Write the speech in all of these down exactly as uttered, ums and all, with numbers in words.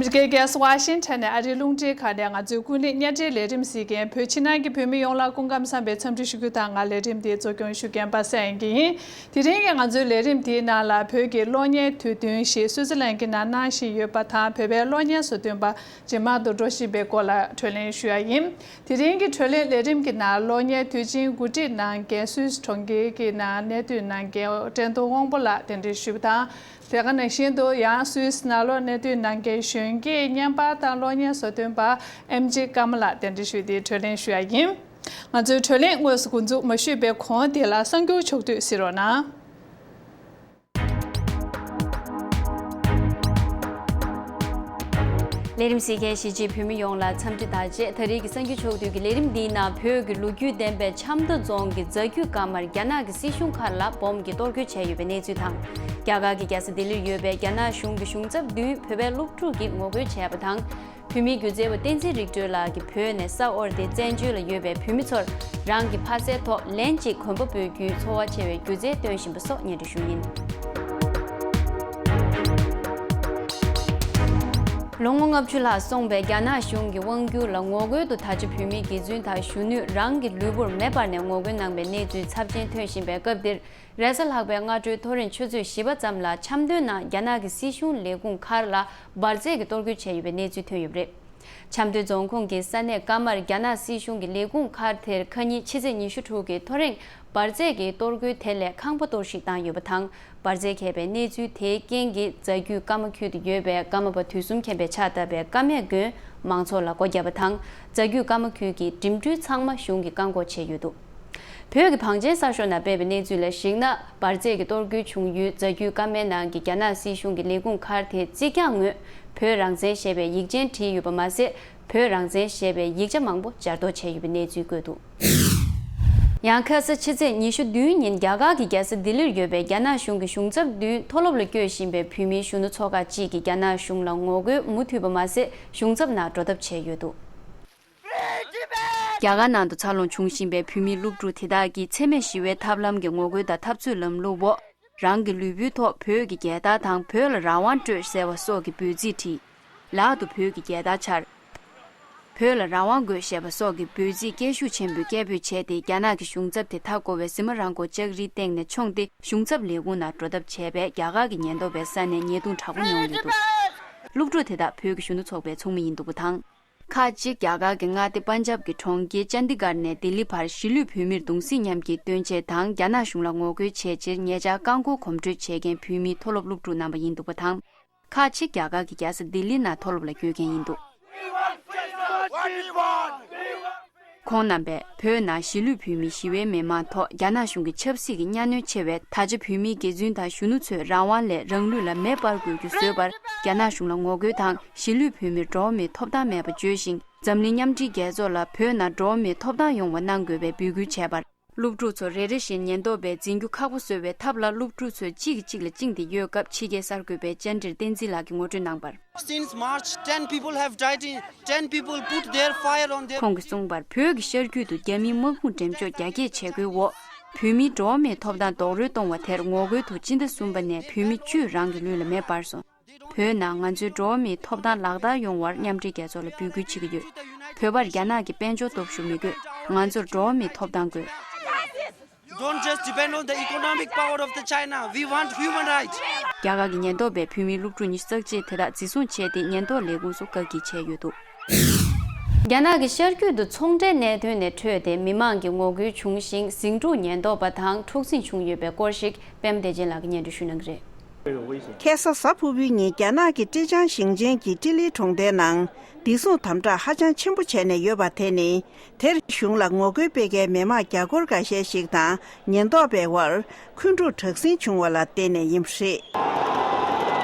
ཨ་མི་རི་ཀའི་རྒྱལ་ས་ཝ་ཤིང་ཊོན་ནས་ཨ་རིའི་རླུང་འཕྲིན་ཁང་ནས་ང་ཚོའི་ཀུན་གླེང་གཉའ་ཁྲིའི་ལས་རིམ་གཟིགས་མཁན་བོད་ཕྱི་ནང་གི་བོད་མི་ཡོངས་ལ་སྐུ་ཁམས་བཟང་བའི་འཚམས་འདྲི་ཞུ་རྒྱུ་དང་། ང་ལས་རིམ་འདི་གཙོ་སྐྱོང་ཞུ་མཁན་པ་སངས་དབྱངས་སྐྱིད་ཡིན། དེ་རིང་གི་ང་ཚོའི་ལས་རིམ་འདིའི་ནང་ལ་བོད་ཀྱི་གློག་བརྙན་དུས་སྟོན་ཞིག་སུའུ་ཙི་ལན་གྱི་ནང་གནང་བཞིན་ཡོད་པ་དང་། བོད་པའི་གློག་བརྙན་བཟོ་སྐྲུན་པ་ཇེ་མང་དུ་འགྲོ་བཞིན་པའི་སྐོར་ལ་གྲོས་གླེང་ཞུ་ཡ་ཡིན། དེ་རིང་གི་གྲོས་གླེང་ལས་རིམ་གྱི་ནང་གློག་བརྙན་དུས་ཆེན་གོ་སྒྲིག་གནང་མཁན་སུད་སི་གྲོང་ཁྱེར་གྱི་ནང་གནས་སྡོད་གནང་མཁན་བཀྲས་མཐོང་དབང་པོ་ལགས་གདན་འདྲེན་ཞུས་པ་དང་། དེ་ག་ནང་བཞིན་དུ་ཡང་སུད་སི་ནང་ལོགས་གནས་སྡོད་གནང་མཁན་གཞོན་སྐྱེས་བརྙན་པར་དང་གློག་བརྙན་བཟོ་སྟོན་པ་ཨེམ་ཇི་ཀརྨ་ལགས་གདན་འདྲེན་ཞུས་ཏེ་གྲོས་གླེང་ཞུ་ཡ་ཡིན། ང་ཚོའི་གྲོས་གླེང་དངོས་སུ་འགོ་འཛུགས་མ་ཞུས་པའི་གོང་དེ་ལ་གསར་འགྱུར་ཕྱོགས་བསྡུས་གཟིགས་རོགས་གནང་། ལས་རིམ་གཟིགས་མཁན་གཞིས་བྱེས་བོད་མི་ཡོངས་ལ་འཚམས་འདྲི་དང་བཅས། ད་རེས་ཀྱི་གསར་འགྱུར་ཕྱོགས་བསྡུས་ཀྱི་ལས་རིམ་འདིའི་ནང་བོད་ཀྱི་ལོ་རྒྱུས་ལྡན་པའི་ཆབ་མདོ་རྫོང་གི་རྫ་རྒྱུད་ཀ་མར་རྒྱ་ནག་གི་སྲིད་གཞུང་མཁར་ལ་སྦོམ་གྱིས་གཏོར་རྒོལ་བྱས་ཡོད་པའི་གནས་ཚུལ་དང་། རྒྱ་གར་གྱི་རྒྱལ་ས་ལྡི་ལིར་ཡོད་པའི་རྒྱ་ནག་གཞུང་གི་གཞུང་ཚབ་མདུན་བོད་པའི་སློབ་ཕྲུག་གིས་ངོ་རྒོལ་བྱས་པ་དང་། བོད་མིའི་སྒྱུ་རྩལ་བ་བསྟན་འཛིན་རིག་གྲོལ་ལགས་ཀྱིས་བོད་ནས་ས་དབོར་ཏེ་བཙན་བྱོལ་ལ་ཡོད་པའི་བོད་མི་ཚོར་རང་གི་ཕ་སའི་ཐོག་ལན་གཅིག་གོན་པ་སྤོ་རྒྱུའི་ཚོར་བ་ཆེ་བའི་སྒྱུ་རྩལ་སྟོན་བཞིན་པ་སོགས་སྙན་སྒྲོན་ཞུ་ཡིན། ལོ་ངོ་ལྔ་བཅུ་ལྷག་སོང་བའི་རྒྱ་ནག་གཞུང་གི་དབང་སྒྱུར་ལ་ངོ་རྒོལ་དུ་ད་ཆ་བོད་མིའི་དགེ་བཙུན་དང་གཞོན་ནུས་རང་གི་ལུས་པོར་མེ་སྤར་ནས་ངོ་རྒོལ་གནང་པའི་གནས་ཚུལ་ཚབས་ཆེན་ཐོན་བཞིན་པའི་སྐབས་འདིར། རེས་གཟའ་ལྷག་པའི་སྔ་དྲོའི་ཐོ་རེངས་ཆུ་ཚོད་བཞི་པ་ཙམ་ལ་ཆབ་མདོའི་ནང་རྒྱ་ནག་གི་སྲིད་གཞུང་ལས་ཁུངས་མཁར་ལ་འབར་རྫས་ཀྱིས་གཏོར་རྒོལ་བྱས་ཡོད་པའི་གནས་ཚུལ་ཐོན་ཡོད་པ་རེད། ཆབ་མདོའི་རྫོང་ཁོངས་ཀྱི་ས་གནས་ཀ་མར་རྒྱ་ནག་སྲིད་གཞུང་གི་ལས་ཁུངས་མཁར་དེར་ཁ་ཉིན་ཕྱི་ཚེས་ཉི་ཤུ་དྲུག་གི་ཐོ་རེངས་འབར་རྫས་ཀྱི་གཏོར་རྒོལ་དེ་ལས་ཁང་པ་གཏོར་བཤིག་བཏང་ཡོད་པ་དང་། འབར་རྫས་ཁེལ་བའི་གནས་ཚུལ་དེའི་རྐྱེན་གྱིས་རྫ་རྒྱུད་ཀ་མ་ཁུལ་དུ་ཡོད་པའི་ཀ་མ་པ་དུས་གསུམ་མཁྱེན་པས་ཕྱག་བཏབ་པའི་ཀ་མད་དགོན་མང་ཚོགས་ལ་སྒོ་བརྒྱབ་པ་དང་། རྫ་རྒྱུད་ཀ་མ་ཁུལ་གྱི་འགྲིམ་འགྲུལ་ཚང་མ་གཞུང་གིས་བཀག་འགོག་བྱས་ཡོད་འདུག་བོད་ཀྱི་བང་ཆེན་གསར་ཤོག་ནང་སྤེལ་བའི་གནས་ཚུལ་ལ་གཞིགས་ན། འབར་རྫས་ཀྱི་གཏོར་རྒོལ་བྱུང་ཡུལ་རྫ་རྒྱུད་ཀ་མའི་ནང་གི་རྒྱ་ནག་སྲིད་གཞུང་གི་ལས་ཁུངས་མཁར་དེའི་རྩིག་གྱང་ངོས་བོད་རང་བཙན་ཞེས་པའི་ཡིག་ཆེན་བྲིས་ཡོད་པ་མ་ཟད། བོད་རང་བཙན་ཞེས་པའི་ཡིག་ཆ་མང་པོ་སྦྱར་འདོགས་བྱས་ཡོད་པའི་གནས་ཚུལ་བཀོད་འདུག་ཡང་ཁ་ས་ཕྱི་ཚེས་ཉི་ཤུ་བདུན་ཉིན་རྒྱ་གར་གྱི་རྒྱལ་ས་ལྡི་ལིར་ཡོད་པའི་རྒྱ་ནག་གཞུང་གི་གཞུང་ཚབ་མདུན་མཐོ་སློབ་ལ་བསྐྱོད་བཞིན་པའི་བོད་མིའི་གཞོན་ནུ་ཚོགས་ཁག་ཅིག་གིས་རྒྱ་ནག་གཞུང་ལ་ངོ་རྒོལ་མུ་མཐུད་པ་མ་ཟད། གཞུང་ཚབ་ནང་འགྲོ་ཐབས་བྱས་ཡོད་འདུག་རྒྱ་གར་ནང་དུ་འཚར་ལོངས་བྱུང་བཞིན་པའི་བོད་མིའི་སློབ་ཕྲུག་དེ་དག་གིས་འཚེ་མེད་ཞི་བའི་ཐབས་ལམ་གྱི་ངོ་རྒོལ་དང་འཐབ་རྩོད་ལམ་ལུགས་འོག་རང་གི་ལུས་པོའི་ཐོག་བོད་ཀྱི་རྒྱལ་དར་དང་བོད་ལ་རང་དབང་སྤྲོད་ཟེར་བ་སོགས་ཀྱི་འབོད་ཚིག་བྲིས། ལག་ཏུ་བོད་ཀྱི་རྒྱལ་དར་འཕྱར། བོད་ལ་རང་དབང་དགོས་ཞེས་པ་སོགས་ཀྱི་འབོད་ཚིག་སྐད་ཤུགས་ཆེན་པོས་སྐད་འབོད་བྱས་ཏེ། རྒྱ་ནག་གི་གཞུང་ཚབ་དེ་མཐའ་བསྐོར་བའི་ཟི་མ་ར་མགོ་ལྕགས་རིའི་སྟེང་ནས་མཆོངས་ཏེ། གཞུང་ཚབ་ལས་ཁུངས་ནང་འགྲོ་ཐབས་བྱས་པས། རྒྱ་གར་གྱི་ཉེན་རྟོག་པའི་ས་ནས་ཉེས་རྡུང་དྲག་པོ་མྱོང་ཡོད་འདུག་སློབ་ཕྲུག་དེ་དག་བོད་ཀྱི་གཞོན་ནུ་ཚོགས་པའི་ཚོགས་མི་ཡིན་འདུག་པ་དང་། ཁག་ཅིག་རྒྱ་གར་གྱི་མངའ་སྡེ་པན་ཇབ་ཀྱི་གྲོང་ཁྱེར་ཅན་དི་གར་ནས་ལྡི་ལི་བར་གཞིས་ལུས་བོད་མིར་གདུང་སེམས་མཉམ་སྐྱེད་སྟོན་ཆེད་དང་། རྒྱ་ནག་གཞུང་ལ་ངོ་རྒོལ་བྱེད་ཕྱིར་ཉེ་ཆར་རྐང་འཁོར་གོམ་བགྲོད་བྱེད་མཁན་བོད་མིའི་མཐོ་སློབ་སློབ་ཕྲུག་རྣམ་པ་ཡིན་འདུག་པ་དང་། ཁག་ཅིག་རྒྱ་གར་གྱི་རྒྱལ་ས་ལྡི་ལི་ནང་མཐོ་སློབ་ལ་བསྐྱོད་མཁན་ཡིན་འདུག་ཁོང་རྣམ་པས་བོད་ནང་གཞིས་ལུས་བོད་མིའི་ཞི་བའི་མི་མང་ཐོག་རྒྱ་ནག་གཞུང་གི་ཆབ་སྲིད་ཀྱི་གཉའ་གནོན་ཆེ་བས། ད་ཆ་བོད་མིའི་དགེ་བཙུན་དང་གཞོན་ནུ་ཚོས་རང་དབང་ལས་རང་ལུས་ལ་མེ་སྤར་དགོས་རྒྱུ་བཟོས་པར་རྒྱ་ནག་གཞུང་ལ་ངོ་རྒོལ་དང་། གཞིས་ལུས་བོད་མིར་འགྲོ་བ་མིའི་ཐོབ་ཐང་མེད་པ་བརྗོད་བཞིན། འཛམ་གླིང་མཉམ་འབྲེལ་རྒྱལ་ཚོགས་ལ་བོད་ནང་འགྲོ་བ་མིའི་ཐོབ་ཐང་ཡོང་བ་གནང་དགོས་པའི་འབོད་སྐུལ་བྱས་པར། སློབ་ཕྲུག་ཚོ་རེ་རེ་བཞིན་ཉེན་རྟོག་པས་འཛིན་རྒྱུ་ཁག་པོ་བཟོས་པའི་ཐབས་ལ། སློབ་ཕྲུག་ཚོས་གཅིག་གིས་གཅིག་ལ་བཅིངས་ཏེ་གཡོལ་སྐབས། ཕྱི་རྒྱལ་གསར་འགོད་པས་ཅན་དྲིར་བསྟན་འཛིན་ལགས་ཀྱིས་ངོ་སྤྲོད་གནང་བར། Since March, ten people have died in, ten people put their fire on their ཁོང་གིས་གསུངས་པར། བོད་ཀྱི་ཤར་རྒྱུད་དུ་རྒྱ་མིའི་དམག་དཔུང་འགྲེམས་འཇོག་རྒྱ་སྐྱེད་བྱེད་སྒོའི་འོག་བོད་མིའི་འགྲོ་བ་མིའི་ཐོབ་ཐང་རྡོག་རོལ་གཏོང་བ་དེར་ངོ་རྒོལ་དུ། སྤྱི་ཟླ་གསུམ་པ་ནས་བོད་མི་བཅུས་རང་གི་ལུས་ལ་མེ་སྤར་སོང་། བོད་ནང་ང་ཚོའི་འགྲོ་བ་མིའི་ཐོབ་ཐང་ལག་བསྟར་ཡོང་བར་མཉམ་འབྲེལ་རྒྱལ་ཚོགས་ལ་འབོད་སྐུལ་བྱེད་ཀྱི་ཡོད། བོད་པར་རྒྱ་ནག་གི་དཔལ་འབྱོར་སྟོབས་ཤུགས་མི་དགོས། ང་ཚོར་འགྲོ་བ་མིའི་ཐོབ་ཐང་དགོས། Don't just depend on the economic power of the China. We want human rights. རྒྱ་གར་གྱི་ཉེན་རྟོག་པས་བོད་མིའི་སློབ་ཕྲུག་ཉི་ཤུ་རྩ་གཅིག་དེ་དག་འཛིན་བཟུང་བྱས་ཏེ། ཉེན་རྟོག་ལས་ཁུངས་སུ་བཀག་སྐྱིལ་བྱས་ཡོད་འདུག་རྒྱ་ནག་གི་ཤར་རྒྱུད་དུ་ཚོང་འབྲེལ་གནད་དོན་ནས་འཕྲོས་ཏེ་མི་མང་གི་ངོ་རྒོལ་བྱུང་ཞིང་། ཟིང་འཁྲུག་ཉེན་རྟོག་པ་དང་འཁྲུག་ཟིང་བྱུང་ཡོད་པའི་སྐོར་ཞིག་པད་མ་བདེ་ཆེན་ལགས་ཀྱིས་སྙན་སྒྲོན་ཞུ་གནང་གི་རེད། ཁ་སང་གཟའ་ཕུར་བུའི་ཉིན་རྒྱ་ནག་གི་ཀྲེ་ཅང་ཞིང་ཆེན་གྱི་ཀྲི་ལི་གྲོང་རྡལ་ནང་བདེ་སྲུང་དམ་དྲག་ཧ་ཅང་ཆེན་པོ་བྱས་ནས་ཡོད་པ་དེ་ནི། དེར་གཞུང་ལ་ངོ་རྒོལ་སྤེལ་མཁན་མི་མང་རྒྱ་སྒོར་འགའ་ཤས་ཤིག་དང་ཉེན་རྟོག་པའི་དབར་འཁོན་འཁྲུག་དྲག་ཟིང་བྱུང་བ་ལ་བརྟེན་ནས་ཡིན་པ་རེད།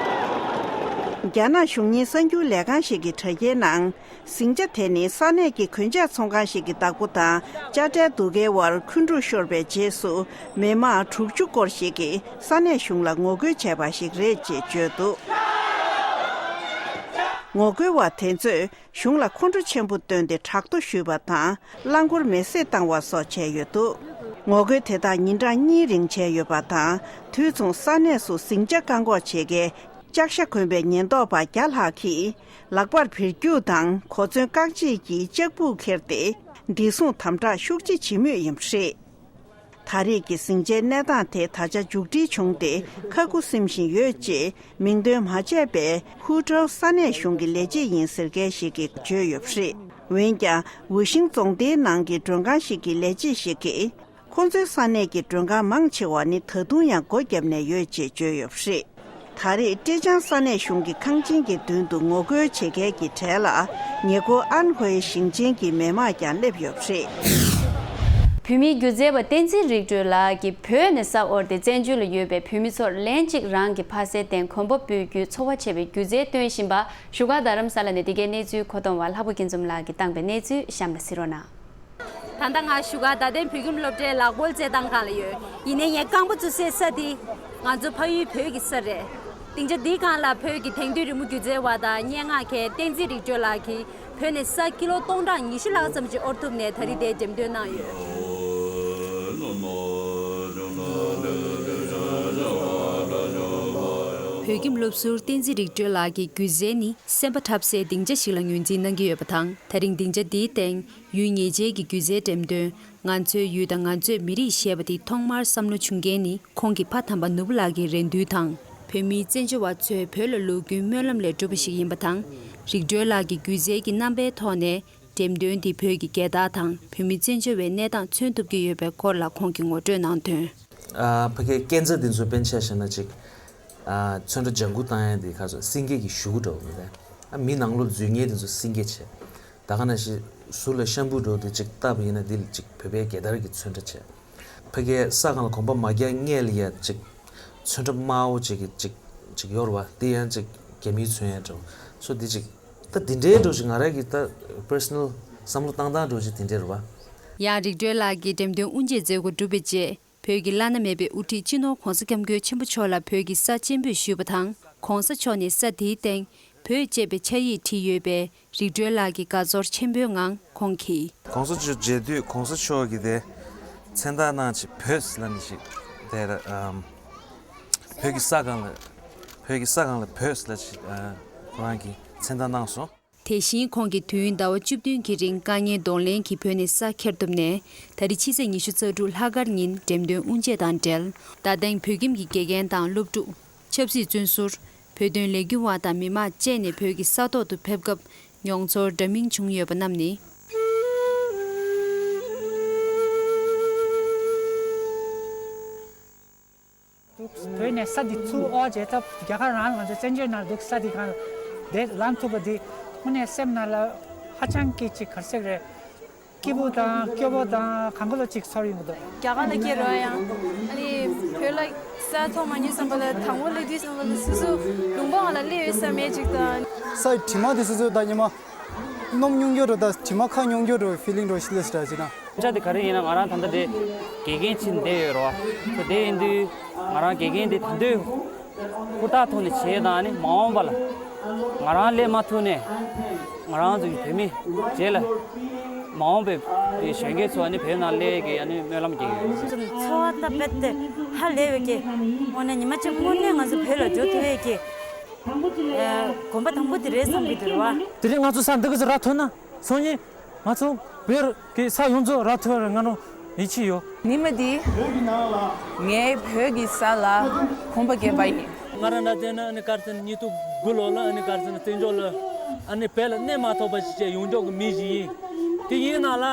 རྒྱ་ནག་གཞུང་གཉེར་གསར་འགྱུར་ལས་ཁང་ཞིག་གི་དྲ་རྒྱའི་ནང་། ཟིང་ཆ་དེ་ནི་ས་གནས་ཀྱི་གོན་ཆས་ཚོང་ཁང་ཞིག་གི་བདག་པོ་དང་དཔྱ་ཁྲལ་བསྡུ་མཁན་དབར་འཁོན་འཁྲུག་ཤོར་བའི་རྗེས་སུ། མི་མང་དྲུག་ཅུ་སྐོར་ཞིག་གིས་ས་གནས་གཞུང་ལ་ངོ་རྒོལ་བྱས་པ་ཞིག་རེད་ཅེས་བརྗོད་འདུག་ངོ་རྒོལ་བ་དེ་ཚོས་གཞུང་ལ་ཁོང་ཁྲོ་ཆེན་པོ་བཏོན་ཏེ་དྲག་རྡོ་གཞུས་པ་དང་། རླངས་འཁོར་མེ་བསྲེགས་བཏང་བ་སོགས་བྱས་ཡོད་འདུག་ངོ་རྒོལ་དེ་དག་ཉིན་གྲངས་གཉིས་རིང་བྱས་ཡོད་པ་དང་། དུས་མཚུངས་ས་གནས་སུ་ཟིང་ཆ་བཀག་འགོག་བྱེད་མཁན་ ལྕགས་ཤ་གོན་པའི་ཉེན་རྟོག་པ་བརྒྱ་ལྷག་གིས་ལག་པར་བེར་རྒྱུག་དང་གོ་མཚོན་བཀག་བྱེད་ཀྱི་ལྕགས་སྦུག་འཁྱེར་ཏེ་བདེ་སྲུང་དམ་དྲག་ཤུགས་ཆེ་བྱེད་མུས་ཡིན་པ་རེད། ད་རེས་ཀྱི་ཟིང་ཆའི་གནས་སྟངས་དེ་ད་ཆ་མཇུག་སྒྲིལ་བྱུང་སྟེ་ཁ་ཁུ་སིམ་བཞིན་ཡོད་ཅེས་མིང་འདོན་མ་བྱས་པའི་ཧུའུ་ཀྲོའུ་ས་གནས་གཞུང་གི་ལས་བྱེད་ཡིན་ཟེར་མཁན་ཞིག་གིས་བརྗོད་ཡོད་པ་རེད། འོན་ཀྱང་ཝུ་ཤིང་རྫོང་སྡེའི་ནང་གི་མགྲོན་ཁང་ཞིག་གི་ལས་བྱེད་ཞིག་གིས། ཁོ་ཚོའི་ས་གནས་ཀྱི་མགྲོན་ཁང་མང་ཆེ་བ་ནི་ད་དུང་ཡང་སྒོ་བརྒྱབ་ནས་ཡོད་ཅེས་བརྗོད་ཡོད་པ་རེད། ད་རེས་ཀྲེ་ཅང་ས་གནས་གཞུང་གི་ཁང་ཆེན་གྱི་མདུན་དུ་ངོ་རྒོལ་བྱེད་མཁན་གྱི་གྲས་ལ་ཉེ་འཁོར་ཨན་ཧུའེ་ཞིང་ཆེན་གྱི་མི་མང་ཀྱང་སླེབས་ཡོད་པ་རེད། བོད་མིའི་སྒྱུ་རྩལ་བ་བསྟན་འཛིན་རིག་གྲོལ་ལགས་ཀྱིས་བོད་ནས་ས་འོར་ཏེ་བཙན་བྱོལ་ལ་ཡོད་པའི་བོད་མི་ཚོར་ལན་གཅིག་རང་གི་ཕ་སའི་སྟེང་གོམ་པ་སྤོས་རྒྱུའི་ཚོར་བ་བྱེད་པའི་སྒྱུ་རྩལ་སྟོན་བཞིན་པ་བཞུགས་སྒར་རྡ་རམ་ས་ལ་ནས་འདི་གའི་གནས་ཚུལ་མཁོ་གཏོང་བ་ལྷག་པ་སྐྱིད་འཛོམས་ལགས་ཀྱིས་བཏང་པའི་གནས་ཚུལ་གཤམ་ལ་གཟིགས་རོགས་གནང་། ད་ལྟ་ང་བཞུགས་སྒར་རྡ་སྟེང་བོད་ཁྱིམ་སློབ་གྲྭའི་ལག་འབོར་རྩེད་ཐང་སྒང་ལ་ཡོད། ཡིན་ནའི་ངས་རྐང་པ་བཙུགས་སའི་ས་འདི་ང་ཚོ་ཕ་ཡུལ་བོད་ཀྱི་ས་རེད། སྡིངས་ཆ་འདིའི་སྒང་ལ་བོད་ཀྱི་དེང་དུས་རི་མོ་སྒྱུ་རྩལ་བ་དང་སྙན་ངག་མཁན་བསྟན་འཛིན་རིག་གྲོལ་ལགས་ཀྱིས་བོད་ནས་ས་ཀི་ལོ་སྟོང་ཕྲག་ཉི་ཤུ་ལྷག་ཙམ་ཞིག་དབོར་ཐུབ་ནས་ད་རེས་འདིར་འགྲེམས་སྟོན་གནང་ཡོད། བོད་ཁྱིམ་སློབ་ཟུར་བསྟན་འཛིན་རིག་གྲོལ་ལགས་ཀྱི་སྒྱུ་རྩལ་ནི་སེམས་པ་འཁྲབ་སའི་སྡིངས་ཆ་ཞིག་ལ་ངོས་འཛིན་གནང་གི་ཡོད་པ་དང་། ད་རིང་སྡིངས་ཆ་འདིའི་སྟེང་ཡུལ་ངེས་ཅན་གྱི་སྒྱུ་རྩལ་འགྲེམས་སྟོན། ང་ཚོའི་ཡུལ་དང་ང་ཚོའི་མི་རིགས་ཞེས་པ་དེ་ཐོག་མར་བསམ་བློ་བྱུང་མཁན་ནི་ཁོང་གི་ཕ་དམ་པ་ནོར་བུ་ལགས་ཀྱི་རེ་འདུན་དང་། བོད་མིའི་བཙན་བྱོལ་བ་ཚོས་བོད་ལ་ལོག་རྒྱུའི་སྨོན་ལམ་ལས་གྲུབ་པ་ཞིག་ཡིན་པ་དང་། རིག་གྲོལ་ལགས་ཀྱི་སྒྱུ་རྩལ་གྱི་རྣམ་པའི་ཐོག་ནས་འགྲེམས་སྟོན་འདིས་བོད་ཀྱི་རྒྱལ་དར་དང་བོད་མི་བཙན་བྱོལ་བའི་གནས་སྟངས་མཚོན་ཐུབ་ཀྱི་ཡོད་པའི་སྐོར་ལ་ཁོང་གིས་ངོ་སྤྲོད་གནང་དོན། ཨ་ཕ་གིའི་སྐས་འཛེག་འདི་ཚོ་དཔེར་ན་ཆ་བཞག་ན་ཅིག་ཨ་ཚོན་ཁྲ་ལྗང་གུ་བཏང་ཡ་འདི་ཁ་ཚོ་སེང་གེ་གི་གཞུ་གུ་འདྲ་བོ་མི་འདུག་ཨ་མི་ནང་ལོགས་འཛུལ་མཁན་འདི་ཚོ་སེང་གེ་བྱས། ད་ག་ནང་བཞིན་ཟུར་ལ་ཤམ་བུ་འདྲ་བོ་དེ་ཅིག་བཏབ་པ་ཡིན་ན་འདི་ལ་ཅིག་བོད་པའི་རྒྱལ་དར་གྱི་ཚོན་ཁྲ་བྱས། ཕ་གིའི་ས་སྒང་ལ་གོམ་པ་མ་རྒྱག་སྔས་ལ་ཡ་ཅིག་ཚོན་ཁྲ་དམར་པོ་ཅིག་གི་ཅིག་ཅིག་ཡོད་རེད་བ། དེ་ཡང་ཅིག་རྒྱ་མིའི་མཚོན་ཡ་འདྲ་བོ་སོ་འདི་ཅིག་ད་འདི་འདྲའི་འདྲ་བོ་ཅིག་ང་རང་གི་ད་པར་སོ་ནལ་བསམ་བློ་བཏང་སྟངས་འདྲ་བོ་ཅིག་འདི་འདྲའི་རེད་བ། ཡང་རིག་གྲོལ་ལགས་ཀྱིས་འགྲེམས་སྟོན་དབུ་འབྱེད་མཛད་སྒོ་གྲུབ་པའི་རྗེས། བོད་ཀྱི་བླ་ན་མེད་པའི་དབུ་ཁྲིད་སྤྱི་ནོར་༧གོང་ས་༧སྐྱབས་མགོན་ཆེན་པོ་མཆོག་ལ་བོད་ཀྱི་ས་སྤྱན་འབུལ་ཞུས་པ་དང་། ༧གོང་ས་མཆོག་ནས་ས་དེའི་སྟེང་བོད་ཅེས་པའི་ཕྱག་ཡིག་བྲིས་ཡོད་པས་རིག་གྲོལ་ལགས་ཀྱིས་དགའ་ཚོར་ཆེན་པོའི་ངང་ཁོང་གིས། ༧གོང་ས་མཆོག་མཇལ་དུས་གོང་ས་མཆོག་གིས་དེ་མཚན་རྟགས་གནང་ཅིག་བོད་ལབ་ནས་ཅིག་དེ་ཨམ་བོད་ཀྱི་ས་སྒང་ལ་བོད་ཀྱི་ས་སྒང་ལ་བོད་ལབ་ཅིག་ཁོ་རང་གིས་མཚན་རྟགས་གནང་སོང་། དེ་བཞིན་ཁོང་གིས་དུས་ཡུན་ཟླ་བ་བཅུ་བདུན་གྱི་རིང་དཀའ་ངལ་གདོང་ལེན་གྱིས་བོད་ནས་ས་འཁྱེར་ཐུབ་ནས་ད་རེས་ཕྱི་ཚེས་ཉི་ཤུ་རྩ་དྲུག་ལྷག་དཀར་ཉིན་འགྲེམས་སྟོན་དབུ་འབྱེད་དང་འབྲེལ། རྡ་སྟེང་བོད་ཁྱིམ་གྱི་དགེ་རྒན་དང་སློབ་ཕྲུག་ཆབ་སྲིད་བཙོན་ཟུར། བོད་དོན་ལས་འགུལ་བ་དང་མི་མང་བཅས་ནས་བོད་ཀྱི་ས་ཐོག་ཏུ་ཕེབས་སྐབས་མྱོང་ཚོར་འདྲ་མིན་བྱུང་ཡོད་པ་རྣམས་ནི། བོད་ནས་ས་འདི་ཚུར་ཨོ་བྱས་ཐབས་རྒྱ་གར་རང་ང་ཚོ་བཙན་བྱོལ་ནང་འདུག་ས་འདི་གང་ལ་བསྡད་ལངས་ཐུབ་པ་འདི་དངོས་གནས་སེམས་ནང་ལ་ཧ་ཅང་གི་ཅིག་ག་རེ་ཟེར་རེད། སྐྱིད་པོ་དང་སྐྱོ་པོ་དང་གང་ག་ལ་ཅིག་ཚོར་ཡོང་གི་འདུག་རྒྱ་གར་ལ་སྐྱེས་རོགས་ཡང་ཨ་ནི་བོད་ལ་ས་མཐོང་མ་མྱོང་བསམ་པ་ལ་དང་པོ་སླེབས་དུས་བསམ་པ་ལ་སོ་སོ་ལུང་པ་ང་ལ་སླེབས་ཡོད་ས་མེད་ཅིག་དང་། སའི་དྲི་མ་དེ་སོ་སོ་ད་ཉི་མ། སྣུམ་ཉུང་འགྱུར་རོ་དང་དྲི་མ་ཁ་ཉུང་འགྱུར་རོ་ཕི་ལིང་རོ་ཤི་ལེ་སི་ར་ཅི་ན། ཆ་དེ་ག་རེ་ཡིན་ན་ང་རང་ད་ལྟ་དེ་དགེ་རྒན་ཕྱིན་བསྡད་ཡོད་རོ། ཁོ་དེ་ཡིན་དུས་ང་རང་དགེ་རྒན་དེ་ད་དུང་ཧུར་ཐག་ཐོག་ནས་བྱས་དང་ནི་མ་འོངས་པ་ལ་ང་རང་སླེབས་མ་ཐུབ་ནས་ང་རང་ཚོ་གི་བོད་མི་རྗེས་ལ་མ་འོངས་པའི་གཞོན་སྐྱེས་ཚོ་ནི་བོད་ནང་སླེབས་ཀྱི་ཨ་ནི་སྨོན་ལམ་རྒྱག་གི་ཡོད། ཚོར་བ་ད་རྦད་དེ་ཧ་ལས་པའི་གི་དངོས་གནས་ཉི་མ་གཅིག་དངོས་གནས་ང་ཚོ་བོད་ལ་འགྲོ་ཐུབ་པའི་གི་ཨ་གོམ་པ་དང་པོ་དེ་རེད་བསམ་གི་འདུག་ར་བ། དེ་རིང་ང་ཚོ་ས་འདི་ག་ཚོད་རག་ཐུབ་ན། སང་ཉིན་ང་ཚོ་བོད་ཀྱི་ས་ཡོངས་རྫོགས་རག་ཐུབ་པར་ང་རང་ཡིད་ཆེས་ཡོད། ཉི་མ་འདི་ངས་བོད་ཀྱི་ས་ལ་གོམ་པ་བརྒྱབ་པ་ཡིན། ང་རང་ལ་བལྟས་ན་ཨ་ནི་ག་རེ་ཟེར་ན་ཉིས་སྟོང་དགུ་ལོ་ལ་ཨ་ནི་ག་རེ་ཟེར་ན་བཙན་བྱོལ་ལ་ཨ་ནི་བོད་ལ་གནས་མ་ཐོབ་པ་ཞིག་བྱས་ཡོང་འཇོག་གི་མི་ཞིག་ཡིན། དེ་ཡིན་ན་ལ་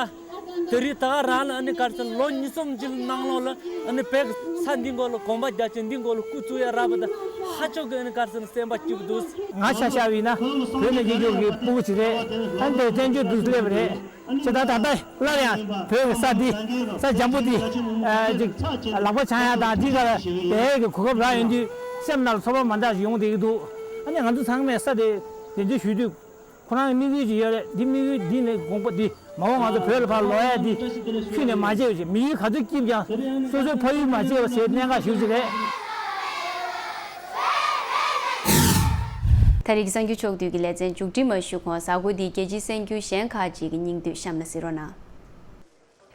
དེ་རིང་ད་ག་རང་ལ་ཨ་ནི་ག་རེ་ཟེར་ན་ལོ་གཉིས་གསུམ་གྱི་ནང་ལོགས་ལ་ཨ་ནི་བོད་ཀྱི་ས་འདི་མགོ་ལ་གོམ་པ་རྒྱག་ཅིང་འདི་མགོ་ལ་སྐུ་བཙུགས་ཡ་རག་པ་དང་ཧ་ཅང་གི་ཨ་ནི་ག་རེ་ཟེར་ན་སེམས་པ་སྐྱིད་པོ་འདུག་ང་ཆ་བཞག་པ་ཡིན་ན་བོད་ནས་སྐྱེས་རྒྱུ་གི་སྤུ་གུ་ཅིག་རེད། ཨ་ནི་དེ་བཙན་བྱོལ་དུ་སླེབས་པ་རེད། ཅེས་ད་ད་ལྟ་སླར་ཡང་བོད་ཀྱི་ས་འདི་ས་འཇམ་པོ་འདི་ཨ་ཅིག་ལག་པ་འཆང་ཡ་དང་འདི་ག་ལ་དེ་གི་གོ་སྐབས་རག་ཡོང་དུས་སེམས་ནང་ལ་ཚོར་བ་མ་འདྲ་ཞིག་ཡོང་བསྡད་ཀྱི་འདུག་ཨ་ནི་ང་ཚོ་ཚང་མས་ས་དེ་འདི་འདྲ་ཞུ་དུས་ཁོ་རང་གི་དམིགས་ཡུལ་ཅིག་ཡོད་རེད། འདི་དམིགས་ཡུལ་འདི་ནས་དགོངས་པ་འདི། མ་འོངས་ང་ཚོ་བོད་ལ་ཕར་ལོག་ཡ་འདི་ཁྱོན་ནས་མ་བརྗེད་པ་ཞིག་མི་ཡུལ་ག་ཚོད་སྐྱིད་ཀྱང་སོ་སོའི་ཕ་ཡུལ་མ་བརྗེད་པ་ཞེས་གནད་འགག་ཞིག་ཅིག་རེད། ད་རེས་ཀྱི་གསར་འགྱུར་ཕྱོགས་བསྡུས་ཀྱི་ལེ་ཚན་མཇུག་སྒྲིལ་མ་ཞུ་གོང་གཟའ་འཁོར་འདིའི་རྒྱལ་སྤྱིའི་གསར་འགྱུར་གཞན་ཁག་ཅིག་གི་སྙིང་བསྡུས་གཤམ་ལ་གཟིགས་རོགས་གནང་།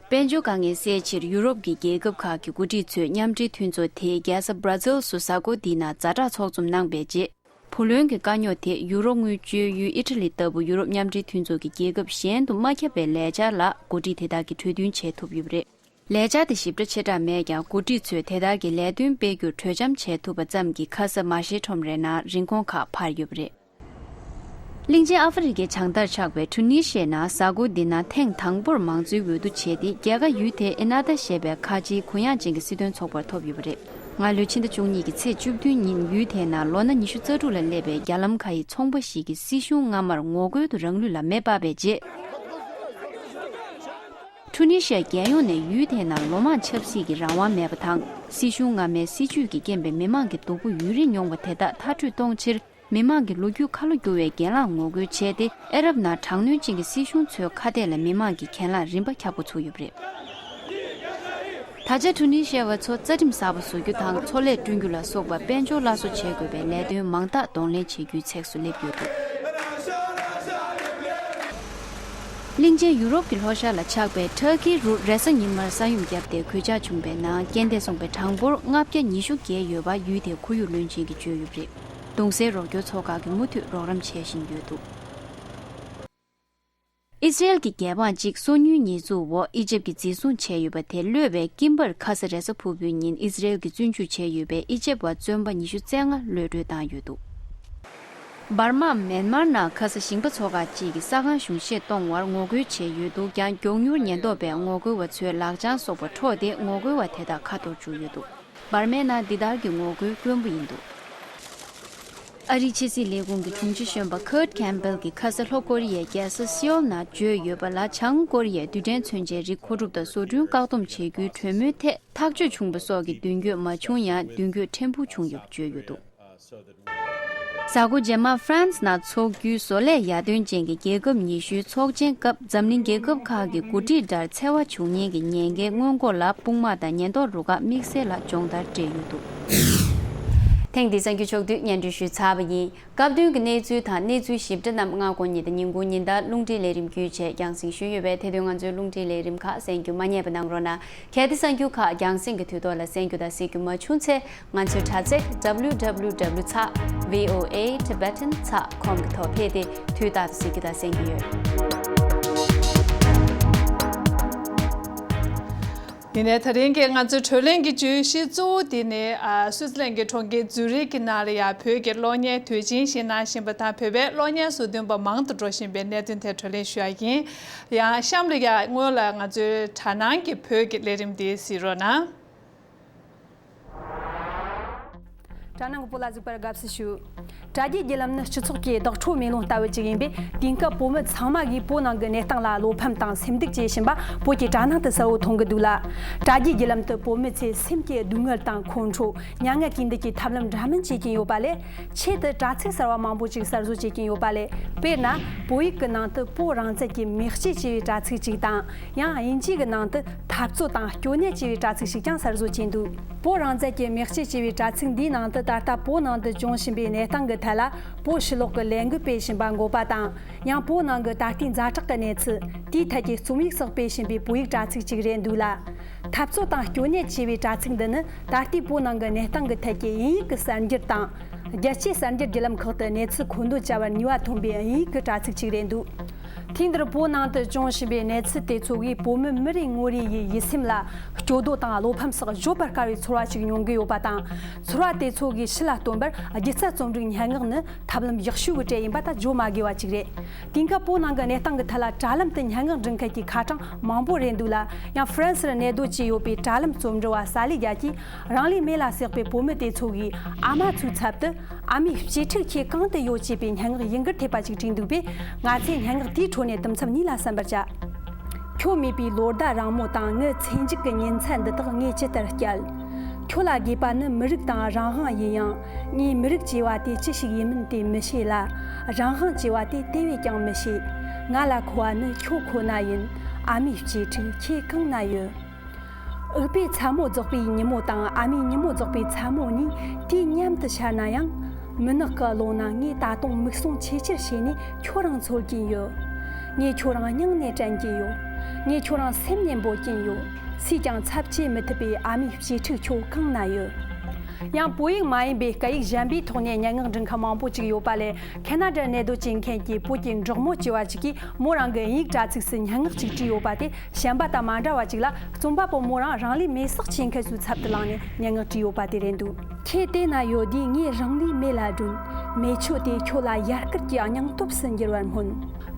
དཔལ་འབྱོར་དཀའ་ངལ་སེལ་ཕྱིར་ཡུ་རོབ་ཀྱི་རྒྱལ་ཁབ་ཁག་གི་འགོ་ཁྲིད་ཚོས་མཉམ་འབྲེལ་མཐུན་ཚོགས་དེའི་རྒྱལ་ས་Brussels སུ་གཟའ་འཁོར་འདིའི་ནང་ཛ་དྲག་ཚོགས་འཛོམས་གནང་པའི་རྗེས། བུ་ལོན་གྱི་དཀའ་རྙོག་དེ་ཡུ་རོ་དངུལ་སྤྱོད་ཡུལ་ཨི་ཊ་ལི་ལྟ་བུ་ཡུ་རོབ་མཉམ་འབྲེལ་མཐུན་ཚོགས་ཀྱི་རྒྱལ་ཁབ་གཞན་དུ་མ་ཁྱབ་པའི་ལས་འཆར་ལ་འགོ་ཁྲིད་དེ་དག་གིས་གྲོས་མཐུན་བྱེད་ཐུབ་ཡོད་པ་རེད། ལས་འཆར་དེ་ཞིབ་ཕྲ་ཆེ་དྲགས་མེད་ཀྱང་། འགོ་ཁྲིད་ཚོས་དེ་དག་གི་ལས་དོན་སྤེལ་རྒྱུར་གྲོས་འཆམ་བྱས་ཐུབ་པ་ཙམ་གྱིས་ཁ་ས་མར་ཤེ་ཁྲོམ་རའི་ནང་རིན་གོང་ཁག་འཕར་ཡོད་པ་རེད། གླིང་ཆེན་ཨ་ཧྥེ་རི་ཁའི་བྱང་མཐར་ཆགས་པའི་ཀྲུ་ནི་ཤི་ཡའི་ནང་གཟའ་འཁོར་འདི་ནང་ཐེངས་དང་པོར་མང་གཙོའི་འོས་བསྡུ་བྱས་ཏེ། རྒྱལ་ཁ་ཡུལ་དེའི་ཨེ་ན་ཏ་ཞེས་པའི་ཁ་ཆེའི་གུ་ཡངས་ཅན་གྱི་སྲིད་དོན་ཚོགས་པར་ཐོབ་ཡོད་པ་རེད། སྔ་ལོའི་ཕྱི་ཟླ་བཅུ་གཉིས་ཀྱི་ཚེས་བཅུ་བདུན་ཉིན་ཡུལ་དེའི་ནང་ལོ་ན་ཉི་ཤུ་རྩ་དྲུག་ལ་སླེབས་པའི་རྒྱ་ལམ་ཁ་ཡི་ཚོང་པ་ཞིག་གིས་སྲིད་གཞུང་སྔ་མར་ངོ་རྒོལ་དུ་རང་ལུས་ལ་མེ་སྤར་བའི་རྗེས། ཀྲུ་ནི་ཤི་ཡ་རྒྱལ་ཡོངས་ནས་ཡུལ་དེའི་ནང་ལོ་མང་ཆབ་སྲིད་ཀྱི་རང་དབང་མེད་པ་དང་། སྲིད་གཞུང་སྔ་མའི་སྲིད་ཇུས་ཀྱི་རྐྱེན་པས་མི་མང་གི་སྡུག་པོ་ཡུན་རིང་མྱོང་བ་དེ་དག་མཐར་སྐྲོད་གཏོང་ཕྱིར། མི་མང་གི་ལོ་རྒྱུས་ཁ་ལོ་བསྒྱུར་བའི་གྱེན་ལངས་ངོ་རྒོལ་བྱས་ཏེ། ཨ་རབ་ནང་དྲག་གནོན་ཅན་གྱི་སྲིད་གཞུང་ཚོའི་ཁ་གཏད་ལ་མི་མང་གིས་གྱེན་ལངས་རིམ་པ་ཁྱབ་འགོ་ཚུགས་ཡོད་པ་རེད། ད་ཆ་ཀྲུ་ནི་ཤི་ཡ་བ་ཚོ་རྩ་ཁྲིམས་གསར་པ་བཟོ་རྒྱུ་དང་། ཚོང་ལས་བསྐྲུན་རྒྱུ་ལ་སོགས་པ་དཔལ་འབྱོར་སླར་གསོ་བྱེད་དགོས་པའི་ལས་དོན་མང་དག་གདོང་ལེན་བྱེད་རྒྱུའི་ཚིགས་སུ་སླེབས་ཡོད་འདུག་གླིང་ཆེན་ཡུ་རོབ་ཀྱི་ལྷོ་ཤར་ལ་ཆགས་པའི་ཊར་ཀིའི་རུ་རེས་གཟའ་ཉི་མར་ས་ཡོམ་བརྒྱབ་སྟེ་གོད་ཆག་བྱུང་བའི་ནང་རྐྱེན་འདས་སོང་བའི་གྲངས་འབོར་ལྔ་བརྒྱ་ཉི་ཤུ་བརྒལ་ཡོད་པ་ཡུལ་དེའི་ཁོར་ཡུག་བློན་ཆེན་གྱིས་བརྗོད་ཡོད་པ་རེད། གདུང་སེལ་རོགས་སྐྱོར་ཚོགས་ཁག་གིས་མུ་མཐུད་རོགས་རམ་བྱེད་བཞིན་ཡོད་འདུག་ཨི་ཟི་རེལ་གྱི་རྒྱལ་འབངས་གཅིག་སོ་ཉུལ་ཉེས་འཛུགས་འོག་ཨི་ཇེབ་ཀྱིས་འཛིན་བཟུང་བྱས་ཡོད་པ་དེ་གློད་པའི་སྐྱིན་པར་ཁ་ས་རེས་གཟའ་ཕུར་བུའི་ཉིན་ཨི་ཟི་རེལ་གྱིས་བཙོན་འཇུག་བྱས་ཡོད་པའི་ཨི་ཇེབ་བ་བཙོན་པ་ཉི་ཤུ་རྩ་ལྔ་གློད་གྲོལ་བཏང་ཡོད་འདུག་འབར་མ་མེན་མར་ནང་ཁ་ས་ཞིང་པ་ཚོ་ཁག་ཅིག་གིས་ས་ཁང་གཞུང་བཞེས་གཏོང་བར་ངོ་རྒོལ་བྱས་ཡོད་འདུག་ཀྱང་། མགྱོགས་མྱུར་ཉེན་རྟོག་པས་ངོ་རྒོལ་བ་ཚོའི་ལག་བྱང་སོགས་པ་འཕྲོག་སྟེ། ངོ་རྒོལ་བ་དེ་དག་ཁ་འཐོར་བཅུག་ཡོད་འདུག་འབར་མའི་ནང་འདི་ལྟར་གྱི་ངོ་རྒོལ་དཀོན་པོ་ཡིན་འདུག་ཨ་རིའི་ཕྱི་སྲིད་ལས་ཁུངས་ཀྱི་དྲུང་ཆེ་གཞོན་པ་ཁར་ཊི་ཁེམ་བྷེལ་གྱིས་ཁ་ས་ལྷོ་ཀོ་རི་ཡའི་རྒྱལ་ས་སེའོལ་ནང་བརྗོད་ཡོད་པ་ལ། བྱང་ཀོ་རི་ཡས་རྡུལ་ཕྲན་མཚོན་ཆའི་རིགས་མཁོ་སྒྲུབ་དང་བཟོ་སྐྲུན་བཀག་སྡོམ་བྱེད་རྒྱུའི་གྲོས་མོལ་ཐད་ཐག་གཅོད་བྱུང་བ་སོགས་ཀྱི་མདུན་སྐྱོད་མ་བྱུང་ཡང་། མདུན་སྐྱོད་ཕྲན་བུ་བྱུང་ཡོད་པ་བརྗོད་ཡོད་འདུག་གཟའ་འཁོར་རྗེས་མ་ཧྥ་རན་སི་ནང་འཚོགས་རྒྱུའི་བཟོ་ལས་ཡར་ཐོན་ཅན་གྱི་རྒྱལ་ཁབ་ཉི་ཤུའི་ཚོགས་ཆེན་སྐབས། འཛམ་གླིང་རྒྱལ་ཁབ་ཁག་གི་འགོ་ཁྲིད་འདྲར་འཚེ་བ་བྱུང་ཉེན་གྱི་ཉེན་ཁའི་སྔོན་འགོག་ལ་དཔུང་དམག་དང་ཉེན་རྟོག་རུ་ཁག་དམིགས་བསལ་ལ་སྦྱོང་བརྡར་སྤྲད་ཡོད་འདུག་ཐེངས་འདིའི་གསར་འགྱུར་ཕྱོགས་བསྡུས་སྙན་སྒྲོན་ཞུས་ཚར་བ་ཡིན། སྐབས་དོན་གྱི་གནས་ཚུལ་དང་གནས་ཚུལ་ཞིབ་ཕྲ་རྣམས་སྔ་དགོང་ཉིན་དང་ཉིན་གུང་ཉིན་ལྟར་རླུང་འཕྲིན་ལས་རིམ་བརྒྱུད་བཅས་རྒྱང་སྲིང་ཞུས་ཡོད་པས། དེ་དུས་ང་ཚོའི་རླུང་འཕྲིན་ལས་རིམ་ཁག་གསན་རྒྱུ་མ་བསྙེལ་བ་གནང་རོགས་གནང་། གལ་ཏེ་གསར་འགྱུར་ཁག་རྒྱང་སྲིང་གི་དུས་ཐོག་ལ་གསན་རྒྱུ་དང་གཟིགས་རྒྱུ་མ་བྱུང་ཚེ། ང་ཚོའི་དྲ་ཚིགས་W W W ཚེག་V O A Tibetan ཚེག་ཀོམ་གྱི་ཐོག་ཕེབས་ཏེ་དུས་རྟག་ཏུ་གཟིགས་རྒྱུ་དང་གསན་རྒྱུ་ཡོད། ཡིན་ནའི་དེ་རིང་གི་ང་ཚོའི་བགྲོ་གླེང་གི་བརྗོད་གཞི་གཙོ་བོ་དེ་ནི། ཨ། སུའི་ཙི་ལན་གྱི་གྲོང་ཁྱེར་ཛུ་རིག་གི་ནང་ལ་ཡང་བོད་ཀྱི་གློག་བརྙན་དུས་ཆེན་ཞིག་གནང་བཞིན་པ་དང་། བོད་པའི་གློག་བརྙན་བཟོ་སྐྲུན་པ་མང་དུ་འགྲོ་བཞིན་པའི་གནད་དོན་ཐད་བགྲོ་གླེང་ཞུ་ཡ་ཡིན། ཡང་གཤམ་ལ་ཡང་སྔོན་ལ་ང་ཚོའི་དྲ་སྣང་གི་བོད་ཀྱི་ལས་རིམ་དེ་གཟིགས་རོགས་གནང་། དྲ་སྣང་གི་བུ་ལ་གཟིགས་པར་དགའ་བསུ་ཞུ། དྲ་རྒྱའི་བརྒྱུད་ལམ་ནི་སྤྱི་ཚོགས་ཀྱི་བདག་འཕྲོ་མེ་ལོང་ལྟ་བུ་ཅིག་ཡིན་པས། དེང་སྐབས་བོད་མི་ཚང་མ་གིས་བོད་ནང་གི་གནས་སྟངས་ལ་བློ་ཕམ་དང་སེམས་སྡུག་བྱེད་བཞིན་པ་བོད་ཀྱི་དྲ་སྣང་དུ་གསལ་བོ་མཐོང་གི་འདུག་ལ། དྲ་རྒྱའི་བརྒྱུད་ལམ་དུ་བོད་མི་ཚོས་སེམས་ཀྱི་སྡུག་བསྔལ་དང་ཁོང་ཁྲོ། མྱ་ངན་གྱིས་འདུལ་གྱི་ཐབས་ལམ་འདྲ་མིན་བྱེད་ཀྱིན་ཡོད་པ་ལས། ཆེད་དུ་དྲ་ཚིགས་གསར་བ་མང་པོ་ཅིག་གསར་བཟོ་བྱེད་ཀྱིན་ཡོད་པ་ལས། དཔེར་ན། བོད་ཡིག་གི་ནང་དུ་བོད་རང་བཙན་གྱི་མེ་ལྕེ་ཅེས་པའི་དྲ་ཚིགས་ཅིག་དང་། ཡང་དབྱིན་ཇི་གི་ནང་དུ་འཐབ་རྩོད་དང་སྐྱོ་གནས་ཅེས་པའི་དྲ་ཚིགས་ཤིག་ཀྱང་གསར་བཟོ་བྱས་འདུག་བོད་རང་བཙན་གྱི་མེ་ལྕེ་ཅེས་པའི་དྲ་ཚིགས་འདིའི་ནང་དུ་ད་ལྟ་བོད་ནང་དུ་བྱུང་བཞིན་པའི་གནས་སྟངས་ཀྱི་ཐད་ལ་བོད་ཕྱི་ལོགས་ཀྱི་ལས་འགུལ་སྤེལ་བཞིན་པ་འགོད་པ་དང་། ཡང་བོད་ནང་གི་ད་ལྟའི་ཛ་དྲག་གི་གནས་ཚུལ་དེའི་ཐད་ཀྱི་རྩོམ་ཡིག་སོགས་སྤེལ་བཞིན་པའི་བོད་ཡིག་དྲ་ཚིགས་ཅིག་རེད་འདུག་ལ། འཐབ་རྩོད་དང་སྐྱོ་གནས་ཅེས་པའི་དྲ་ཚིགས་འདི་ནི་ད་ལྟའི་བོད་ནང་གི་གནས་སྟངས་ཀྱི་ཐད་ཀྱི་དབྱིན་ཡིག་གི་གསར་འགྱུར་དང་། རྒྱལ་སྤྱིའི་གསར་འགྱུར་བརྒྱུད་ལམ་ཁག་ཏུ་གནས་ཚུལ་མཁོ་འདོན་བྱ་བར་ནུས་པ་ཐོན་པའི་དབྱིན་ཡིག་གི་དྲ་ཚིགས་ཅིག་རེད་འདུག་དུས་འདིར་བོད་ནང་དུ་བྱུང་བཞིན་པའི་གནས་ཚུལ་དེ་ཚོ་གིས་བོད་མི་མི་རེ་ངོ་རེ་ཡི་ཡིད་སེམས་ལ་སྐྱོ་སྡུག་དང་བློ་ཕམ་སོགས་བརྗོད་པར་དཀའ་བའི་ཚོར་བ་ཞིག་མྱོང་གི་ཡོད་པ་དང་། ཚོར་བ་དེ་ཚོ་གིས་ཕྱི་ལ་སྟོན་པར་སྒྱུ་རྩལ་རྩོམ་རིག་སྙན་ངག་ནི་ཐབས་ལམ་ཡག་ཤོས་ཀྱི་གྲས་ཡིན་པ་ད་བརྗོད་མ་དགོས་པ་ཅིག་རེད། དེང་སྐབས་བོད་ནང་གི་གནས་སྟངས་ཀྱི་ཐད་ལ་དྲ་ལམ་དུ་སྙན་ངག་འབྲི་མཁན་གྱི་ཁ་གྲངས་མང་པོ་རེད་འདུག་ལ། ཡང་ཧྥ་རན་སིར་གནས་སྡོད་བྱས་ཡོད་པའི་དྲ་ལམ་རྩོམ་འབྲི་བ་ས་ལི་རྒྱལ་གྱིས་རང་ལུས་མེ་ལ་བསྲེགས་པའི་བོད་མི་དེ་ཚོ་གིས་ཨ་མ་ཚོའི་ཚབ་ཏུ། ཨ་མའི་གཅེས་ཕྲུག་ཁྱེད་གང་དུ་ཡོད་ཅེས་པའི་སྙན་ངག་ཡིན་གུར་ཐེབས་པ་ཅིག་བྲིས་འདུག་པས། ང་ཚོས་སྙན་ངག་དེའི་ཁྲོད་ནས་དུམ་མཚམས་གཉིས་ལ་གསན་པར་བྱ། ཁྱོད་མེད་པའི་ལོ་ཟླ་རིང་མོ་དང་ངའི་ཚེ་མཇུག་གི་ཉིན་མཚན་འདི་དག་ངས་ཇི་ལྟར་བསྐྱལ། ཁྱོད་ལ་དགོས་པ་ནི་མི་རིགས་དང་རང་དབང་ཡིན་ཡང་། ངས་མི་རིགས་ཅེས་པ་དེ་ཅི་ཞིག་ཡིན་མིན་དེ་མི་ཤེས་ལ། རང་དབང་ཅེས་པ་དེ་དེ་བས་ཀྱང་མི་ཤེས། ང་ལ་མཁོ་བ་ནི་ཁྱོད་ཁོ་ན་ཡིན། ཨ་མའི་གཅེས་ཕྲུག་ཁྱེད་གང་ན་ཡོད། འུག་པའི་མཚན་མོ་རྫོགས་པའི་ཉིན་མོ་དང་ཨ་མའི་ཉིན་མོ་རྫོགས་པའི་མཚན་མོ་གཉིས་དུས་མཉམ་དུ་ཤར་ན་ཡང་། མུན་ནག་གི་ཀློང་ན་ངས་ད་དུང་མིག་ཟུང་ཆེས་ཆེར་ཕྱེས་ནས་ཁྱོད་རང་འཚོལ་གྱིན་ཡོད། ངས་ཁྱོད་རང་སྙིང་ནས་དྲན་གྱིན་ཡོད། ངས་ཁྱོད་རང་སེམས་ནས་འབོད་ཀྱིན་ཡོད། སུས་ཀྱང་ཚབ་བྱེད་མི་ཐུབ་པའི་ཨ་མའི་གཅེས་ཕྲུག་ཁྱོད་གང་ན་ཡོད། ཡང་བོད་ཡིག་མ་ཡིན་པའི་སྐད་ཡིག་གཞན་པའི་ཐོག་ནས་སྙན་ངག་འབྲི་མཁན་མང་པོ་ཅིག་ཡོད་པ་ལས། ཁེ་ན་ཌར་གནས་སྡོད་བྱེད་མཁན་གྱི་བོད་ཀྱི་འབྲོག་མོ་བྱེས་པ་ཅིག་གིས་མོ་རང་གི་དབྱིན་ཡིག་དྲ་ཚིགས་སུ་སྙན་ངག་ཅིག་བྲིས་ཡོད་པ་དེ། གཞན་པ་དང་མ་འདྲ་བ་ཅིག་ལ། རྩོམ་པ་པོ་མོ་རང་རང་ལུས་མེར་སྲེག་བྱེད་མཁན་ཚོའི་ཚབ་ཏུ་བླངས་ནས་སྙན་ངག་བྲིས་ཡོད་པ་དེ་རེད་འདུག་ཁྱེད་བལྟས་ན་ཡོད་དུས་ངས་རང་ལུས་མེ་ལ་སྒྲོན། མེ་མཆོད་དེ་ཁྱོད་ལ་ཡར་སྐུལ་གྱི་སྙིང་སྟོབས་སུ་འགྱུར་བར་སྨོན།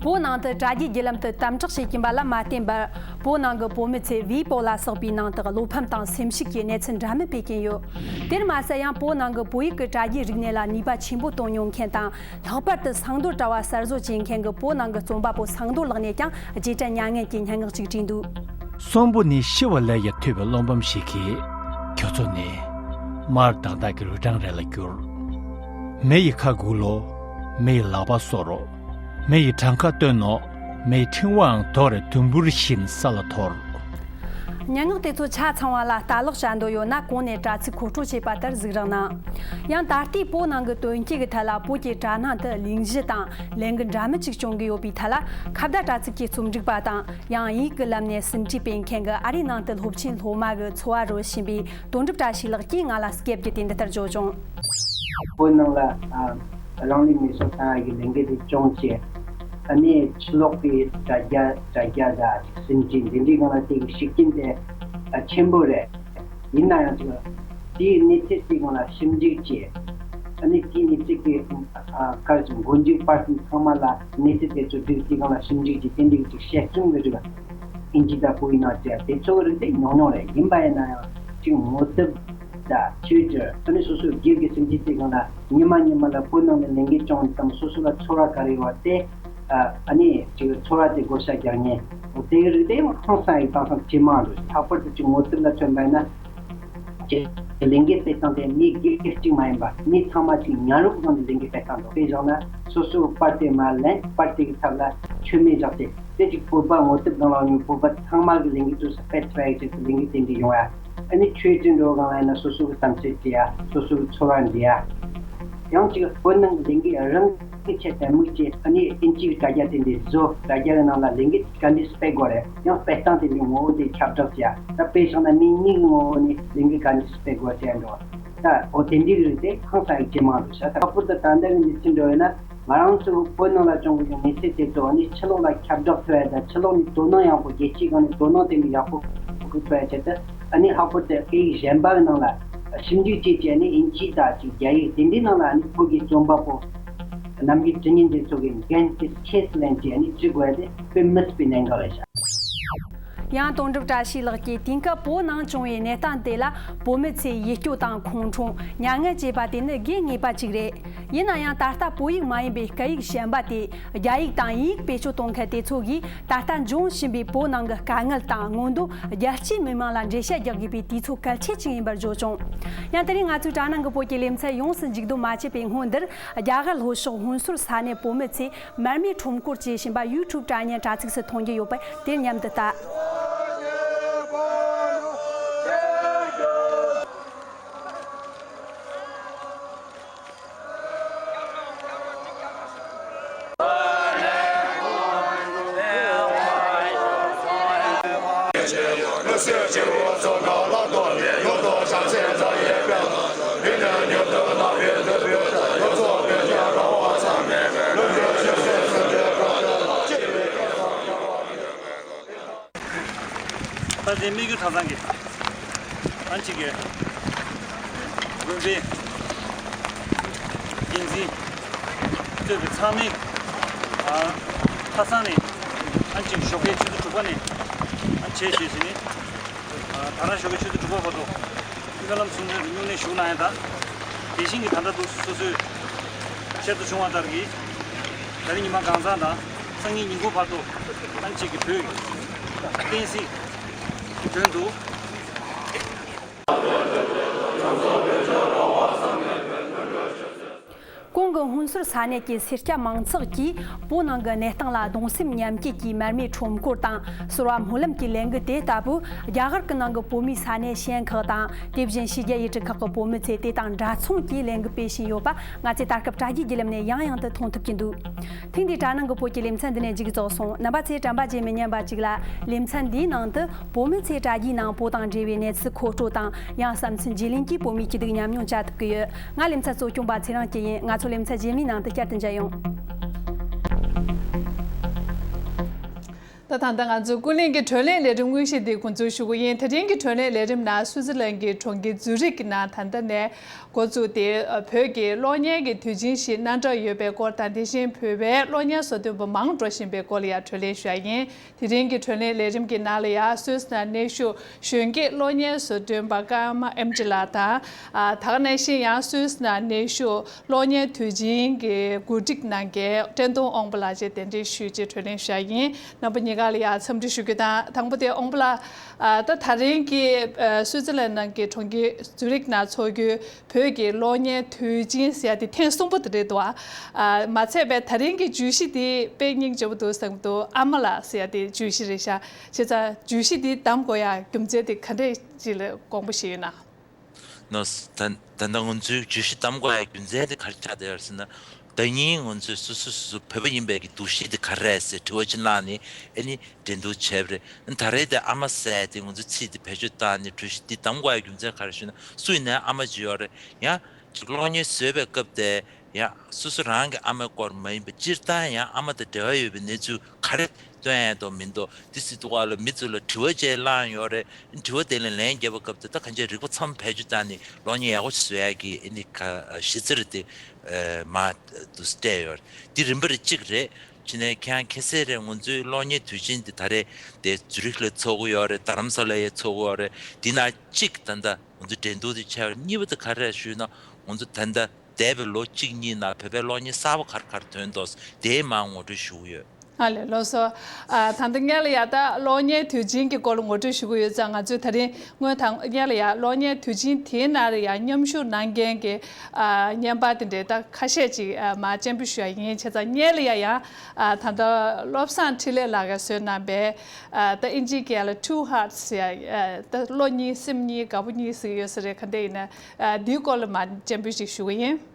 བོད་ནང་དུ་དྲ་རྒྱའི་བརྒྱུད་ལམ་དུ་དམ་དྲག་བྱེད་ཀྱིན་པ་ལ་མ་བརྟེན་པར། བོད་ནང་གི་བོད་མི་ཚོས་ཝེ་པོ་ལ་སོགས་པའི་ནང་དུ་བློ་ཕམ་དང་སེམས་ཤུགས་ཀྱི་གནས་ཚུལ་འདྲ་མིན་སྤེལ་གྱིན་ཡོད། དེར་མ་ཟད་ཡང་བོད་ནང་གི་བོད་ཡིག་གི་དྲ་རྒྱའི་རིག་གནས་ལ་ནུས་པ་ཆེན་པོ་བཏོན་མྱོང་མཁན་དང་། ལྷག་པར་དུ་སེང་རྡོར་དྲ་བ་གསར་བཟོ་བྱེད་མཁན་གྱི་བོད་ནང་གི་རྩོམ་པ་པོ་སེང་རྡོར་ལགས་ནས་ཀྱང་རྗེས་དྲན་མྱ་ངན་གྱི་སྙན་ངག་ཅིག་བྲིས་འདུག་གསོན་པོ་ནི་ཤི་བ་ལས་ཀྱང་ཐུལ་བའི་བློ་ཕམ་ཞིག་གིས། ཁྱོད་ཚོ་ནི་དམར་དག་དག་གི་རུ་སྦྲང་རེ་ལ་གྱུར། མེ་ཡི་ཁ་སྒུག་ལོ། མེ་ཡི་ལག་པ་གསོ་རོགས། མེ་ཡི་བྲང་ཁ་བཏོན་ནོ། མེ་ཡི་ཕྲེང་བའང་དོར་རེ་དུམ་བུར་བཞིན་ས་ལ་འཐོར། སྙན་ངག་དེ་ཚོ་ཆ་ཚང་བ་ལ་ལྟ་ཀློག་བྱ་འདོད་ཡོད་ན། གོང་ནས་དྲ་ཚིགས་མཁོ་སྤྲོད་བྱས་པ་ལྟར་གཟིགས་རོགས་གནང་། ཡང་ད་ལྟའི་བོད་ནང་གི་དོན་རྐྱེན་གྱི་ཐད་ལ། བོད་ཀྱི་དྲ་སྣང་དུ་གླེང་གཞི་དང་ལས་འགུལ་འདྲ་མིན་ཅིག་བྱུང་གི་ཡོད་པའི་ཐད་ལ། ཁ་བརྡ་དྲ་ཚིགས་ཀྱི་རྩོམ་སྒྲིག་པ་དང་། ཡང་དབྱིན་ཡིག་གི་ལམ་ནས་ཟིན་བྲིས་སྤེལ་མཁན་གྱི་ཨ་རིའི་ནང་དུ་སློབ་ཆེན་སློབ་མ་གི་འཚོ་བ་རོལ་བཞིན་པའི་དོན་གྲུབ་བཀྲ་ཤིས་ལགས་ཀྱིས་ང་ལ་སྐད་བརྒྱུད་དེ་འདི་ལྟར་བརྗོད་བྱུང་། བོད་ནང་ལ་ཨ་རང་ལུས་མེ་སྲེག་བཏང་ཡག་གི་ལས་འགུལ་དེ་བྱུང་རྗེས། ཨ་ནི་ཕྱི་ལོགས་ཀྱི་དྲ་རྒྱ་དྲ་རྒྱ་དང་ཟིན་བྲིས་འདི་འདྲའི་སྒང་ལ་དེ་གི་ཤུགས་རྐྱེན་དེ་ཨ་ཆེན་པོ་རེད། ཡིན་ན་ཡང་ཅིག་དེའི་གནས་ཚུལ་དེའི་སྒང་ལ་ཞིབ་འཇུག་བྱས། ཨ་ནི་དེའི་གནས་ཚུལ་དེ་ཨ་ག་རེ་ཟེར། མགོ་མཇུག་བར་གསུམ་ཚང་མ་ལ་གནས་ཚུལ་དེ་ཚོ་བསྒྲིགས། དེའི་སྒང་ལ་ཞིབ་འཇུག་བྱས། དེ་འདྲའི་ཅིག་དཔྱད་རྩོམ་གྱི་རིགས། ཨིན་ཇི་དང་བོད་ཡིག་ནང་བྲིས་དེ་ཚོ་གི་རིགས་དེ་ཉུང་ཉུང་རེད། ཡིན་པ་ཡིན་ན་ཡང་ཅིག་ངོ་དེབ་དང་ཊུ་ཝི་ཊར། ཨ་ནི་སོ་སོའི་སྒེར་གྱི་སེམས་ཅན་དེ་སྒང་ལ་ཉི་མ་ཉི་མ་ལ་བོད་ནང་ལ་ལས་འགུལ་བྱུང་དང་། སོ་སོ་ལ་ཚོར་བ་ག་རེ་ཡོད་པ་དེ། ཨ་ཨ་ནི་ཅིག་ཚོར་བ་དེ་བགོ་བཤའ་རྒྱག་མཁན་འོ་དེ་གི་རིགས་དེ་ཧང་སང་ཡག་དེང་སང་ཇེ་མང་འགྲོ། ལྷག་པར་དུ་ཅིག་ངོ་དེབ་ལ་མཚོན་པ་ཡིན་ན། ཀྱི་ལས་འགུལ་སྤེལ་སྟངས་དེ་མི་སྒེར་གཅིག་མ་ཡིན་པ། མི་ཚང་མ་ཅིག་མཉམ་རུབ་ངང་ནས་ལས་འགུལ་སྤེལ་སྟངས་འདུག་དཔེ་བཞག་ན་སོ་སོའི་པར་དེ་མར་ལེན། པར་དེ་གི་ཚབ་ལ་མཆོད་མེ་བཞག་སྟེ། དེ་ཅིག་བོད་པ་ངོ་དེབ་སྒང་ལ་ཡོད་བོད་པ་ཚང་མ་གི་ལས་འགུལ་དུས་སུ་སྤེལ་ཐུབ་ཡག་ཆེད་དུ་ལས་འགུལ་དེ་འདྲ་ཡོང་ཡ། ཨ་ནི་ཆོས་ཅན་འགྲོ་སྒང་ལ་ཡིན་ན་སོ་སོ་གི་བསམ་ཚུལ་བྲིས་ཡ། སོ་སོ་གི་ཚོར་བ་འབྲི་ཡ། ཡང་ཅིག་བོད་ནང་གི་ལས་འགུལ་རང་གི་ཆེད་དུ་དམིགས་ཀྱིས་ཨ་ནི་ཨིན་ཇི་གི་དྲ་རྒྱ་དེ་འདྲ་བཟོ། དྲ་རྒྱ་གི་ནང་ལ་ལས་འགུལ་ག་འདྲ་སྤེལ་དགོས་རེད། ཡང་སྤེལ་སྟངས་དེ་འདྲའི་ངོ་བོ་དེ་ཁྱབ་བསྒྲགས་བྱས། ད་དཔེ་བཞག་ན་མི་གཉིས་ཀྱི་ངོ་བོ་ནས་ལས་འགུལ་ག་འདྲ་སྤེལ་དགོས་བྱས་འགྲོ། ད་འོ་དེ་འདྲའི་རིགས་དེ་ཧང་སང་ཡག་ཇེ་མང་དུ་ཤར། ད་ཁ་པར་དུ་ད་ལྟ་གི་གནས་ཚུལ་འགྲོ་ཡོད་ན། ང་རང་ཚོ་བོད་ནང་ལ་བྱུང་གི་ཡོད་གནས་ཚུལ་དེ་ཚོ་ནི་ཕྱི་ལོགས་ལ་ཁྱབ་བསྒྲགས་ཐུབ་ཡ་དང་། ཕྱི་ལོགས་ནས་དོ་སྣང་ཡག་པོ། རྒྱལ་སྤྱིའི་སྒང་ནས་དོ་སྣང་དེ་འདྲ་ཡག་པོ་ཐུབ་ཡ་ཆེད་དུ། ཨ་ནི་ལྷག་པར་དུ་སྐད་ཡིག་གཞན་པ་གི་ནང་ལ་ཞིབ་འཇུག་བྱས་བྱས་ནས་ཨིན་ཇི་དང་ཅིག་རྒྱ་ཡིག་དེ་འདྲའི་ནང་ལ་ཨ་ནི་བོད་ཀྱི་རྩོམ་པ་པོ་རྣམ་རྒྱལ་དྲི་ངན་དེ་ཚོ་གི་འགན་དེ་ཁྱེད་ཚོ་ལེན་བྱས་ནས་བྲི་དགོས་ཡ་དེ་དཔེ་མི་སྲིད་པའི་གནད་འགག་རེད་ཤག་ཡང་དོན་གྲུབ་བཀྲ་ཤིས་ལགས་ཀྱིས་དེང་སྐབས་བོད་ནང་བྱུང་བའི་གནས་སྟངས་དེ་ལ་བོད་མི་ཚོས་ཡིད་སྐྱོ་དང་ཁོང་ཁྲོ། མྱ་ངན་བྱེད་པ་དེ་ནི་དགོས་ངེས་པ་ཅིག་རེད། ཡིན་ན་ཡང་ད་ལྟ་བོད་ཡིག་མ་ཡིན་པའི་སྐད་ཡིག་གཞན་པ་དེ་རྒྱ་ཡིག་དང་དབྱིན་ཡིག་བེད་སྤྱོད་གཏོང་མཁན་དེ་ཚོ་གིས་ད་ལྟ་འབྱུང་བཞིན་པའི་བོད་ནང་གི་དཀའ་ངལ་དང་མངོན་འདོད་རྒྱལ་སྤྱིའི་མི་མང་ལ་འགྲེལ་བཤད་རྒྱག་དགོས་པའི་དུས་ཚོད་གལ་ཆེ་ཅིག་ཡིན་པར་བརྗོད་བྱུང་། ཡང་དེ་རིང་ང་ཚོའི་དྲ་ནང་གི་བོད་ཀྱི་ལེ་ཚན་ཡོངས་སུ་མཇུག་བསྡོམས་མ་བྱས་པའི་སྔོན་འདིར། རྒྱ་གར་ལྷོ་ཕྱོགས་ཧུན་སུར་ས་གནས་བོད་མི་ཚོས་མར་མེའི་ཁྲོམ་སྐོར་བྱེད་བཞིན་པ་ཡུ་ཊུབ་དྲ་བརྙན་དྲ་ཚིགས་སུ་མཐོང་རྒྱུ་ཡོད་པ་དེ་མཉམ་དུ་ལྟ། ད་ལྟའི་དམིགས་ཡུལ་གྲྭ་ཚང་གི་ཨ་ཅིག་གི་དགོན་པའི་འགན་འཛིན་གཙོས་པའི་ཚང་མས་ཨ་ཁ་སང་ནས་ཨ་ཅིག་ཞོགས་ཀའི་ཆུ་ཚོད་དྲུག་པ་ནས་ཨ་བྱས་བྱས་བྱས་ནས་ཨ་ད་རང་ཞོགས་ཀའི་ཆུ་ཚོད་དྲུག་པ་བར་དུ་སྨོན་ལམ་གསུང་འདོན་དུ་སྨྱུང་གནས་ཞུགས་གནང་ཡ་དང་། དེ་བཞིན་གྱི་ད་ལྟ་འདུག་སོ་སོའི་ཤར་དུ་བྱུང་བ་ལྟར་གྱི་ད་རིང་ཉི་མ་གང་ཚང་དང་སང་ཉིན་ཉིན་གུང་བར་དུ་ཨ་ཅིག་གི་བོད་བསྟན་སྲིད་ཀྱི་དོན་དུ། ཁོང་གི་སྔོན་སོར་ས་གནས་ཀྱི་སེར་སྐྱ་མང་ཚོགས་ཀྱིས་བོད་ནང་གི་གནས་སྟངས་ལ་གདུང་སེམས་མཉམ་སྐྱེད་ཀྱི་མར་མེའི་ཁྲོམ་སྐོར་དང་། སོར་བ་སྨོན་ལམ་གྱི་ལས་འགུལ་དེ་ལྟ་བུ་རྒྱ་གར་གྱི་ནང་གི་བོད་མིའི་ས་གནས་ཞེན་ཁག་དང་། དེ་བཞིན་ཕྱི་རྒྱལ་ཡུལ་གྲུ་ཁག་གི་བོད་མི་ཚོས་དེ་དང་འདྲ་མཚུངས་ཀྱིས་ལས་འགུལ་སྤེལ་བཞིན་ཡོད་པ། ང་ཚོས་ད་སྐབས་དྲ་རྒྱའི་བརྒྱུད་ལམ་ནས་ཡང་ཡང་དུ་མཐོང་ཐུབ་ཀྱི་འདུག། ཐེངས་འདིའི་དྲ་ནང་གི་བོད་ཀྱི་ལེ་ཚན་འདི་ནས་མཇུག་རྫོགས་སོང་། རྣམ་པ་ཚོས་དྲན་པ་བརྗེད་མི་ཉན་པ་ཅིག་ལ། ལེ་ཚན་འདིའི་ནང་དུ་བོད་མི་ཚོས་དྲ་རྒྱའི་ནང་བོད་དང་འབྲེལ་བའི་གནས་ཚུལ་མཁོ་སྤྲོད་དང་། ཡང་བསམ་ཚུལ་བརྗེ་ལེན་གྱིས་བོད་མིའི་སྐྱིད་སྡུག་ཉམས་མྱོང་བྱ་ཐུབ་ཀྱི་ཡོད། ང་ལེ་ཚན་གཙོ་སྐྱོང་པ་ཚེ་རིང་སྐྱིད་ཡིན། ང་ཚོ་ལེ་ཚན་རྗེས་མའི་ནང་དུ་བསྐྱར་དུ་མཇལ་ཡོང་། ད་ད་ལྟ་ང་ཚོའི་ཀུན་གླེང་གི་བགྲོ་གླེང་ལས་རིམ་དངོས་གཞི་འདི་འགོ་འཛུགས་ཞུ་གི་ཡིན། དེ་རིང་གི་བགྲོ་གླེང་ལས་རིམ་ནང་སུའུ་ཙི་ལན་གྱི་གྲོང་ཁྱེར་ཛུ་རིག་གི་ནང་ད་ལྟ་ནས་འགོ་བཙུགས་ཏེ། བོད་ཀྱི་གློག་བརྙན་གྱི་དུས་ཆེན་ཞིག་གནང་གྲབས་ཡོད་པའི་སྐོར་དང་། དེ་བཞིན་བོད་པའི་གློག་བརྙན་བཟོ་སྐྲུན་པ་མང་འགྲོ་བཞིན་པའི་སྐོར་ལ་ཡང་བགྲོ་གླེང་ཞུ་ཡ་ཡིན། དེ་རིང་གི་བགྲོ་གླེང་ལས་རིམ་གྱི་ནང་ལ་ཡང་སུད་སི་ནང་གནས་བཞུགས་གཞོན་སྐྱེས་གློག་བརྙན་བཟོ་སྐྲུན་པ་ཀརྨ་ཨེམ་ཆི་ལགས་དང་། ཨ། ད་ག་ནང་བཞིན་ཡང་སུད་སི་ནང་གནས་བཞུགས་གློག་བརྙན་དུས་ཆེན་གྱི་གོ་སྒྲིག་གནང་མཁན་བཀྲས་མཐོང་དབང་པོ་ལགས་བཅས་གདན་འདྲེན་ཞུས་བྱས་བགྲོ་གླེང་ཞུ་ཡ་ཡིན། རྣམ་པ་གཉིས་ཀ་ལ་ཡང་འཚམས་འདྲི་ཞུ་རྒྱུ་དང་། དང་པོ་དེ་དབང་པོ་ལགས། ཨ། ད་ད་རིང་གི་ཨ་སུད་སི་ལན་ནང་གི་གྲོང་ཁྱེར་ཛུ་རིག་ནང་འཚོགས་རྒྱུའི་བོད་ཀྱི་གློག་བརྙན་དུས་ཆེན་ཟེར་ཡ་དེ་ཐེངས་གསུམ་པ་དེ་རེད་འདུག། ཨ། མ་ཚད་པའི་ད་རིང་གི་བརྗོད་གཞི་དེ་དཔེ་སྙིང་རྗེ་པོ་འདུག་བསམ་གྱི་འདུག། ཨ་མ་ལགས་ཟེར་ཡ་དེ་བརྗོད་གཞི་རེད་ཤག། བྱས་ཙང་བརྗོད་གཞི་དེ་བདམས་དགོས་ཡ་རྒྱུ་མཚན་དེ་ག་འདྲས་ཅིག་ལ་དགོངས་པ་བཞེས་ཡོད་ན། ནོ། ད་ད་ལྟ་ང་ཚོའི་བརྗོད་གཞི་བདམས་དགོས་ཡ་རྒྱུ་མཚན་དེ་ག་རེ་ཆགས་བསྡད་ཡོད་ཟེར་ན། ཟླ་ཉིན་ང་ཚོས་སོ་སོ་སོ་སོ་བོད་པ་ཡིན་པའི་གི་འདུ་ཤེས་དེ་ག་རེ་རེད་ཟེར་དྲི་བ་ཅིག་གནང་ནས། ཨ་ནི་འགྲན་བསྡུར་བྱས་པ་རེད། ཨ་ནི་ད་རེས་དེ་ཨ་མ་ཟེར་དེ་ང་ཚོའི་ཚིག་དེ་བེད་སྤྱོད་བཏང་ནས་བརྗོད་གཞི་འདི་བདམས་དགོས་ཡ་རྒྱུ་མཚན་ག་རེ་ཞུ་ན། སུ་ཡིན་ནའི་ཨ་མ་ཅིག་ཡོད་རེད། ཡང་ཅིག་གློག་བརྙན་བཟོས་པའི་སྐབས་དེ། ཡང་སོ་སོ་རང་གི་ཨ་མའི་སྐོར་མ་ཡིན་པ་སྤྱིར་བཏང་ཡང་ཨ་མ་དང་འབྲེལ་བ་ཡོད་པའི་གནས་ཚུལ་ག་རེ་སྟོན་ཡ་འདུག་མི་འདུག་དེ་སྲིད་དུ་བ་ལ་མི་ཚོ་ལ་དྲི་བ་བཅས་བསླངས་ཡོད་རེད། དྲི་བ་དེ་ལ་ལན་རྒྱབ་པའི་སྐབས་དེ་ད་གང་ཅི་རིག་པ་ཚང་བེད་སྤྱོད་བཏང་ནས་གློག་བརྙན་ཡག་པོ་ཞིག་བཟོ་ཡ་གི་ཨ་ནི་ག་གཞི་རྩ་རེད་དེ། མ་དུ་སྤྲད་ཡོད་རེད། འདི་རིམ་པ་རེ་གཅིག་རེད། ཕྱི་ནས་ཁྱེད་རང་མཁྱེན་གསལ་རེད། ང་ཚོའི་གློག་བརྙན་དུས་ཆེན་འདི་ད་རེས་དེ་ཛུ་རིག་ལ་འཚོགས་ཀྱི་ཡོད་རེད། རྡ་རམ་ས་ལ་ཡང་འཚོགས་ཀྱི་ཡོད་རེད། འདི་ན་གཅིག་ད་ལྟ་ང་ཚོ་འགྲན་བསྡུར་དེ་བྱས་པ་རེད། གཉིས་པ་དེ་ག་རེ་རེད་ཞུས་ན། ང་ཚོ་ད་ལྟ་འདས་པའི་ལོ་གཅིག་གཉིས་ནང་བོད་པའི་གློག་བརྙན་གསར་པ་ག་རེ་ག་རེ་ཐོན་འདུག་དེའི་མར་ངོ་སྤྲོད་ཞུ་གི་ཡོད། ཨ་ལས། ལགས་སོ། ཨ། ད་ལྟ་སྔོན་ལ་ཡ་ད་གློག་བརྙན་དུས་ཆེན་གྱི་སྐོར་ལ་ངོ་སྤྲོད་ཞུ་གི་ཡོད་ཙང་། ང་ཚོས་ད་རིང་སྔོན་དང་སྔོན་ལ་ཡ་གློག་བརྙན་དུས་ཆེན་དེའི་ནང་ལ་ཡ་མཉམ་ཞུགས་གནང་མཁན་གྱི་ཨ་བརྙན་པར་དེ་འདྲའི་ད་ཁ་ཤས་ཅིག་ཨ་མར་སྤྱན་འབུལ་ཞུ་ཡ་ཡིན། བྱས་ཙང་སྔོན་ལ་ཡ་ཡང་ཨ་ད་ལྟ་བློ་བཟང་འཕྲིན་ལས་ལགས་ཀྱིས་བཟོས་གནང་པའི་ཨ་ད་ཨིན་ཇིའི་སྐད་ལ་Two Hearts ཡ་ཨ་ད་བློ་གཉིས་སེམས་གཉིས་དགའ་པོ་གཉིས་ཟེར་གྱི་ཡོད་ས་རེད། ག་འདྲ་ཡིན་ན་ཨ་འདིའི་སྐོར་ལ་མར་སྤྱན་འབུལ་ཅིག་ཞུ་གི་ཡིན།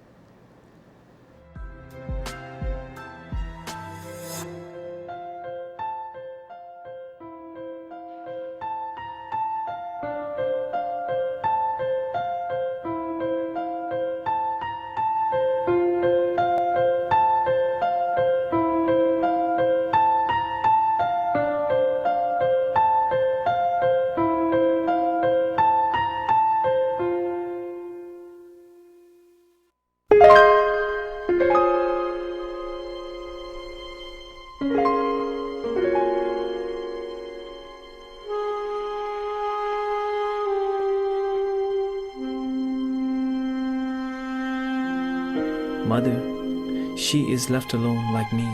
Mother, she is left alone like me.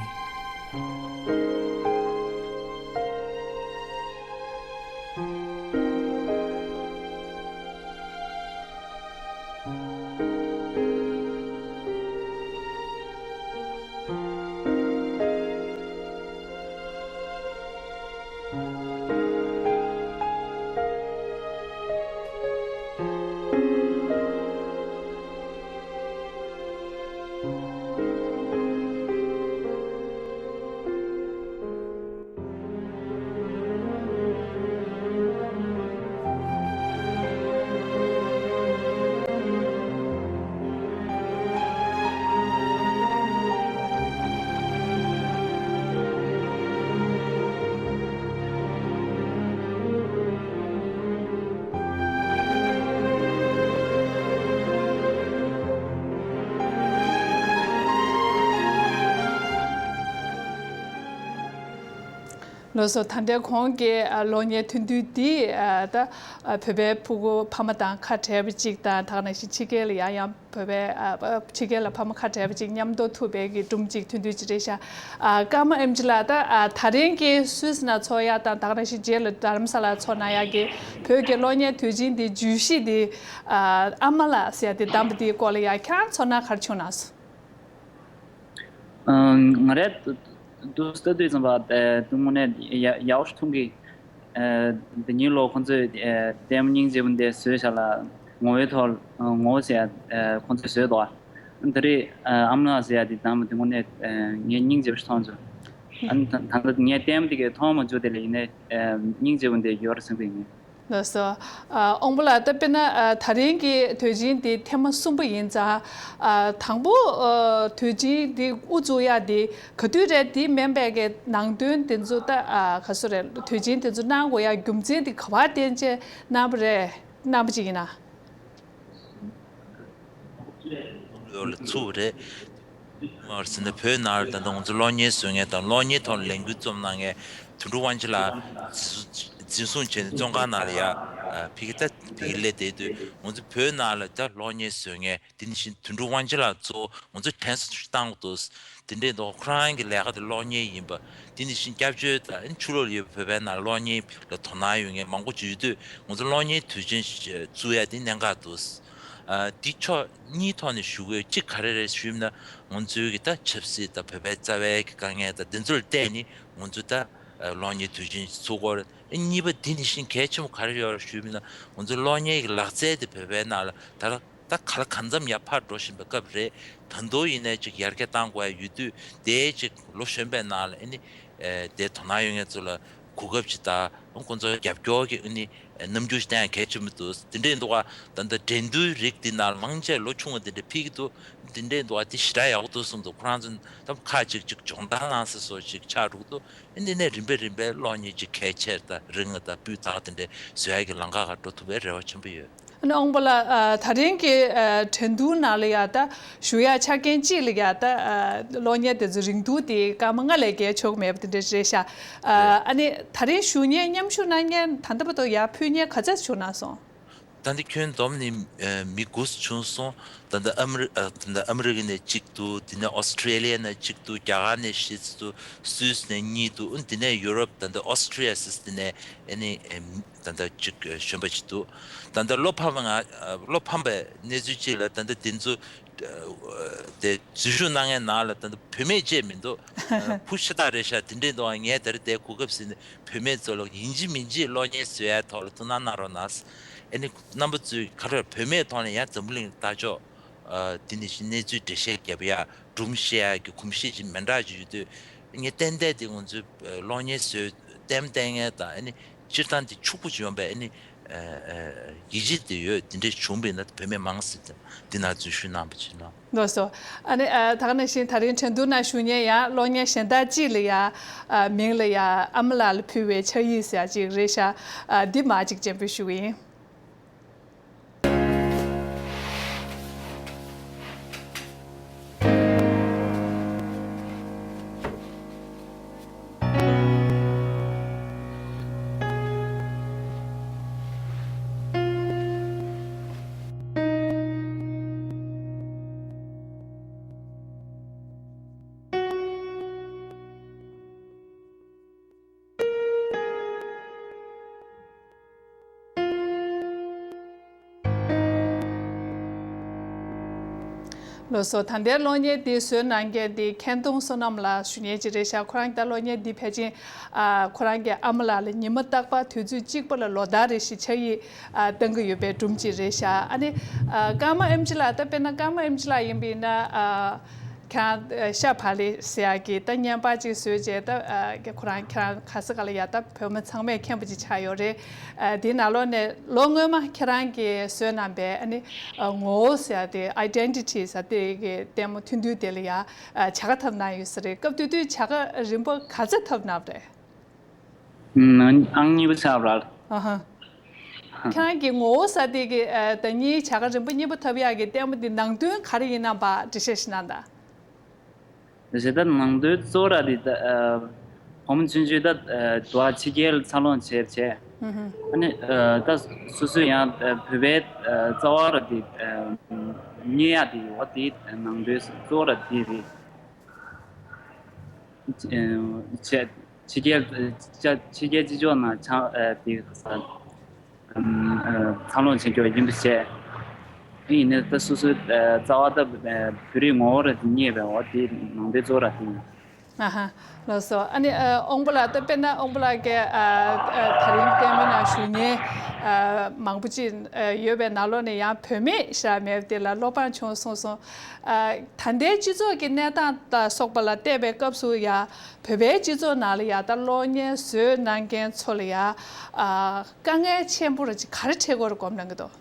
ལགས་སོ། ད་ལྟའི་གོང་གི་ཨ་གློག་བརྙན་ཐུང་ཐུང་འདི་ཨ་ད་ཨ་བོད་པའི་ཕྲུ་གུ་ཕ་མ་དང་ཁ་བྲལ་བ་གཅིག་དང་། ད་ག་ནང་བཞིན་ཕྱི་རྒྱལ་ལ་ཡང་ཡང་བོད་པའི་ཨ་ཕྱི་རྒྱལ་ལ་ཕ་མ་ཁ་བྲལ་བ་གཅིག་མཉམ་དུ་ཐུག་པའི་གི་སྒྲུང་གཅིག་ཐུང་ཐུང་ཅིག་རེད་ཤག། ཨ་ཀརྨ་ཨེམ་ཆི་ལགས། ད་ཨ་ད་རིང་གི་སུད་སི་ནང་འཚོགས་ཡ་དང་། ད་ག་ནང་བཞིན་རྗེས་ལ་རྡ་རམ་ས་ལར་འཚོགས་གནང་ཡ་གི་བོད་ཀྱི་གློག་བརྙན་དུས་ཆེན་འདི་བརྗོད་གཞི་འདི་ཨ་ཨ་མ་ལགས་ཟེར་ཡ་དེ་བདམས་པ་དེའི་སྐོར་ལ་ཡ་ཁྱེད་རང་ཚོར་སྣང་ག་རེ་བྱུང་ན་སོང་། ང་རའི་འདུག་ལྟ་དུས་ཙམ་པ་དེ་དངོས་གནས་ཡག་པོ་ཞིག་མཐོང་གི། དེ་ཉིན་ལོ་ཁོང་ཚོས་ལྟད་མོ་སྙིང་རྗེ་པོ་འདི་བཟོས་བཞག་ལ། ངོ་བོའི་ཐོག་ངོ་བོ་ཟེར་ཡ་ཁོང་ཚོས་བཟོས་འདུག་ད་རེས་ཨ་མ་ལགས་ཟེར་ཡ་དེ་དང་པོ་དེ་དངོས་གནས་ངས་སྙིང་རྗེ་པོ་ཞིག་མཐོང་བྱུང་། ཨ་ནི་ད་ད་ལྟ་ངས་ལྟད་མོ་དེ་གས་མཐོང་མ་བྱུང་། དེ་ལ་ཡིན་ནའི་སྙིང་རྗེ་པོ་འདི་ཡོད་རེད་བསམ་གི་ཡིན། ལགས་སོ། ཨ་དབང་པོ་ལགས། ད་དཔེར་ན་ཨ་ད་རིང་གི་དུས་ཆེན་འདི་ཐེངས་མ་གསུམ་པ་ཡིན་ཙང་། ཨ་དང་པོ་ཨ་དུས་ཆེན་འདི་དབུ་འཛུགས་ཡ་འདི་ག་དུས་རེད། དེ་མིན་པའི་གི་ནང་དོན་དེ་ཚོ་ད་ཨ་ག་ཚོད་རེད། དུས་ཆེན་དེ་ཚོ་གནང་དགོས་ཡ་རྒྱུ་མཚན་དེ་ག་པར་བརྟེན་བྱས་གནང་བ་རེད། གནང་བ་ཅིག་ཡིན་ན། ལོ་ལ་ཚུགས་རེད། མར་ཟིན་ན་བོད་ནང་ལ་ད་ལྟ་ང་ཚོ་གློག་བརྙན་བཟོ་མཁན་དང་གློག་བརྙན་ཐོག་ལ་ལས་འགུལ་རྩོམ་གནང་མཁན་དོན་གྲུབ་དབང་ཆེན་ལགས་འཛིན་བཟུང་བྱས་ནས་བཙོན་ཁང་ནང་ལ་ཡ་ཕ་གི་ད་ཕ་གི་སླེབས་བསྡད་དུས། ང་ཚོ་བོད་ནང་ལ་ད་གློག་བརྙན་བཟོ་མཁན་དེ་ནི་བཞིན་དོན་གྲུབ་དབང་ཆེན་ལགས་གཙོ་བོ་ང་ཚོ་དྲན་གསོ་ཞིག་བཏང་དགོས་འདུག་དེ་འདྲའི་འདུག་ཁོ་རང་གི་ལས་ཀ་དེ་གློག་བརྙན་ཡིན་པ། དེ་ནི་བཞིན་སྐྱབས་བཅོལ་དང་ཕྱི་ལོགས་ལ་ཡོད་པའི་བོད་པའི་ནང་གློག་བརྙན་ལ་དོ་སྣང་ཡོད་མཁན་མང་པོ་ཅིག་ཡོད་དུས། ང་ཚོ་གློག་བརྙན་དུས་ཆེན་བཙུགས་ཡ་དེ་གནད་འགག་འདུག་ཨ་འདི་ཕྱོགས་གཉིས་ཐོག་ནས་ཞུ་དགོས། གཅིག་ག་རེ་རེད་ཞུས་ན། ང་ཚོའི་གི་ད་ཆབ་སྲིད་དང་བོད་པའི་རྩ་བའི་གི་དཀའ་ངལ་དང་འདི་ཚོ་ལ་བལྟས་ནས་ང་ཚོ་ད་གློག་བརྙན་དུས་ཆེན་ཚུགས་དགོས་རེད། གཉིས་པ་འདི་ནི་བཞིན་གལ་ཆེན་པོ་ག་རེ་ཡོད་རེད་ཞུས་ན། ང་ཚོ་གློག་བརྙན་གི་ལག་རྩལ་དེ་བོད་པའི་ནང་ལ་ད་ད་ག་ལ་གང་འཚམ་ཡར་འཕར་འགྲོ་བཞིན་པའི་སྐབས་རེད། ད་དུང་ཡིན་ནའི་ཅིག་ཡར་རྒྱས་གཏང་དགོས་ཡ་ཡོད་དུས། དེའི་ཅིག་ལོ་གཞོན་པའི་ནང་ལ་ཨ་ནི་ཨེ་དེ་དོ་སྣང་ཡོད་མཁན་ཚོ་ལ་གོ་སྐབས་ཅིག་དང་ཁོང་ཚོ་རྒྱབ་སྐྱོར་གྱི་ཨ་ནི་རྣམ་འགྱུར་ཞིག་བསྟན་ཡ་གལ་ཆེན་པོ་འདུག་དེ་འདྲའི་འདུག་ག་ད་ལྟ་འགྲན་བསྡུར་རིགས་འདི་ནང་ལ་མང་ཆེ་ལོ་ཆུང་བ་དེ་འདྲ་ཕེབས་ཀྱི་འདུག་དེ་འདྲའི་འདུག་ག་དེ་ཞེ་དྲག་ཡག་པོ་འདུག་གསུངས་འདུག་ཁོ་རང་ཚོ་ད་ཁག་ཅིག་ཅིག་སྦྱོང་བརྡར་གནང་ས་སོགས་ཅིག་ཆགས་འགྲོ་གི་འདུག་ཨ་ནི་ནས་རིམ་པས་རིམ་པས་གློག་བརྙན་ཅིག་གལ་ཆེར་དང་རིང་ང་དང་སྤུས་དག་དེ་འདྲའི་བཟོ་ཡ་གི་ལམ་ཁ་ཁར་འགྲོ་ཐུབ་པའི་རེ་བ་ཆེན་པོ་ཡོད། ཨ་ནི་དབང་པོ་ལགས། ཨ་ད་རིང་གི་ཨ་འགྲན་བསྡུར་ནང་ལ་ཡ་ད་ཞུགས་ཡ་ཆ་རྐྱེན་གཅིག་ལ་ཡ་ད་ཨ་གློག་བརྙན་དེ་ཚོ་རིང་ཐུང་དེ་སྐར་མ་ལྔ་ལས་བརྒལ་ཆོག་གི་མེད་པ་དེ་འདྲ་རེད་ཤག་ཨ་རེད། ཨ་ནི་ད་རིང་ཞུགས་མཁན་མཉམ་ཞུགས་གནང་མཁན་ད་ལྟ་བར་དུ་ཡར་ཕུད་མཁན་ག་ཚོད་བྱུང་གནང་སོང་། ད་འདི་ཁྱོན་བསྡོམས་ནི་ཨ་མི་དགུ་བྱུང་སོང་། ད་ལྟ་ཨ་མི་རི་ཨ་ད་ལྟ་ཨ་མི་རི་ཀ་ནས་གཅིག་འདུག་དེ་ནས་ཨོ་སི་ཁྲེ་ལི་ཡ་ནས་གཅིག་འདུག་རྒྱ་གར་ནས་བཞི་འདུག་སུད་སི་ནས་གཉིས་འདུག་ཨ་ནི་དེ་ནས་ཡུ་རོབ་ད་ལྟ་ཨོ་སི་ཁྲི་ཡ་སི་སི་དེ་ནས་ཨ་ནི་ཨེམ་ད་ལྟ་གཅིག་གཞོན་པ་ཅིག་འདུག་ད་ལྟ་བློ་ཕམ་པ་ང་བློ་ཕམ་པའི་གནས་ཚུལ་གཅིག་ལ། ད་ལྟ་དེ་ཚོ་དེ་འཛུལ་ཞུགས་གནང་མཁན་ནང་ལ་ད་ལྟ་བུད་མེད་ཅིག་མི་འདུག་བུ་ཤ་སྟག་རེད་ཤག་དེ་འདྲས་འདུག་ངས་ད་རེས་དེ་གོ་སྐབས་ཟིན་ནས་བུད་མེད་ཚོ་ལ་ཡིན་གཅིག་མིན་གཅིག་གློག་བརྙན་བཟོ་ཡའི་ཐོག་ལ་ཐུགས་སྣང་གནང་རོགས་གནང་། ཨ་ནི་རྣམ་པ་ཚོས་ག་རེ་བུད་མེད་ཐོག་ནས་ཡང་འཛམ་བུ་གླིང་ལ་ལྟ་ཕྱོགས། ཨ་དེ་ནི་གནས་ཚུལ་འགྲེལ་བཤད་རྒྱབ་ཡ་སྒྲུང་བཤད་ཡ་གི་གོམས་གཤིས་ཅིག་མི་འདྲ་ཅིག་ཡོད་དུས། ངས་ཏན་ཏན་དེ་ང་ཚོའི་གློག་བརྙན་བཟོས་ལྟད་མོ་བལྟས་མཁན་དང་ཨ་ནི་སྤྱིར་བཏང་དེ་ཕྱུག་པོ་ཅིག་ཡོང་པའི་ཨ་ནི་ཡིད་ཆེས་དེ་ཡོད། དེ་འདྲས་བྱུང་བས་ན་བུད་མེད་མང་སྲིད་དེ་འདི་ནང་འཛུལ་ཞུགས་གནང་པ་ཅིག་ལ། ལགས་སོ། ཨ་ནི་ཨ་ད་ག་ནང་བཞིན་ད་རིང་འགྲན་བསྡུར་ནང་ཞུགས་མཁན་ཡང་གློག་བརྙན་གཞན་དག་ཅིག་ལ་ཡང་ཨ་མིང་ལ་ཡང་ཨ་མ་ལགས་ལ་ཕུལ་བའི་ཕྱག་ཡིག་ཟེར་ཡ་ཅིག་རེད་ཤག་ཨ་འདི་མར་ཅིག་སྤྱན་འབུལ་ཞུ་གི་ཡིན། ལགས་སོ། ད་ལྟའི་གློག་བརྙན་འདི་བཟོས་གནང་མཁན་འདི་མཁྱེན་གདོང་བསོད་ནམས་ལགས་ཞུ་མཁན་ཅིག་རེད་ཤག་ཁོ་རང་ད་གློག་བརྙན་འདི་ཕལ་ཆེར་ཨ་ཁོ་རང་གི་ཨ་མ་ལགས་ལ་ཉི་མ་རྟག་པར་དུས་ཚོད་གཅིག་པ་ལ་ལོ་ཟླ་རེ་བཞིན་ཕྱག་ཡིག་ཨ་བཏང་གི་ཡོད་པའི་སྒྲུང་ཅིག་རེད་ཤག་ཨ་ནི་ཨ་ཀརྨ་ཨེམ་ཆི་ལགས། ད་དཔེར་ན་ཀརྨ་ཨེམ་ཆི་ལགས་ཡིན་པ་ཡིན་ན་ཨ། ཁྱེད་རང་ཤ་བག་ལེབ་ཟེར་ཡག་གི་ད་བརྙན་པར་ཅིག་བཟོས་རྗེས་ད་ཁོ་རང་ཁྱེད་རང་ག་ས་ག་ལ་ཡ་ད་བོད་མི་ཚང་མས་མཁྱེན་པ་ཅིག་ཆགས་ཡོད་རེད། དེའི་ནང་ལོགས་ནས་ལོ་སྔོན་མ་ཁྱེད་རང་གིས་བཟོས་གནང་པའི་ཨ་ནི་ངོ་བོ་ཟེར་ཡག་དེ་ཨའི་ཌེན་ཊི་ཊི་ཟེར་དེ་གི་ལྟད་མོ་ཐུང་ཐུང་དེ་ལ་ཡ་བྱ་དགའ་ཐོབ་གནང་ཡོད་ས་རེད། སྐབས་དེ་དུས་བྱ་དགའ་རིམ་པ་ག་ཚོད་ཐོབ་གནང་བ་རེད། ཨང་གཉིས་པ་ཆགས་པ་རེད། ཨ་ཧ། ཁྱེད་རང་གི་ངོ་བོ་ཟེར་དེ་གི་ཨ་ཟླ་ཉིན་བྱ་དགའ་རིམ་པ་གཉིས་པ་ཐོབ་ཡག་གི་ལྟད་མོ་དེ་ནང་དོན་ག་རེ་ཡིན་ནམ་པ་འགྲེལ་བཤད་ཞིག་གནང་དང་། ཟེར་ད་ནང་དོན་གཙོ་བོ་ར་དེ་ད་ཨ་བུ་མོ་ཆུང་ཆུང་ད་ཨ་དུ་བ་ཕྱི་རྒྱལ་འཚར་ལོངས་བྱས་བྱས། ཨ་ནི་ཨ་ད་སོ་སོ་ཡང་ཨ་བོད་པའི་ཨ་རྩ་བ་ར་དེ་ཨ་རྙེད་ཡག་དེ་འོ་དེ་ནང་དོན་གཙོ་བོ་ར་དེ་རེད། ཕྱི་རྒྱལ་ཕྱི་རྒྱལ་སྤྱི་ཚོགས་ནང་ཆ་དེ་འཚར་ལོངས་བྱེད་རྒྱུ་ཡིན་པ་བྱས། ཡིན་ནའི་ད་སོ་སོའི་ཨ་རྩ་བ་ད་ཨ་བོད་རིགས་ངོ་བོ་ར་དེ་རྙེད་པའི་འོ་དེ་ནང་དོན་གཙོ་བོ་ར་དེ་ཡིན། ཨ་ཧ། ལགས་སོ། ཨ་ནི་ཨ་དབང་པོ་ལགས་ད་དཔེར་ན་དབང་པོ་ལགས་ཀྱིས་ཨ་ཨ་ད་རིང་ལྟད་མོའི་ནང་ཞུགས་མཁན་ཨ་མང་པོ་ཅིག་ཨ་ཡོད་པའི་ནང་ལོགས་ནས་ཡང་བུད་མེད་ཞིག་མེད་པ་དེ་ལ་བློ་ཕམ་བྱུང་གསུངས་སོང་། ཨ་ད་ལྟའི་སྤྱི་ཚོགས་ཀྱི་གནས་སྟངས་དང་སོགས་པ་ལ་བལྟས་པའི་སྐབས་སུ་ཡང་བོད་པའི་སྤྱི་ཚོགས་ནང་ལ་ཡང་ད་གློག་བརྙན་བཟོས་གནང་མཁན་ཚོ་ལ་ཡང་ཨ་དཀའ་ངལ་ཆེན་པོ་ར་ཅིག་ག་རེ་འཕྲད་ཀྱི་ཡོད་རེད་དགོངས་གནང་གི་འདུག་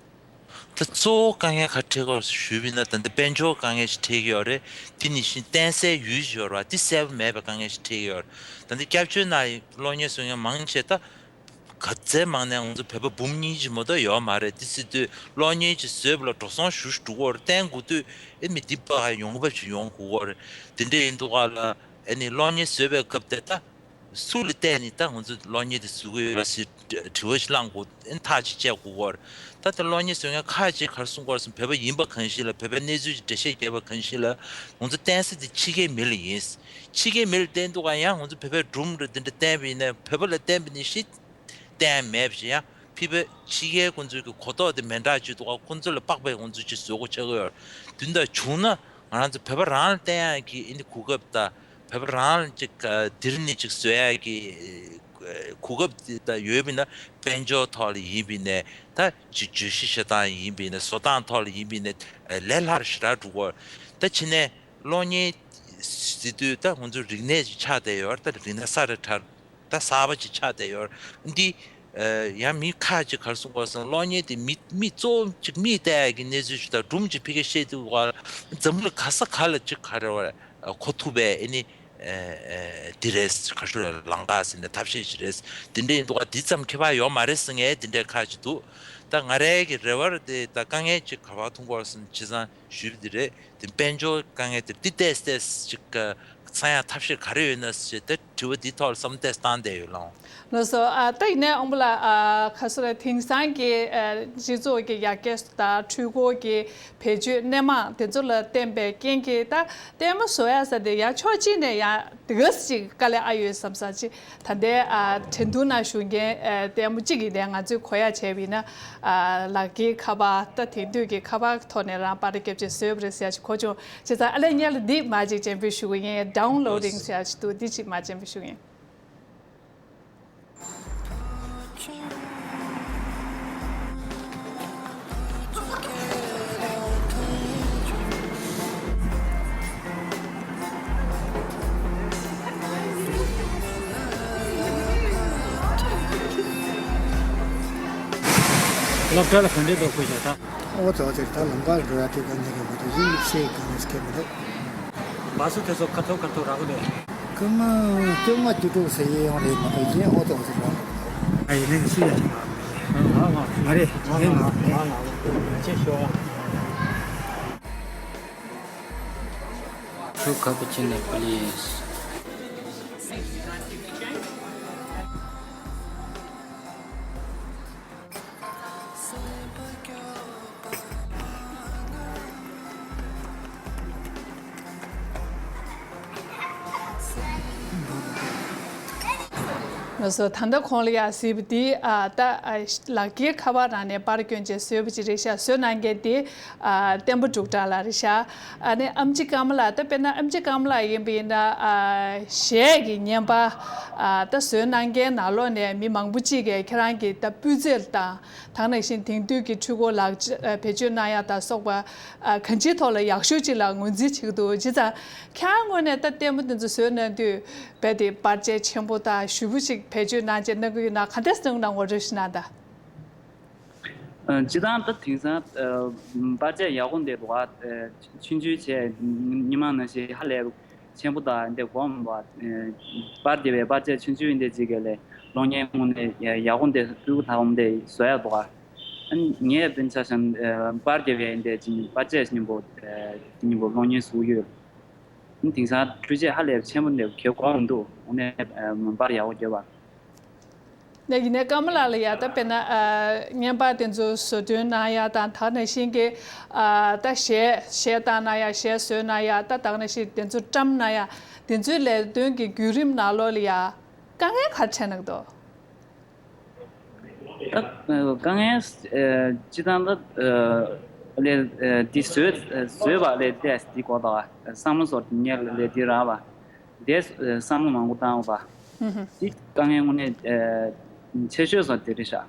ད་གཙོ་བོ་དཀའ་ངལ་ག་འཕྲད་ཀྱི་ཡོད་ཞུས་པ་ཡིན་ན། ད་ལྟ་དཔལ་འབྱོར་དཀའ་ངལ་ཞིག་འཕྲད་ཀྱི་ཡོད་རེད། དེ་ནང་བཞིན་བསྟེན་སའི་ཡུལ་ཞིག་ཡོད་རེད་བ། དེ་གསལ་པོ་མེད་པའི་དཀའ་ངལ་ཞིག་འཕྲད་ཀྱི་ཡོད་རེད། ད་ལྟ་སྐྱབས་བཅོལ་ནང་གློག་བརྙན་བཟོ་མཁན་མང་ཆེ་ད་ག་ཚད་མང་ནས་ང་ཚོ་བོད་པ་འབུམ་གཉིས་ཅིག་མ་གཏོགས་ཡོད་མ་རེད། དེ་སྲིད་དུས་གློག་བརྙན་ཅིག་བཟོས་པ་ལ་འགྲོ་སོང་ཞེ་པོ་ཅིག་འགྲོ་གི་ཡོད་རེད། བསྟེན་དགོས་དུས་ཨེ་མི་འདི་པ་ཡོང་གི་བ་ཅིག་ཡོང་དགོས་ཀྱི་ཡོད་རེད། དེ་འདྲ་ཡིན་དུས་ག་ལ་ཨེ་ནི་གློག་བརྙན་བཟོས་པའི་སྐབས་དེ་ད། སུ་ལ་བལྟས་ནས་ད་ང་ཚོ་གློག་བརྙན་དེ་བཟོ་གི་ཡོད་ཟེར་དྲི་བ་ཞིག་བསླངས་དགོས། ཨེ་ཐག་ཅིག་བཅད་དགོས་ཀྱི་ཡོད་རེད། ད་ལྟ་གློག་བརྙན་བཟོ་མཁན་ཁག་ཅིག་ག་རེ་གསུང་གི་ཡོད་རེད་ཟེར་ན། བོད་པ་ཡིན་པ་གང་ཞིག་ལ། བོད་པའི་གནས་ཚུལ་གྱི་འགྲེལ་བཤད་བརྒྱབ་པ་གང་ཞིག་ལ། ང་ཚོ་བསྟེན་ས་དེ་ཕྱི་རྒྱལ་མི་ལ་ཡིན། ཕྱི་རྒྱལ་མི་ལ་བསྟེན་དུས་ག་ཡང་ང་ཚོ་བོད་པའི་སྒྲུང་རེད་འདི་འདྲ་བསྟན་པ་ཡིན་ན། བོད་པ་ལ་བསྟན་པ་ནི་ཤི་བསྟན་མེད་པ་ཞིག་ཡང་ཕི་བོད་ཕྱི་རྒྱལ་ཁོང་ཚོའི་གི་གོ་རྟོགས་དེ་མི་འདྲ་བྱེད་དུས་ག་ཁོང་ཚོ་ལ་དཔག་པའི་ང་ཚོ་ཅིག་བཟོ་དགོས་ཆགས་ཀྱི་ཡོད་རེད། དེ་འདྲ་བྱུང་ན་ང་རང་ཚོ་བོད་པ་རང་ལ་བསྟན་ཡག་གི་ཨེ་ནི་གོ་སྐབས་དང་། བོད་པ་རང་ལ་ཅིག་ཨ་འདིར་ནི་ཅིག་བཟོ་ཡག་གི་ཨེ་གོ་སྐབས་དེ་ད་ཡོད་པ་ཡིན་ན། དཔལ་འབྱོར་ཐོག་ལ་ཡིན་པ་ཡིན་ནའི། ད་ཅིག་བརྗོད་གཞི་བཤད་སྟངས་ཡིན་པ་ཡིན་ནའི། བཟོ་སྟངས་ཐོག་ལ་ཡིན་པ་ཡིན་ནའི། ཨ་ལས་སླ་རུ་ཞེ་དྲག་འགྲོ་གི་ཡོད་རེད། ད་ཕྱི་ནས་གློག་བརྙན་ཟེར་དུས་ད་ང་ཚོ་རིག་གནས་ཅིག་ཆགས་བསྡད་ཡོད་རེད། ད་རིག་གནས་གསར་རུ་གྲགས། ད་གསར་པ་ཅིག་ཆགས་བསྡད་ཡོད་རེད། འདི་ཨ་ཡང་མི་ཁག་ཅིག་ག་རེ་གསུང་གི་ཡོད་ཟེར་ན། གློག་བརྙན་དེ་མི་མི་གཙོ་བོ་ཅིག་མིས་བལྟ་ཡག་གི་གནས་ཚུལ་ཞིག་དང་སྒྲུང་ཅིག་ཕ་གིར་བཤད་དུས་ག་འཛམ་བུ་གླིང་ག་ས་ག་ལ་ཅིག་ག་རེ་བ་གོ་ཐུབ་པའི་ཨེ་ནི་ཨ་ཨ་འདི་རེད། ག་ཞུ་རེད། ལམ་ཁ་ཟེར་ནས་ཐབས་ཤེས་ཤིག་རེད། འདི་འདྲ་ཡིན་དུས་ག་འདི་ཙམ་ཁྱད་པར་ཡོད་མ་རེད་ཟེར་མཁན་འདི་འདྲའི་ཁག་ཅིག་འདུག་ད་ང་རའི་གི་རེ་བ་དེ་ད་དཀའ་ངལ་ཅིག་ག་པར་མཐོང་གི་ཡོད་ཟེར་ན། བྱས་ཙང་ཞུས་པ་འདི་རེད། དེ་དཔལ་འབྱོར་དཀའ་ངལ་དེ་འདི་ཏོག་ཙམ་ཅིག་ག་ཚང་ཡག་ཐབས་ཤེས་ག་རེ་ཡོད་ན་ཞེས་དེ་དྲི་བ་འདིའི་ཐོག་ལ་བསམ་བློ་ཏོག་ཙམ་བཏང་བསྡད་ཡོད་ལགས། ལགས་སོ། ཨ་ད་ཡིན་ནའི་དབང་པོ་ལགས། ཨ་ག་རེ་ཟེར་ན། དེང་སང་གི་ཨ་སྤྱི་ཚོགས་ཀྱི་ཡར་རྒྱས་དང་འཕྲུལ་འཁོར་གྱི་བེད་སྤྱོད་སྣེ་མང་དེ་ཚོ་ལ་བརྟེན་པའི་རྐྱེན་གྱིས། ད་ལྟད་མོ་བཟོ་ཡག་ཟེར་དེ་ཡང་ཕྱོགས་གཅིག་ནས་ཡང་དེ་ག་ཙམ་ཅིག་དཀའ་ལས་ཨ་ཡོད་བསམ་བསམ་ཅིག་ད་ལྟའི་ཨ་འགྲན་བསྡུར་ནང་ཞུགས་མཁན་ཨ་ལྟད་མོ་གཅིག་གི་ནས་ང་ཚོས་གོ་ཡག་བྱས་པ་ཡིན་ན། ཨ་ལག་འཁྱེར་ཁ་པར། ད་དེང་དུས་ཀྱི་ཁ་པར་ཐོག་ནས་རང་པར་རྒྱབ་བྱས་བཟོས་པ་རེད་ཟེར་ཡག་ཅིག་གོ་བྱུང་། བྱས་ཙང་ཨ་ལས་ཉལ་འདི་མར་ཅིག་སྤྱན་འབུལ་ཞུ་གི་ཡིན། ཌའུན་ལོ་ཌིང་ཟེར་ཡག་ཅིག་འདུག་འདི་ཅིག་མར་སྤྱན་འབུལ་ཞུ་གི་ཡིན། སློབ་གྲྭ་ལ་ག་འདྲས་འདུག་སྐུ་ཞབས། ད་ཨོ་ཙི་ཨོ་ཙི། ད་ལམ་ཁར་འགྲོ་ཡག་དེ་ག་འདྲས་རེད་མ་གཏོགས་གཞན་མི་ཤེས་གང་ལས་སྐད་མི་འདུག་བ་སུ་དེ་ཚོ་ཁ་ཐུག་ཁ་ཐུག་རག་གི་རེད། ཀི་མ་བཅོ་ལྔ་བཅུ་དྲུག་ཟེར་ཡས་ཡོང་རེད་མ་གཏོགས་གཞན་ཨོ་ཙི་ཨོ་ཙི་རག་གི་མ་རེད། ཨ་ཡིན་ནའི་སུ་ཡ་ཆ་མ་མ་རེད། ང་ང་ང་ང་ང་ང་ང་ཆེ་ཤོག Two cappuccino, please. ལགས་སོ། ད་ལྟ་གོང་ལ་ཡར་གཟིགས་པ་འདི་ཨ་ད་ཨ་ལག་འཁྱེར་ཁ་པར་ནང་ནས་པར་བསྐྱོན་བྱས་བཟོས་པ་ཅིག་རེད་ཤག་བཟོས་གནང་མཁན་དེ་ཨ་བསྟན་པ་འབྲུག་གྲགས་ལགས་རེད་ཤག་ཨ་ནི་ཨེམ་ཆི་ཀརྨ་ལགས། ད་དཔེར་ན་ཨེམ་ཆི་ཀརྨ་ལགས་ཡིན་པ་ཡིན་ན། ཨ་གཞས་ཀྱི་བརྙན་པར་ཨ་ད་བཟོས་གནང་མཁན་ནང་ལོགས་ནས་མི་མང་པོ་ཅིག་གིས་ཁྱེད་རང་གི་ད་སྤུས་ཚད་དང་། ད་ག་ནང་བཞིན་དེང་དུས་ཀྱི་འཕྲུལ་འཁོར་ལག་ཆ་ཨ་བེད་སྤྱོད་གནང་ཡག་དང་སོགས་པ་ཨ་གང་ཅིའི་ཐོག་ལ་ཡག་ཤོས་ཅིག་ལ་ངོས་འཛིན་བྱེད་ཀྱི་འདུག་བྱས་ཙང་ཁྱེད་རང་ངོས་ནས་ད་ལྟད་མོ་དེ་ཚོ་བཟོས་གནང་དུས་རྦད་དེ་པར་ཆས་ཆེན་པོ་དང་ཞེ་པོ་ཅིག་བེད་སྤྱོད་གནང་བྱས་གནང་གི་ཡོད་ན། ག་འདྲས་སེ་གནང་དགོས་རེད་ཞུ་ན་ད། ཨ་སྤྱིར་བཏང་ད་དེང་སང་ཨ་པར་ཆས་ཡག་པོ་འདི་འདུག་ག་ཨ་ཆུང་ཆུང་བྱས་སྔོན་མ་ནང་བཞིན་ཧ་ལས་ཆེན་པོ་དང་འདི་གོ་མ་འདུག་ག་ཨ་པར་རྒྱབ་པའི་པར་ཆས་ཆུང་ཆུང་འདི་ཅིག་གི་ལས་གློག་བརྙན་དངོས་གནས་ཡག་པོ་འདི་སྤུས་ཀ་དག་པོ་འདི་བཟོ་ཡག་འདུག་ག་ཨ་ངས་དཔེར་ན་ཆ་བཞག་ན་ཨ་པར་རྒྱབ་པའི་འདི་ཅིག་པར་ཆས་མཉམ་པོ་ཨ་དེ་མཉམ་པོ་གློག་བརྙན་བཟོ་གི་ཡོད། དེང་སང་འཕྲུལ་ཆས་ཧ་ལས་ཆེན་པོ་འདི་གོ་མ་འདུག་དངོས་གནས་ཨ་པར་ཡག་པོ་རྒྱབ་པ། ཡིན་ནའི་ཀརྨ་ལགས་ལ་ཡ་ད་དཔེར་ན་ཨ་བརྙན་པར་དེ་ཚོ་བཟོ་སྐྲུན་གནང་ཡ་དང་། ད་ག་ནང་བཞིན་གྱི་ཨ་ད་གཞས་གཞས་བཏང་གནང་ཡ། གཞས་བཟོས་གནང་ཡ། ད་ད་ག་ནང་བཞིན་དེ་ཚོ་བཀྲམ་གནང་ཡ། དེ་ཚོའི་ལས་དོན་གྱི་བརྒྱུད་རིམ་ནང་ལོགས་ལ་ཡ་དཀའ་ངལ་ག་རེ་འཕྲད་གནང་གི་འདུག་ད་ཨ་དཀའ་ངལ་ཨ་སྤྱིར་བཏང་ད་ཨ་ ལས་འདི་བཟོས་བཟོས་པ་ལས་ཏེས་འདི་གོ་ད་བསམ་བློ་སོགས་ཉལ་ལས་འདི་ར་བ་འདས་བསམ་བློ་མང་པོ་བཏང་བ་འདི་དཀའ་ངལ་དངོས་གནས་ཆེ་ཤོས་སོགས་དེ་རེད་ཤག་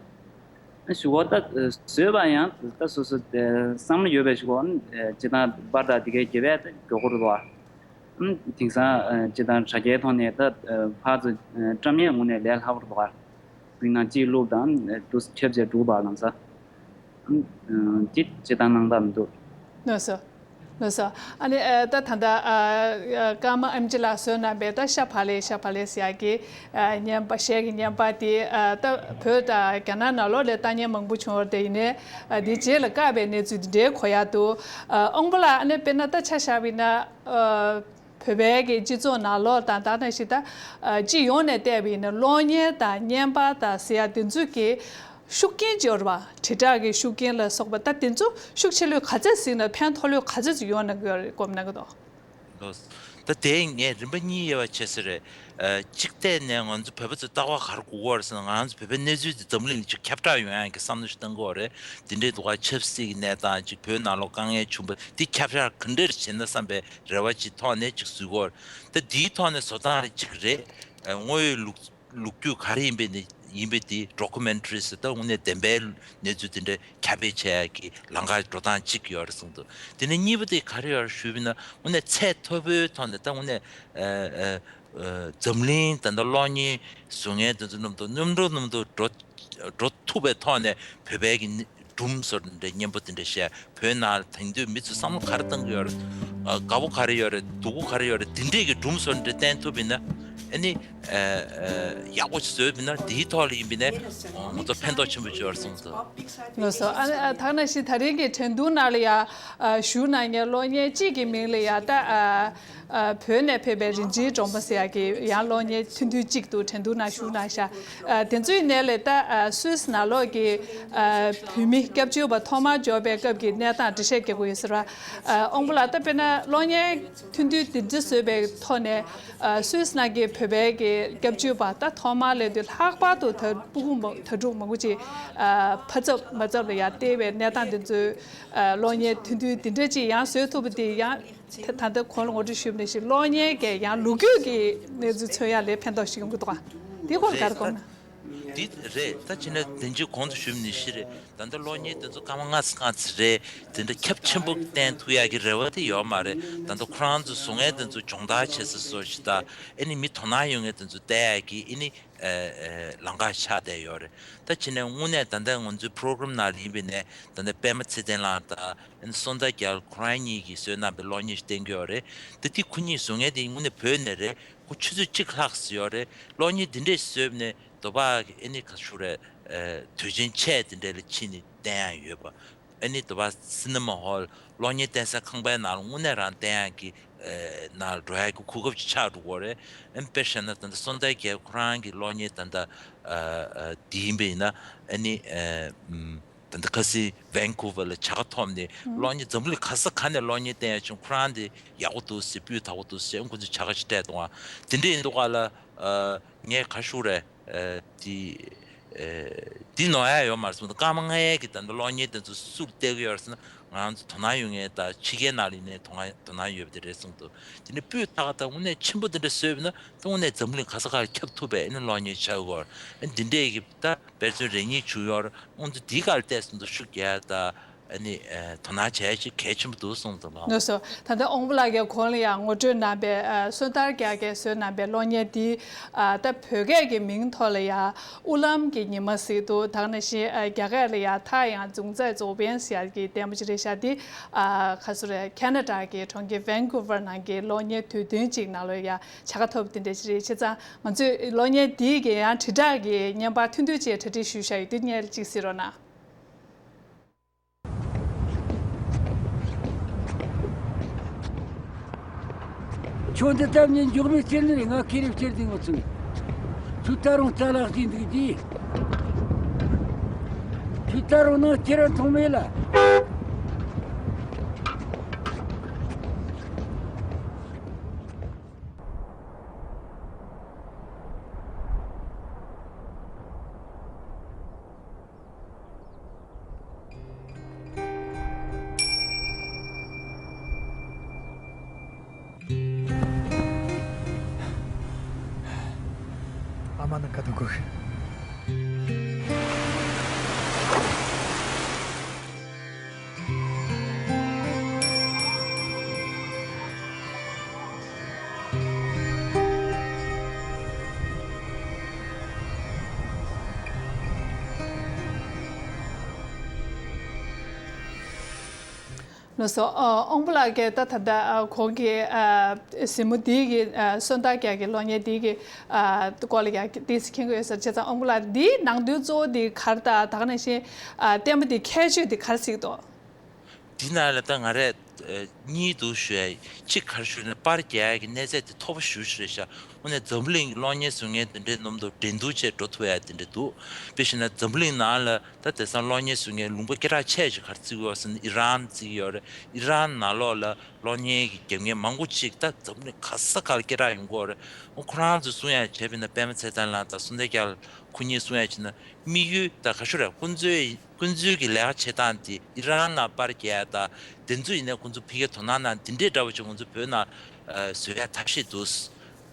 ཞུ་གོ་ད་བཟོས་པ་ཡང་ད་སོ་སོ་བསམ་བློ་ཡོད་པའི་ཞུ་གོ་ཇི་ལྟར་པར་དང་དེ་གའི་དགེ་བས་ད་མགྱོགས་པོ་རེད་བ། དེང་སང་ཇི་ལྟར་དྲ་རྒྱའི་ཐོག་ནས་ད་ཕར་ཚུར་བཀྲམ་ཡས་དངོས་གནས་ལས་སླ་པོ་རེད་བ། དཔེར་ན་གཅིག་བླུགས་དང་དུ་ཁྱབ་བྱས་འགྲུག་པ་ལམ་ས། ཨམ། ཨ། ཅི་ཅི་ལྟར་སྣང་དག་མི་འདུག་ལགས་སོ། ལགས་སོ། ཨ་ནི་ཨ། ད་ད་ལྟ་ཨ། ཨ། ཀརྨ་ཨེམ་ཆི་ལགས་བཟོས་གནང་བའི་ད་ཤ་བག་ལེབ་ཤ་བག་ལེབ་ཟེར་ཡག་གི་ཨ། བརྙན་པར་གཞས་ཀྱི་བརྙན་པར་དེ་ཨ། ད་བོད་དང་རྒྱ་ནག་ནང་ལོགས་ལ་ལྟ་མཁན་མང་པོ་བྱུང་བ་དེ་ཡིན་ནའི་ཨ། དེ་རྗེས་ལ་བཀག་པའི་གནས་ཚུལ་དེ་འདྲའི་གོ་ཡག་འདུག་ཨ། དབང་པོ་ལགས་ཨ་ནི་དཔེར་ན་ད་ཆ་བཞག་པ་ཡིན་ན་ཨ། བོད་པའི་གི་སྤྱི་ཚོགས་ནང་ལོགས་དང་ད་ནང་བཞིན་ད་ཨ། སྤྱི་ཡོངས་ནས་བལྟས་པ་ཡིན་ན་གློག་བརྙན་དང་བརྙན་པར་དང་ཟེར་ཡ་དེ་ཚོ་གི་ཤུགས་རྐྱེན་ཅིག་ཡོད་རེད་བ། དྲིལ་བསྒྲགས་ཀྱི་ཤུགས་རྐྱེན་ལ་སོགས་པ་ད་དེ་ཚོ་ཤུགས་ཆེ་ལོས་ག་ཚད་ཟིན་ན་ཕན་ཐོགས་ལོས་ག་ཚད་ཅིག་ཡོང་ན་གི་ཡོད་རེད་སྐོར་གནང་གི་འདུག་ལོ། ད་དེ་ངས་རིམ་པ་གཉིས་དབྱེ་བ་ཕྱེ་ས་རེད། ཨ། གཅིག་ཐད་ནས་ང་ཚོ་བོད་པ་ཚོ་ལྟ་བ་ག་རེ་དགོས་ཀྱི་ཡོད་རེད་ཟེར་ན་ང་ཚོ་བོད་པའི་གནས་ཚུལ་དེ་འཛམ་གླིང་ལ་ཅིག་ཁྱབ་བསྒྲགས་ཡོང་ཡག་གི་བསམ་བློ་ཞིག་གཏང་གི་ཡོད་རེད། དེ་འདྲའི་ཐོག་ཆབ་སྲིད་ཀྱི་གནས་སྟངས་ཅིག་བོད་ནང་ལོགས་དཀའ་ངལ་བྱུང་བ་འདི་ཁྱབ་བསྒྲགས་ག་འདྲ་བྱས་ན་བསམ་པའི་རེ་བ་ཅིག་ཐོག་ནས་ཅིག་བཟོས་ཀྱི་ཡོད་རེད། ད་འདིའི་ཐོག་ནས་བཟོ་སྟངས་རེ་ཅིག་རེད། ཨ། དངོས་ཡོད་ལུགས་ལོ་རྒྱུས་ག་རེ་ཡིན་པའི་ནི་ཡིན་པའི་དེ་ཌོ་ཀུ་མེན་ཊ་རི་ཟེར་ད་དངོས་གནས་བདེན་པའི་གནས་ཚུལ་དེ་འདྲ་ཁྱབ་སྤེལ་བྱེད་ཡག་གི་ལམ་ཁ་འགྲོ་སྟངས་གཅིག་ཡོད་རེད་གསུངས་འདུག་དེ་ནས་གཉིས་པ་དེ་ག་རེ་ཡོད་རེད་ཞུས་པ་ཡིན་ན་དངོས་གནས་ཚད་མཐོ་པོའི་ཐོག་ནས་ད་དངོས་གནས་ཨ་ཨ་ཨ་འཛམ་གླིང་ད་ལྟ་གློག་བརྙན་བཟོ་མཁན་དེ་ཚོ་རྣམས་དང་སྣུམ་འགྲོ་སྣུམ་དུ་འགྲོ་འགྲོ་ཐུབ་པའི་ཐོག་ནས་བོད་པའི་གི་སྒྲུང་བཟོ་འདྲ་སྙན་པོ་དེ་འདྲ་བཤད། བོད་ནང་ལ་དེང་དུས་མི་ཚོས་བསམ་བློ་ག་རེ་གཏོང་གི་ཡོད་རེད། ཨ། དགའ་པོ་ག་རེ་ཡོད་རེད། སྡུག་པོ་ག་རེ་ཡོད་རེད། དེ་འདྲས་ཀྱི་སྒྲུང་བཟོ་འདྲ་བསྟན་ཐུབ་པ་ཡིན་ན་ཨ་ནི་ཨ་ཨ་ཡག་པོ་ཞིག་བཟོས་པ་ཡིན་ན་དེའི་ཐོག་ལ་ཡིན་པ་ཡིན་ན་ང་ཚོ་ཕན་ཐོགས་ཆེན་པོ་ཅིག་ཡོད་རེད་གསུངས་འདུག་ལགས་སོ། ཨ་ནི་ཨ་ད་ནང་བཞིན་ད་རིང་གི་འགྲན་བསྡུར་ནང་ལ་ཡ་ཨ་ཞུགས་གནང་མཁན་གློག་བརྙན་གཅིག་གི་མིང་ལ་ཡ་ད་ཨ། ཨ། བོད་ནས་ཕེབས་པའི་རིན་ཆེན་སྒྲོལ་མ་ཟེར་ཡག་གི་ཡང་གློག་བརྙན་ཐུང་ཐུང་གཅིག་ཏུ་འགྲན་བསྡུར་ནང་ཞུགས་གནང་ཤག་ཨ། དེ་ཚོའི་ནང་ལས་ད་ཨ། སུད་སི་ནང་ལོགས་ཀྱི་ཨ། བོད་མི་སྐྱབས་བཅོལ་བ་ཐོག་མར་འབྱོར་པའི་སྐབས་ཀྱི་གནས་སྟངས་འགྲེལ་བཤད་རྒྱག་དགོས་ཡོད་ཟེར་བ། ཨ། དབང་པོ་ལགས་ད་དཔེར་ན་གློག་བརྙན་ཐུང་ཐུང་དེ་འདྲ་བཟོས་པའི་ཐོག་ནས་ཨ། སུད་སི་ནང་གི་བོད་པའི་གི་སྐྱབས་བཅོལ་བ་ད་ཐོག་མར་སླེབས་དུས་ལྷག་པར་དུ་ད་སྤུ་གུ་མ་དྭ་ཕྲུག་མང་པོ་ཅིག་ཨ། ཕ་ཚབ་མ་ཚབ་ལ་ཡར་བལྟས་པའི་གནས་སྟངས་དེ་ཚོའི་ཨ། གློག་བརྙན་ཐུང་ཐུང་དེ་འདྲ་ཅིག་ཡང་བཟོས་ཐུབ་པ་དེ་ཡང་། ད་ལྟ་གོང་ལ་ངོ་སྤྲོད་ཞུས་པ་ནང་བཞིན་གློག་བརྙན་གྱི་ཡང་ལོ་རྒྱུས་ཀྱི་གནས་ཚུལ་མཚོན་ཡ་ལས་ཕན་ཐོགས་ཤིག་ཡོང་གི་འདུག་ག་དེ་སྐོར་ག་རེ་དགོངས་ན། འདི་རེད། ད་ཅི་ནས་དེང་ཅིག་གོང་དུ་ཞུས་པ་ནང་བཞིན་རེད། ད་ལྟ་གློག་བརྙན་དེ་ཚོ་སྐར་མ་ལྔ་ཙམ་ལྔ་ཙམ་རེད། དེ་འདྲ་ཁྱབ་ཆེན་པོ་བསྟན་ཐུབ་ཡ་གི་རེ་བ་དེ་ཡོད་མ་རེད། ད་ལྟ་ཁོ་རང་ཚོ་བཟོ་མཁན་དེ་ཚོ་སྦྱོང་བརྡར་བྱེད་ས་བཟོ་ཞིག་དང་ཨེ་ནི་མི་དོ་སྣང་ཡོད་མཁན་དེ་ཚོ་བལྟ་ཡ་གི་ཨེ་ནི་ཨེ་ཨེ་ལམ་ཁ་ཆགས་བསྡད་ཡོད་རེད། ད་ཅི་ནས་དངོས་གནས་ད་ལྟ་ང་ཚོའི་པོ་རོ་གྷ་རམ་ནང་ལ་ཡིན་པ་ཡིན་ནའི་ད་ལྟ་པད་མ་ཚེ་བརྟན་ལགས་དང་། ཨ་ནི་སོན་ཟླ་རྒྱལ་ཁོ་རང་གཉིས་ཀྱིས་བཟོས་གནང་པའི་གློག་བརྙན་ཞིག་བསྟན་གྱི་ཡོད་རེད། ད་དེ་ཁོ་གཉིས་བཟོ་མཁན་དེ་དངོས་གནས་བོད་ནས་རེད། ཁོ་ཆུ་ཚོད་གཅིག་ལྷག་ཙམ་ཡོད་རེད། གློག་བརྙན་འདི་འདྲས་བཟོས་ནས་དོ་བག་གི་ཨ་ནི་ག་ཞུ་རེད། ཨ། དུས་ཆེན་ཆེ་དེ་འདྲས་ལ་ཕྱིན་ནས་བསྟན་ཡག་ཡོད་པ། ཨ་ནི་དོ་བག་སི་ནི་མ་ཧོལ་གློག་བརྙན་བསྟན་སའི་ཁང་པའི་ནང་ལ་དངོས་གནས་རང་བསྟན་ཡག་གི་ཨ། ནང་ལ་འགྲོ་ཡག་གི་གོ་སྐབས་ཅིག་ཆགས་འགྲོ་གི་ཡོད་རེད། ཨ་ནི་དཔེར་བཞག་ན་ད་ལྟ་སོན་ཟླ་རྒྱལ་ཁོ་རང་གི་གློག་བརྙན་ད་ལྟ་ཨ། ཨ། འདི་ཡིན་པ་ཡིན་ན་ཨ་ནི་ཨ། ཨམ། ད་ལྟ་ཁ་སང་ཝན་ཀུ་ཝར་ལ་བྱ་དགའ་ཐོབ་ནས་ཨང་། གློག་བརྙན་འཛམ་བུ་གླིང་ག་ས་ག་ནས་གློག་བརྙན་བསྟན་ཡ་བྱུང་། ཁོ་རང་དེ་ཡག་པོ་འདུག་ཟེར། སྤུས་དག་པོ་འདུག་ཟེར། ཁོ་ཚོས་བྱ་དགའ་ཞིག་སྤྲད་གཏོང་བ་དེ་འདྲ་ཡིན་འདུག་ག་ལ། ཨ། ངས་ག་ཞུ་རེད། ཨ། དེ་ཨ། འདི་ནོར་ཡ་ཡོད་མ་རེད་གསུངས་འདུག་སྐར་མ་ལྔ་ཡས་ཀྱི་ད་ལྟ་གློག་བརྙན་དེ་ཚོ་སུར་བལྟས་ཀྱི་ཡོད་རེད་ཟེར་ན་ང་རང་ཚོ་དོ་སྣང་ཡོད་མཁན་དང་ཕྱི་རྒྱལ་ནང་ལ་ཡིན་ནའི་དོ་སྣང་དོ་སྣང་ཡོད་པ་དེ་རེད་གསུངས་འདུག་དེ་ནས་སྤུས་དག་དང་དངོས་གནས་ཆེན་པོ་དེ་འདྲ་བཟོས་པ་ན་ད་དངོས་གནས་འཛམ་གླིང་ག་ས་ག་ལ་ཁྱབ་ཐུབ་པའི་ཨ་ནི་གློག་བརྙན་ཆགས་ཀྱི་ཡོད་རེད། ཨ། འདི་འདྲས་ཀྱི་ད། དཔེ་མཚོན་རེ་གཉིས་བྱུང་ཡོད་རེད། ཁོང་ཚོ་འདི་གར་བལྟས་སོང་དུ་ཤུགས་རྒྱག་ཡ་ད་ཨ་ནི་ཨ་དོ་སྣང་བྱ་ཡ་ཞིག་གལ་ཆེན་པོ་འདུག་གསུངས་འདུག་ལགས། ལགས་སོ། ད་ལྟ་དབང་པོ་ལགས་ཀྱིས་གོང་ལ་ཡང་ངོ་སྤྲོད་གནང་པའི་ཨ་སོན་ཟླ་རྒྱལ་གྱིས་བཟོས་གནང་པའི་གློག་བརྙན་འདི་ཨ་ད་བོད་སྐད་ཀྱི་མིང་ཐོག་ལ་ཡང་དབུ་ལམ་གྱི་ཉི་མ་ཟེར་འདུག་ད་ག་ནང་བཞིན་ཨ་རྒྱ་སྐད་ལ་ཡང་ཐ་ཡང་ཛུང་ཙའི་ཛོ་བེན་ཟེར་ཡ་གི་ལྟད་མོ་ཅིག་རེད་ཤག་འདི་ཨ་ག་སུ་རེད། ཁེ་ན་ཌ་གི་གྲོང་ཁྱེར་ཝན་ཀུ་ཝར་ནང་གི་གློག་བརྙན་དུས་སྟོན་ཅིག་ནང་ལོགས་ཡང་བྱ་དགའ་ཐོབ་དེ་འདྲ་ཅིག་རེད། བྱས་ཙང་། ང་ཚོས་གློག་བརྙན་འདིའི་གི་ཡང་དྲིལ་བསྒྲགས་ཀྱི་བརྙན་པར་ཐུང་ཐུང་ཅིག་གྲ་སྒྲིག་ཞུས་བཞག་ཡོད་དུས་སྙན་གཅིག་གཟིགས་རོགས་གནང་། ཁྱོད་འདི་ལྟ་བུ་ནི་མགྱོགས་མེད་སྐྱེལ་ནི་རེད། ང་ཁེ་རེ་སྐྱེལ་འདུག་མི་ཚུགས། ཁྱོད་ད་རུང་རྩ་ལག་ཅིག་འདུག་དེ། ཁྱོད་ད་རུང་ནང་ཁྱེར་མཐོང་མེད་ལ། མ་ན་ཀ་ཏོ་གོ་ཤི། ལགས་སོ། ཨ། དབང་པོ་ལགས་ཀྱིས་ད་ད་ལྟ་ཨ་ཁོང་གི་ཨ་གཟིགས་མོ་འདི་གི་ཨ་སོན་དར་རྒྱག་གི་གློག་བརྙན་འདི་གི་ཨ་སྐོར་ལ་ཡང་ཏོག་ཙམ་མཁྱེན་གྱི་ཡོད་ས་རེད། བྱས་ཙང་དབང་པོ་ལགས་འདིའི་ནང་དོན་གཙོ་བོ་འདི་ག་རེ་དང་། ད་ག་ནང་བཞིན་ཨ་ལྟད་མོ་འདི་ཁྱད་ཆོས་འདི་ག་རེ་གཟིགས་འདུག་འདི་ནང་ལ་ད་ང་རས་ཨ་གཉིས་འདུག་ཞུ་ཡ་གཅིག་ག་རེ་ཞུ་ན། པར་རྒྱག་ཡ་གི་གནས་ཚད་དེ་མཐོ་པོ་ཞེ་པོ་ཅིག་རེད་ཤག་དངོས་གནས་འཛམ་བུ་གླིང་གི་གློག་བརྙན་བཟོ་མཁན་དེ་འདྲའི་ནང་དུ་འགྲན་བསྡུར་བྱས་འགྲོ་ཐུབ་ཡ་དེ་འདྲ་འདུག་དཔེ་བཞག་ན་འཛམ་བུ་གླིང་ནང་ལ་ད་དེང་སང་གློག་བརྙན་བཟོ་མཁན་ལུང་པ་སྐད་གྲགས་ཆེ་ཤོས་ག་རེ་བརྩི་གི་ཡོད་ཟེར་ན་ཨི་རན་བརྩི་གི་ཡོད་རེད། ཨི་རན་ནང་ལོགས་ལ་གློག་བརྙན་གྱི་རྒྱབ་མཁན་མང་པོ་ཅིག་ད་འཛམ་བུ་གླིང་ག་ས་ག་ལ་སྐད་གྲགས་ཡོང་གི་ཡོད་རེད། ཁོ་རང་ཚོས་གསུང་ཡ་བྱས་པ་ཡིན་ན། པད་མ་ཚེ་བརྟན་ལགས་དང་བསོད་ནམས་སྐྱབས་ལགས་ཁོ་གཉིས་གསུང་ཡ་བྱས་ན། དམིགས་ཡུལ་ད་ག་ཞུ་རེད། ཁོ་ཚོའི་ཁོ་ཚོའི་གི་ལས་ཀ་བྱེད་སྟངས་དེ་ཨི་རན་ནང་པར་རྒྱག་ཡ་དང་། དེ་ཚོ་ཡིན་ནའི་ཁོ་ཚོ་ཕ་གིར་དོ་སྣང་གནང་། དེ་འདྲའི་འདྲ་བོ་ཅིག་ཁོ་ཚོ་བོད་ནང་ཨ་བཟོ་ཡ་ཐབས་ཤེས་འདུག་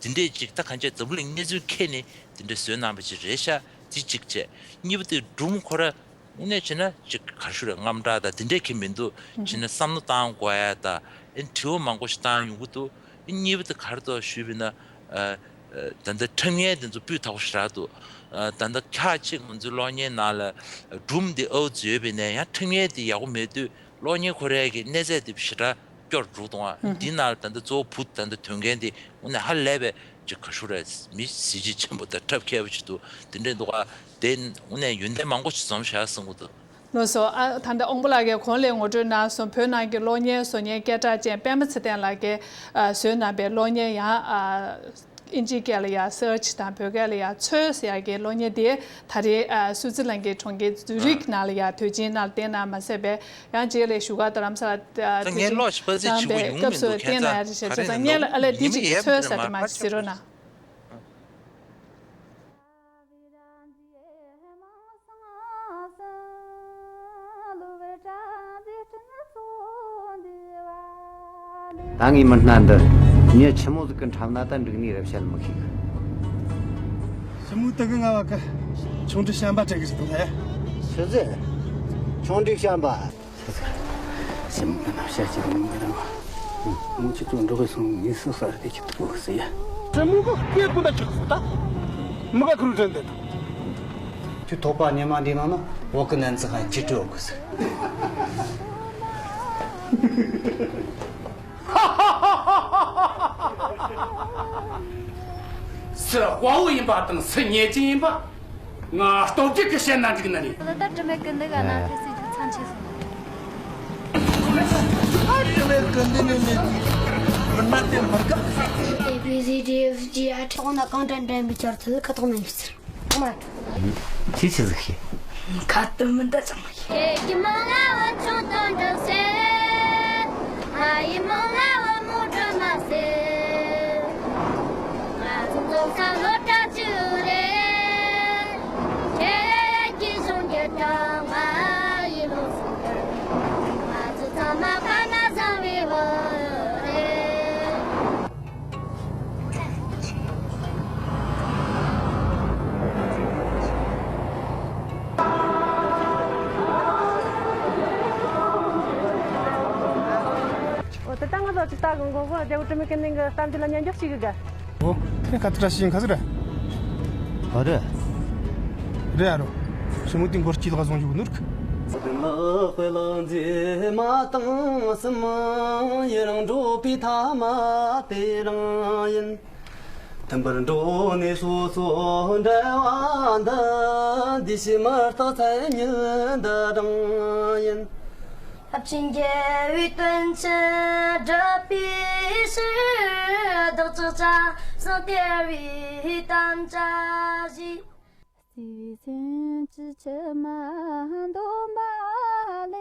དེ་འདྲས་ཅིག་ད་གང་ཅི་འཛམ་བུ་གླིང་གནས་ཚུལ་མཁྱེན་ནས་དེ་འདྲས་བཟོས་གནང་བ་ཅིག་རེད་ཤག་དེ་གཅིག་བྱས། གཉིས་པ་དེ་སྒྲུང་ཁོ་ར་དངོས་གནས་བྱས་ན་ཅིག་ག་ཞུ་རེད། རྔམ་དྲག་དང་དེ་འདྲས་ཁྱད་མི་འདུག་བྱས་ན་བསམ་བློ་བཏང་དགོས་ཡ་དང་། ཨེ་དྲི་བ་མང་པོ་ཞིག་བཏང་ཡོང་གི་འདུག་གཉིས་པ་དེ་ག་རེ་འདུག་ཞུས་པ་ཡིན་ན། ཨ་ཨ་ད་ལྟ་འཁྲབ་མཁན་དེ་ཚོ་སྤུས་དག་པོ་ཞེ་དྲག་འདུག་ཨ་ད་ལྟ་ཁག་ཅིག་ང་ཚོའི་གློག་བརྙན་ནང་ལ་སྒྲུང་དེ་ཨའུ་བཟོས་པ་ཡིན་ན་ཡང་འཁྲབ་མཁན་དེ་ཡག་པོ་མེད་དུས། གློག་བརྙན་ཁོ་རའི་གི་གནས་ཚད་དེ་ཞེ་དྲག་སྐྱོ་རུ་འགྲོ་གཏོང་བ། འདི་ནང་ལ་ད་ལྟ་གཙོ་བོ་བུ་ད་ལྟ་ཐོན་མཁན་དེ་དངོས་གནས་ཧ་ལས་པའི་ཅིག་ག་ཞུ་རེད། མི་གཟི་བརྗིད་ཆེན་པོ་དང་ཐབས་མཁས་པོ་ཅིག་འདུག་དེ་འདྲས་འདུག་ག་དེ་དངོས་གནས་ཡོན་ཏན་མང་པོ་ཅིག་འཛོམས་ཤག་བསམ་གྱི་འདུག་ལགས་སོ། ཨ་ད་ལྟ་དབང་པོ་ལགས་ཀྱིས་གོང་ལ་ངོ་སྤྲོད་གནང་སོང་། བོད་ནང་གི་གློག་བརྙན་བཟོ་མཁན་སྐད་གྲགས་ཅན་པད་མ་ཚེ་བརྟན་ལགས་ཀྱིས་ཨ་བཟོས་གནང་པའི་གློག་བརྙན་ཡང་ཨ་ཨིན་ཇིའི་སྐད་ལ་ཡང་སར་ཆི་དང་བོད་སྐད་ལ་ཡང་ཚོད་ཟེར་ཡག་གི་གློག་བརྙན་དེ་ད་རེས་ཨ་སུའུ་ཙི་ལན་གྱི་གྲོང་ཁྱེར་ཛུ་རིག་ནང་ལ་ཡང་དུས་ཆེན་ནང་ལ་བསྟན་གནང་མ་ཟད་པའི་ཡང་རྗེས་ལ་བཞུགས་སྒར་རྡ་རམ་ས་ལ་ད་དུས་ངས་ཆེན་ཀློག་ཞིབ་པ་ཚོས་བྱེད་དགོས་ཡོང་མི་འདུག་ཁྱེད་ཚང་། བྱས་ཙང་སྔོན་ལ་ཨ་ལས་འདི་ཅིག་ཚོད་ཟ་དེ་མ་གཟིགས་རོགས་གནང་། ད་ངས་མི་སྣ་འདི་མྱི་ཆི་མོ་ཟིག་གི་འཁྲབ་ན་ད་འགྲིག་ནི་རེད་བཤད་མི་ཤེས་གི། ཞི་མོ་དེ་གི་ང་བ་གི་ཆུང་འདྲི་བཤན་པ་དྲན་གི་ཞིག་དང་ལྷ། ཆི་ཟེར། ཆུང་འདྲི་བཤན་པ། ཞི་མོ་གི་ན་བཤད་ཀྱི་མི་འདུག་གི་རེད་མ། མོ་ཁྱེད་ཚོ་འགྲོ་གི་སོང་། ངས་སུ་ས་རེད་དེ་ཁྱེད་ཚོ་གི་ཟེར་ཡ། ཞི་མོ་གི་སྐད་པོ་ད་ཆགས་སོང་ད། མི་ག་ཁུར་དྲན་དེ་དང་། ཁྱོད་ཐོག་པ་ཉི་མ་འདི་ནང་ན་བོད་གི་ནན་ཚི་ཧན་ཅི་སྤྲོད་གི་ཟེར། སུ་དཔའ་བོ་ཡིན་པ་དང་སུ་ཉེས་ཅན་ཡིན་པ་ང་སྟོབས་རྒྱལ་གྱིས་བཤད་ན་འགྲིག་ནི་རེད། ད་ལྟ་དྲི་མེད་ཀུན་ལྡན་ག་ན་ཕེབས་སའི་རྒྱུ་མཚན་ཆེ་སོང་། དྲི་མེད་ཀུན་ལྡན་ནི་མེད་དུས་མི་སྣ་དེ་མི་དགའ། ཨེ་བི་སི་ཌི་ཨེཕ་ཇི་ཨ་ཐོག་ན་གང་དྲན་དྲན་པའི་ཆར་ཚུལ་ཁ་ཐོག་ན་ཡོད་ཟེར། ཁྱེད་ཆི་ཟིག་ཤེས། ཁ་དུ་མི་འདི་ཙམ་མ་ཤེས། ཁྱེད་ཀྱི་མིང་ལ་བུ་ཆུང་དོན་གྲུབ་ཟེར། ང་ཡི་མིང་ལ་བུ་མོ་སྒྲོལ་མ་ཟེར། ང་ཚོ་འཛོམས་ས་ལོ་གྲངས་གཅིག་རེད། ཁྱེད་ཀྱི་གཞུང་གི་གྲངས་ང་ཡི་ལོ་གསུམ་རེད། ང་ཚོ་ཚང་མ་ཕ་མ་བཟང་བའི་བུ་རེད། འོ་དེ་ལྟ་ང་ཚོ་ཅིག་ལྟ་གི་མགོ་བོ་རྒྱལ་པོ་དྲི་མེད་ཀུན་ལྡན་གྱི་གཏམ་རྒྱུད་ལ་ཉན་འཇོག་བྱེད་གི་ག་འོ་དེ་ནས་ག་ཚོད་ར་ཤེས་ཡིན་ག་ཚོད་ར། འོ་རེད། རེད་ཨ་རོ། ཞི་མོ་དེ་མགོ་སྐྱིད་ལ་བཟུང་རྒྱུ་ནོར་གི། དེ་ནི་དཔེ་ལ་མཛེས་མ་དང་གསུམ་ཡི་རང་འགྲོ་པའི་ཐ་མ་དེ་རང་ཡིན། མཐུན་པར་འགྲོ་ནས་སོ་སོ་འབྲེལ་བ་འདི། འདི་ཕྱི་མི་རྟག་མཚན་ཉིད་འདི་རང་ཡིན། རླབས་ཆེན་རྒྱལ་བའི་དོན་ཆེན་བསྒྲུབ་པའི་ཕྱིར། བདག་ཅག་སྐྱ་བཟང་སྟེར་བའི་དམ་བཅའ་བཞེས། བརྩེ་བའི་སེམས་ཀྱི་མཆི་མ་འདོམས་པ་ལས།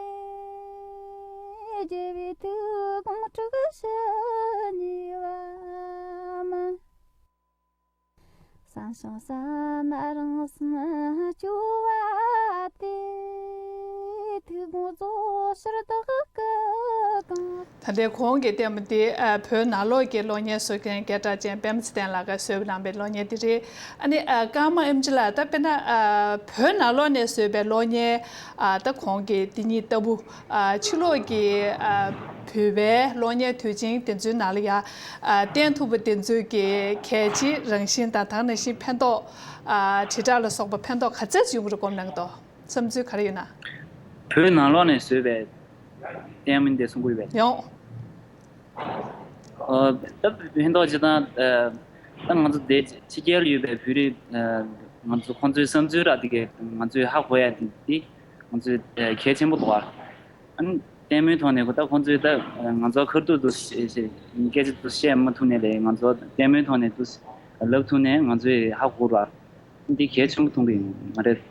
རྒྱལ་བའི་ཐུགས་དགོངས་དྲུག་ཞུ་ཉེ་བ་མ། བསམ་བྱུང་བསམ་ན་རང་སེམས་སྐྱོ་བ་སྟེ། ཐུགས་དགོངས་རྫོགས་ཕྱིར་བདག་སྐུ་ ད་ལྟའི་གོང་གི་ལྟད་མོ་འདི་ཨ་བོད་ནང་ལོགས་ཀྱི་གློག་བརྙན་བཟོ་མཁན་སྐད་གྲགས་ཅན་པད་མ་ཚེ་བརྟན་ལགས་ཀྱིས་བཟོས་པ་གནང་པའི་གློག་བརྙན་འདི་རེད། ཨ་ནི་ཨ་ཀརྨ་ཨེམ་ཆི་ལགས། ད་དཔེར་ན་ཨ་བོད་ནང་ལོགས་ནས་བཟོས་པའི་གློག་བརྙན་ཨ་ད་གོང་གི་འདི་གཉིས་ལྟ་བུ་ཨ་ཕྱི་ལོགས་ཀྱི་ཨ་བོད་པའི་གློག་བརྙན་དུས་ཆེན་དེ་ཚོའི་ནང་ལ་ཡ་ཨ་བསྟན་ཐུབ་པ་དེ་ཚོའི་གི་གལ་ཆེའི་རང་བཞིན་དང་། ད་ག་ནང་བཞིན་ཕན་ཐོགས་ཨ་དྲིལ་བསྒྲགས་ལ་སོགས་པ་ཕན་ཐོགས་ག་ཚད་ཅིག་ཡོང་གི་རེད་དགོངས་གནང་གི་འདུག་བསམ་ཚུལ་ག་རེ་ཡོད་ན། བོད་ནང་ལོགས་ནས་བཟོས་པའི་ལྟད་མོ་འདི་གསུང་གི་ཡོད་པས། ཡོང་། ཨ་ད་ཕན་ཐོགས་ཅིག་དང་། ཨ་ད་ང་ཚོ་དེ་ཕྱི་རྒྱལ་ཡོད་པའི་བོད་རིགས་ཨ་ང་ཚོ་ཁོང་ཚོའི་བསམ་ཚུལ་ར་དེ་གས་ང་ཚོས་ཧ་གོ་ཡ་དེ་དེ་ང་ཚོའི་ཨ་གལ་ཆེན་པོ་འདུག་ཨ། ཨ་ནི་ལྟད་མོའི་ཐོག་ནས་ཁོ་ད་ཁོང་ཚོས་ད་ང་ཚོ་ཁ་ཐུག་ཏུ་བཤད་བཤད་སྐད་ཆ་དུ་བཤད་མ་ཐུབ་ནས་ལས། ང་ཚོ་ལྟད་མོའི་ཐོག་ནས་དུ་ལབ་ཐུབ་ནས་ང་ཚོས་ཧ་གོ་ར། འདི་གལ་ཆེན་པོ་མཐོང་གི་ཡིན། ང་རེད།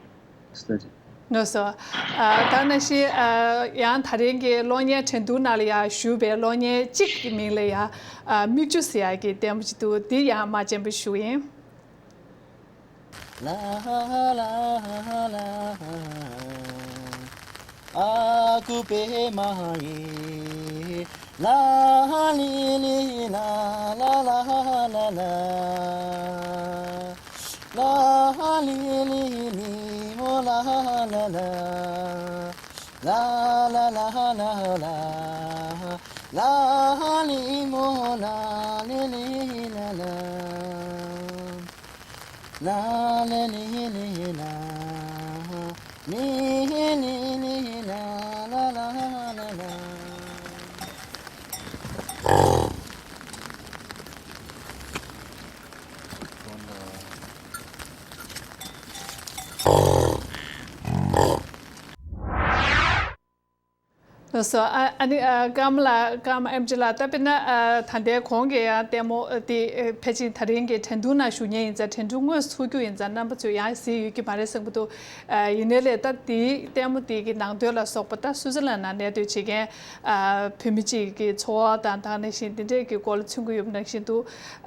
ལགས་སོ། ཨ་ད་ག་ནང་བཞིན་ཨ་ཡང་ད་རིང་གི་གློག་བརྙན་འགྲན་བསྡུར་ནང་ལ་ཡང་ཞུགས་པའི་གློག་བརྙན་གཅིག་གི་མིང་ལ་ཡང་ཨ་མིག་ཆུ་ཟེར་ཡག་གི་ལྟད་མོ་ཅིག་འདུག་འདི་ཡང་མ་སྤྱན་འབུལ་ཞུ་གི་ཡིན། ལགས་སོ། ཨ་ཨ་ནི་ཨ་ཀརྨ་ལགས། ཀརྨ་ཨེམ་ཆི་ལགས། ད་དཔེར་ན་ཨ་ད་ལྟའི་གོང་གི་ཡང་ལྟད་མོ་ཨ་དེ་ཨ་ཕལ་ཆེར་ད་རིང་གི་འགྲན་བསྡུར་ནང་ཞུགས་མཁན་ཡིན་ཙང་འགྲན་བསྡུར་དངོས་སུ་ཚུགས་རྒྱུ་ཡིན་ཙང་རྣམ་པ་ཚོས་ཡང་གཟིགས་ཡོད་ཀྱི་མ་རེད་བསམ་གྱི་འདུག་ཨ་ཡིན་ནའི་ལས་ད་དེའི་ལྟད་མོ་དེ་གི་ནང་དོན་ལ་སོགས་པ། ད་སུའུ་ཙི་ལན་ནང་གནས་སྡོད་བྱེད་མཁན་ཨ་བོད་མི་གཅིག་གི་འཚོ་བ་དང་། ད་ག་ནང་བཞིན་དེ་འདྲས་ཀྱི་སྐོར་ལ་མཚོན་གྱི་ཡོད་པ་ནང་བཞིན་དུ།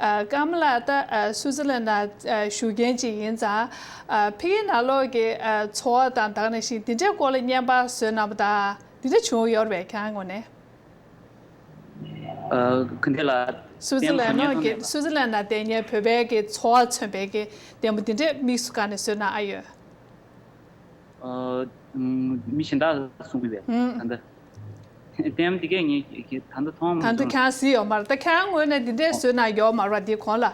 ཨ་ཀརྨ་ལགས། ད་ཨ་སུའུ་ཙི་ལན་ནང་ཨ་བཞུགས་མཁན་ཅིག་ཡིན་ཙང་། ཨ་ཕ་གིའི་ནང་ལོགས་ཀྱི་ཨ་འཚོ་བ་དང་། ད་ག་ནང་བཞིན་དེ་འདྲའི་སྐོར་ལ་བརྙན་པར་བཟོས་གནང་བ་དང་། དེ་འདྲ་བྱུང་ཡོད་རེད་པས། ཁྱེད་རང་ངོས་ནས། ཨ་ག་འདྲ་ལ། སུའུ་ཙི་ལན་ནང་གི། སུའུ་ཙི་ལན་ནང་བསྡད་མཁན་བོད་པའི་གི་འཚོ་བ་མཚོན་པའི་གི་ལྟད་མོ་དེ་འདྲས་དམིགས་སུ་བཀར་ནས་བཟོས་གནང་ཨ་ཡོད། ཨ་ཨམ་མི་གཞན་དག་གསུང་གི་བས། ཨུམ། ད་ལྟ་ལྟད་མོ་འདི་གས་ངས་ད་ལྟ་མཐོང་མ་ད་ལྟ་སོང་། ཁྱེད་རང་གཟིགས་ཡོད་མ་རེད། ད་ཁྱེད་རང་ངོས་ནས་འདི་འདྲས་བཟོས་གནང་ཡོད་མ་རེད་པ། འདི་གོང་ལ།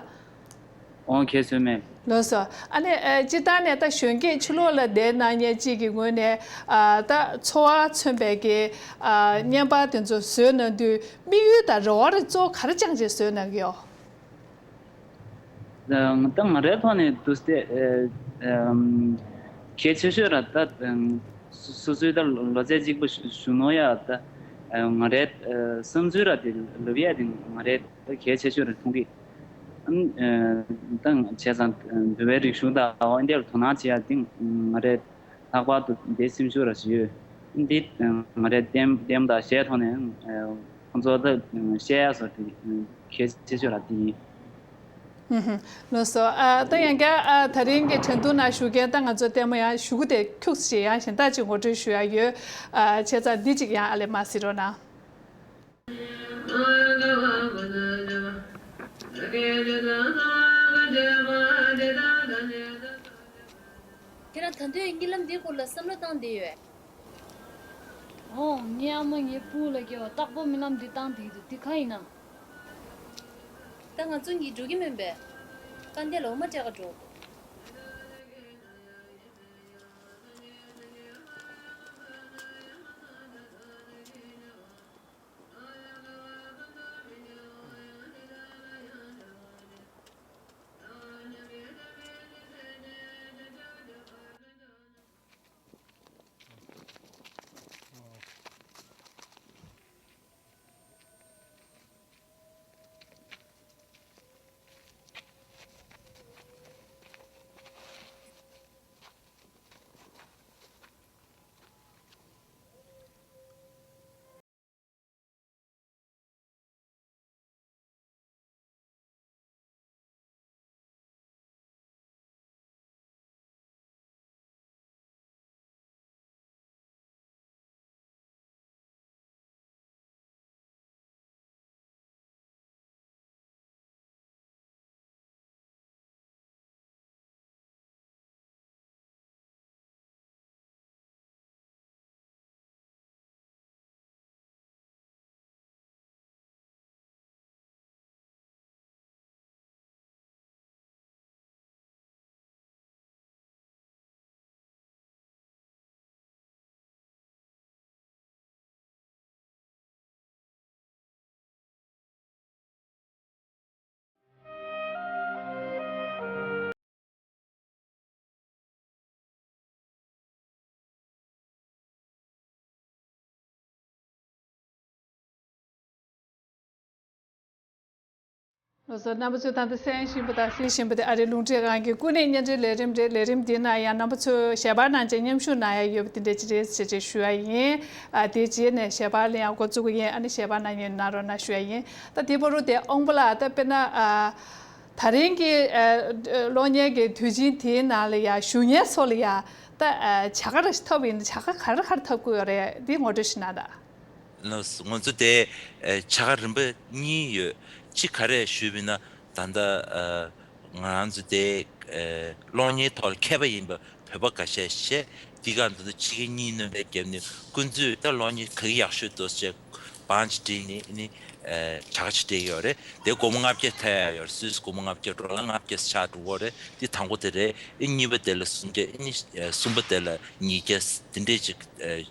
ཨོ་ཁྱེད་བཟོས་མེད། ལགས་སོ། ཨ་ནི་ཨ་སྤྱིར་བཏང་ནས་ད་གཞོན་སྐྱེས་ཕྱི་ལོགས་ལ་བསྡད་གནང་མཁན་གཅིག་གི་ངོས་ནས་ཨ་ད་འཚོ་བ་མཚོན་པའི་གི་ཨ་བརྙན་པར་དེ་ཚོ་བཟོས་གནང་དུས་དམིགས་ཡུལ་དང་རེ་བ་རེ་གཙོ་བོ་ག་རེ་བཅངས་བྱས་བཟོས་གནང་གི་ཡོད། ད་ང་རའི་ཐོག་ནས་འདུག་སྟེ། ཨ་ཨམ་གལ་ཆེ་ཤོས་ར་ད་ཨམ་སོ་སོའི་ད་ལོ་ཚད་གཅིག་པ་ཞུ་ཞུ་ནོ་ཡ། ད་ཨ་ང་རའི་ཨ་བསམ་ཚུལ་ར་དེ་ལབ་ཡ་དེ་ང་རའི་ད་གལ་ཆེ་ཤོས་ར་མཐོང་གི། ཨམ་ཨ་ད་བྱས་ཙང་བོད་པའི་རིག་གཞུང་དང་འོ་འདིར་དོ་སྣང་བྱེད་ཡ་དེ་ང་རའི་ལྷག་པར་དུ་དེ་སེམས་ཤུགས་ར་ཞིག་ཡོད། འདི་ང་རའི་ལྟད་ལྟད་མོ་དང་གཞས་ཐོག་ནས་ཁོང་ཚོ་ད་བཤད་ཡ་སོགས་དེ་གལ་ཆེ་ཤོས་ར་དེ་ཡིན། ཧུམ་ཧུམ། ལགས་སོ། ཨ་ད་ཡང་བསྐྱར་ཨ་ད་རིང་གི་འགྲན་བསྡུར་ནང་ཞུགས་མཁན་ད་ང་ཚོ་ལྟད་མོ་ཡང་ཞུ་གི་དེ་ཁྱུག་ཅིག་ཡང་གཞན་དག་ཅིག་ངོ་སྤྲོད་ཞུ་ཡ་ཡོད། ཨ་བྱས་ཙང་འདི་ཅིག་ཡང་ཨ་ལས་མ་གཟིགས་རོགས་གནང་། ཁྱེད་རང་ད་དུང་གཉིད་ལམ་འདིའི་སྐོར་ལ་བསམ་བློ་བཏང་བསྡད་ཡོད། ཨོ། ངའི་ཨ་མ་ངའི་སྤུན་ལ་སྐྱེ་བ་རྟག་པར་རྨི་ལམ་འདི་བཏང་བསྡད་ཀྱི་འདུག་འདི་ག་ཡིན་ནམ། ད་ང་ཚོ་གཉིས་འགྲོ་གི་མིན་པས། དཀའ་ལས་ལ་འོ་མ་སྤྲད་ག་འགྲོ། ལགས་སོ། རྣམ་པ་ཚོས་ད་ལྟ་གསན་བཞིན་པ་དང་གཟིགས་བཞིན་པ་དེ་ཨ་རིའི་རླུང་འཕྲིན་ཁང་གི་ཀུན་གླེང་བརྙན་འཕྲིན་ལས་རིམ་རེད། ལས་རིམ་འདིའི་ནང་ཡང་རྣམ་པ་ཚོས་ཞལ་པར་གནང་བྱས་མཉམ་ཞུགས་གནང་ཡ་ཡོད་པ་དེ་འདྲ་ཅིག་རེད་ཅེས་ཅིག་ཞུ་ཡ་ཡིན། ཨ་དེའི་རྗེས་ནས་ཞལ་པར་ལེན་ཡ་འགོ་བཙུགས་ཀྱི་ཡིན། ཨ་ནི་ཞལ་པར་གནང་མཁན་གནང་རོགས་གནང་ཞུ་ཡ་ཡིན། ད་དེའི་བར་དུ་དེ་དབང་པོ་ལགས་ད་དཔེར་ན་ཨ་ད་རིང་གི་ཨ་གློག་བརྙན་གྱི་དུས་ཆེན་དེའི་ནང་ལ་ཡ་ཞུ་མཁན་ཚོ་ལ་ཡ་ད་ཨ་བྱ་དགའ་རེ་ཞིག་ཐོབ་ཡིན་ན་བྱ་དགའ་ག་རེ་ག་རེ་ཐོབ་ཀྱི་ཡོད་རེད། འདི་ངོ་སྤྲོད་ཞིག་གནང་དང་། ང་ཚོ་དེ་ཨ་བྱ་དགའ་རིམ་པ་གཉིས་ཡོད། གཅིག་ག་རེ་ཞུས་པ་ཡིན་ན། ད་ལྟ་ཨ་ང་རང་ཚོ་དེ་ཨ་གློག་བརྙན་ཐོག་ལ་མཁས་པ་ཡིན་པ་བོད་པ་འགའ་ཤས་བཤད། དེ་ག་ད་ལྟ་ཕྱི་རྒྱལ་གཉིས་སྣོན་པའི་རྒྱབ་ནས་ཀུན་གཙོས་ད་གློག་བརྙན་ག་གི་ཡག་ཤོས་འདུག་ཟེར་བང་ཅིག་བསྒྲིགས་ནས་ཨ་ནི་ཨ་བྱ་དགའ་ཅིག་སྤྲད་ཀྱི་ཡོད་རེད། དེ་སྒོར་མོ་ལྔ་བརྒྱ་ཐེབས་ཡ་ཡོད་རེད། སུད་སི་སྒོར་མོ་ལྔ་བརྒྱ། ཌོ་ལར་ལྔ་བརྒྱ་ཆགས་འགྲོ་གི་རེད། དེ་དང་པོ་དེ་རེད། ཨ་གཉིས་པ་དེ་ལ་སུམ་བརྒྱ། ཨ་ནི་ཨ་གསུམ་པ་དེ་ལ་ཉིས་བརྒྱ། དེ་འདྲས་ཅིག་ཨ།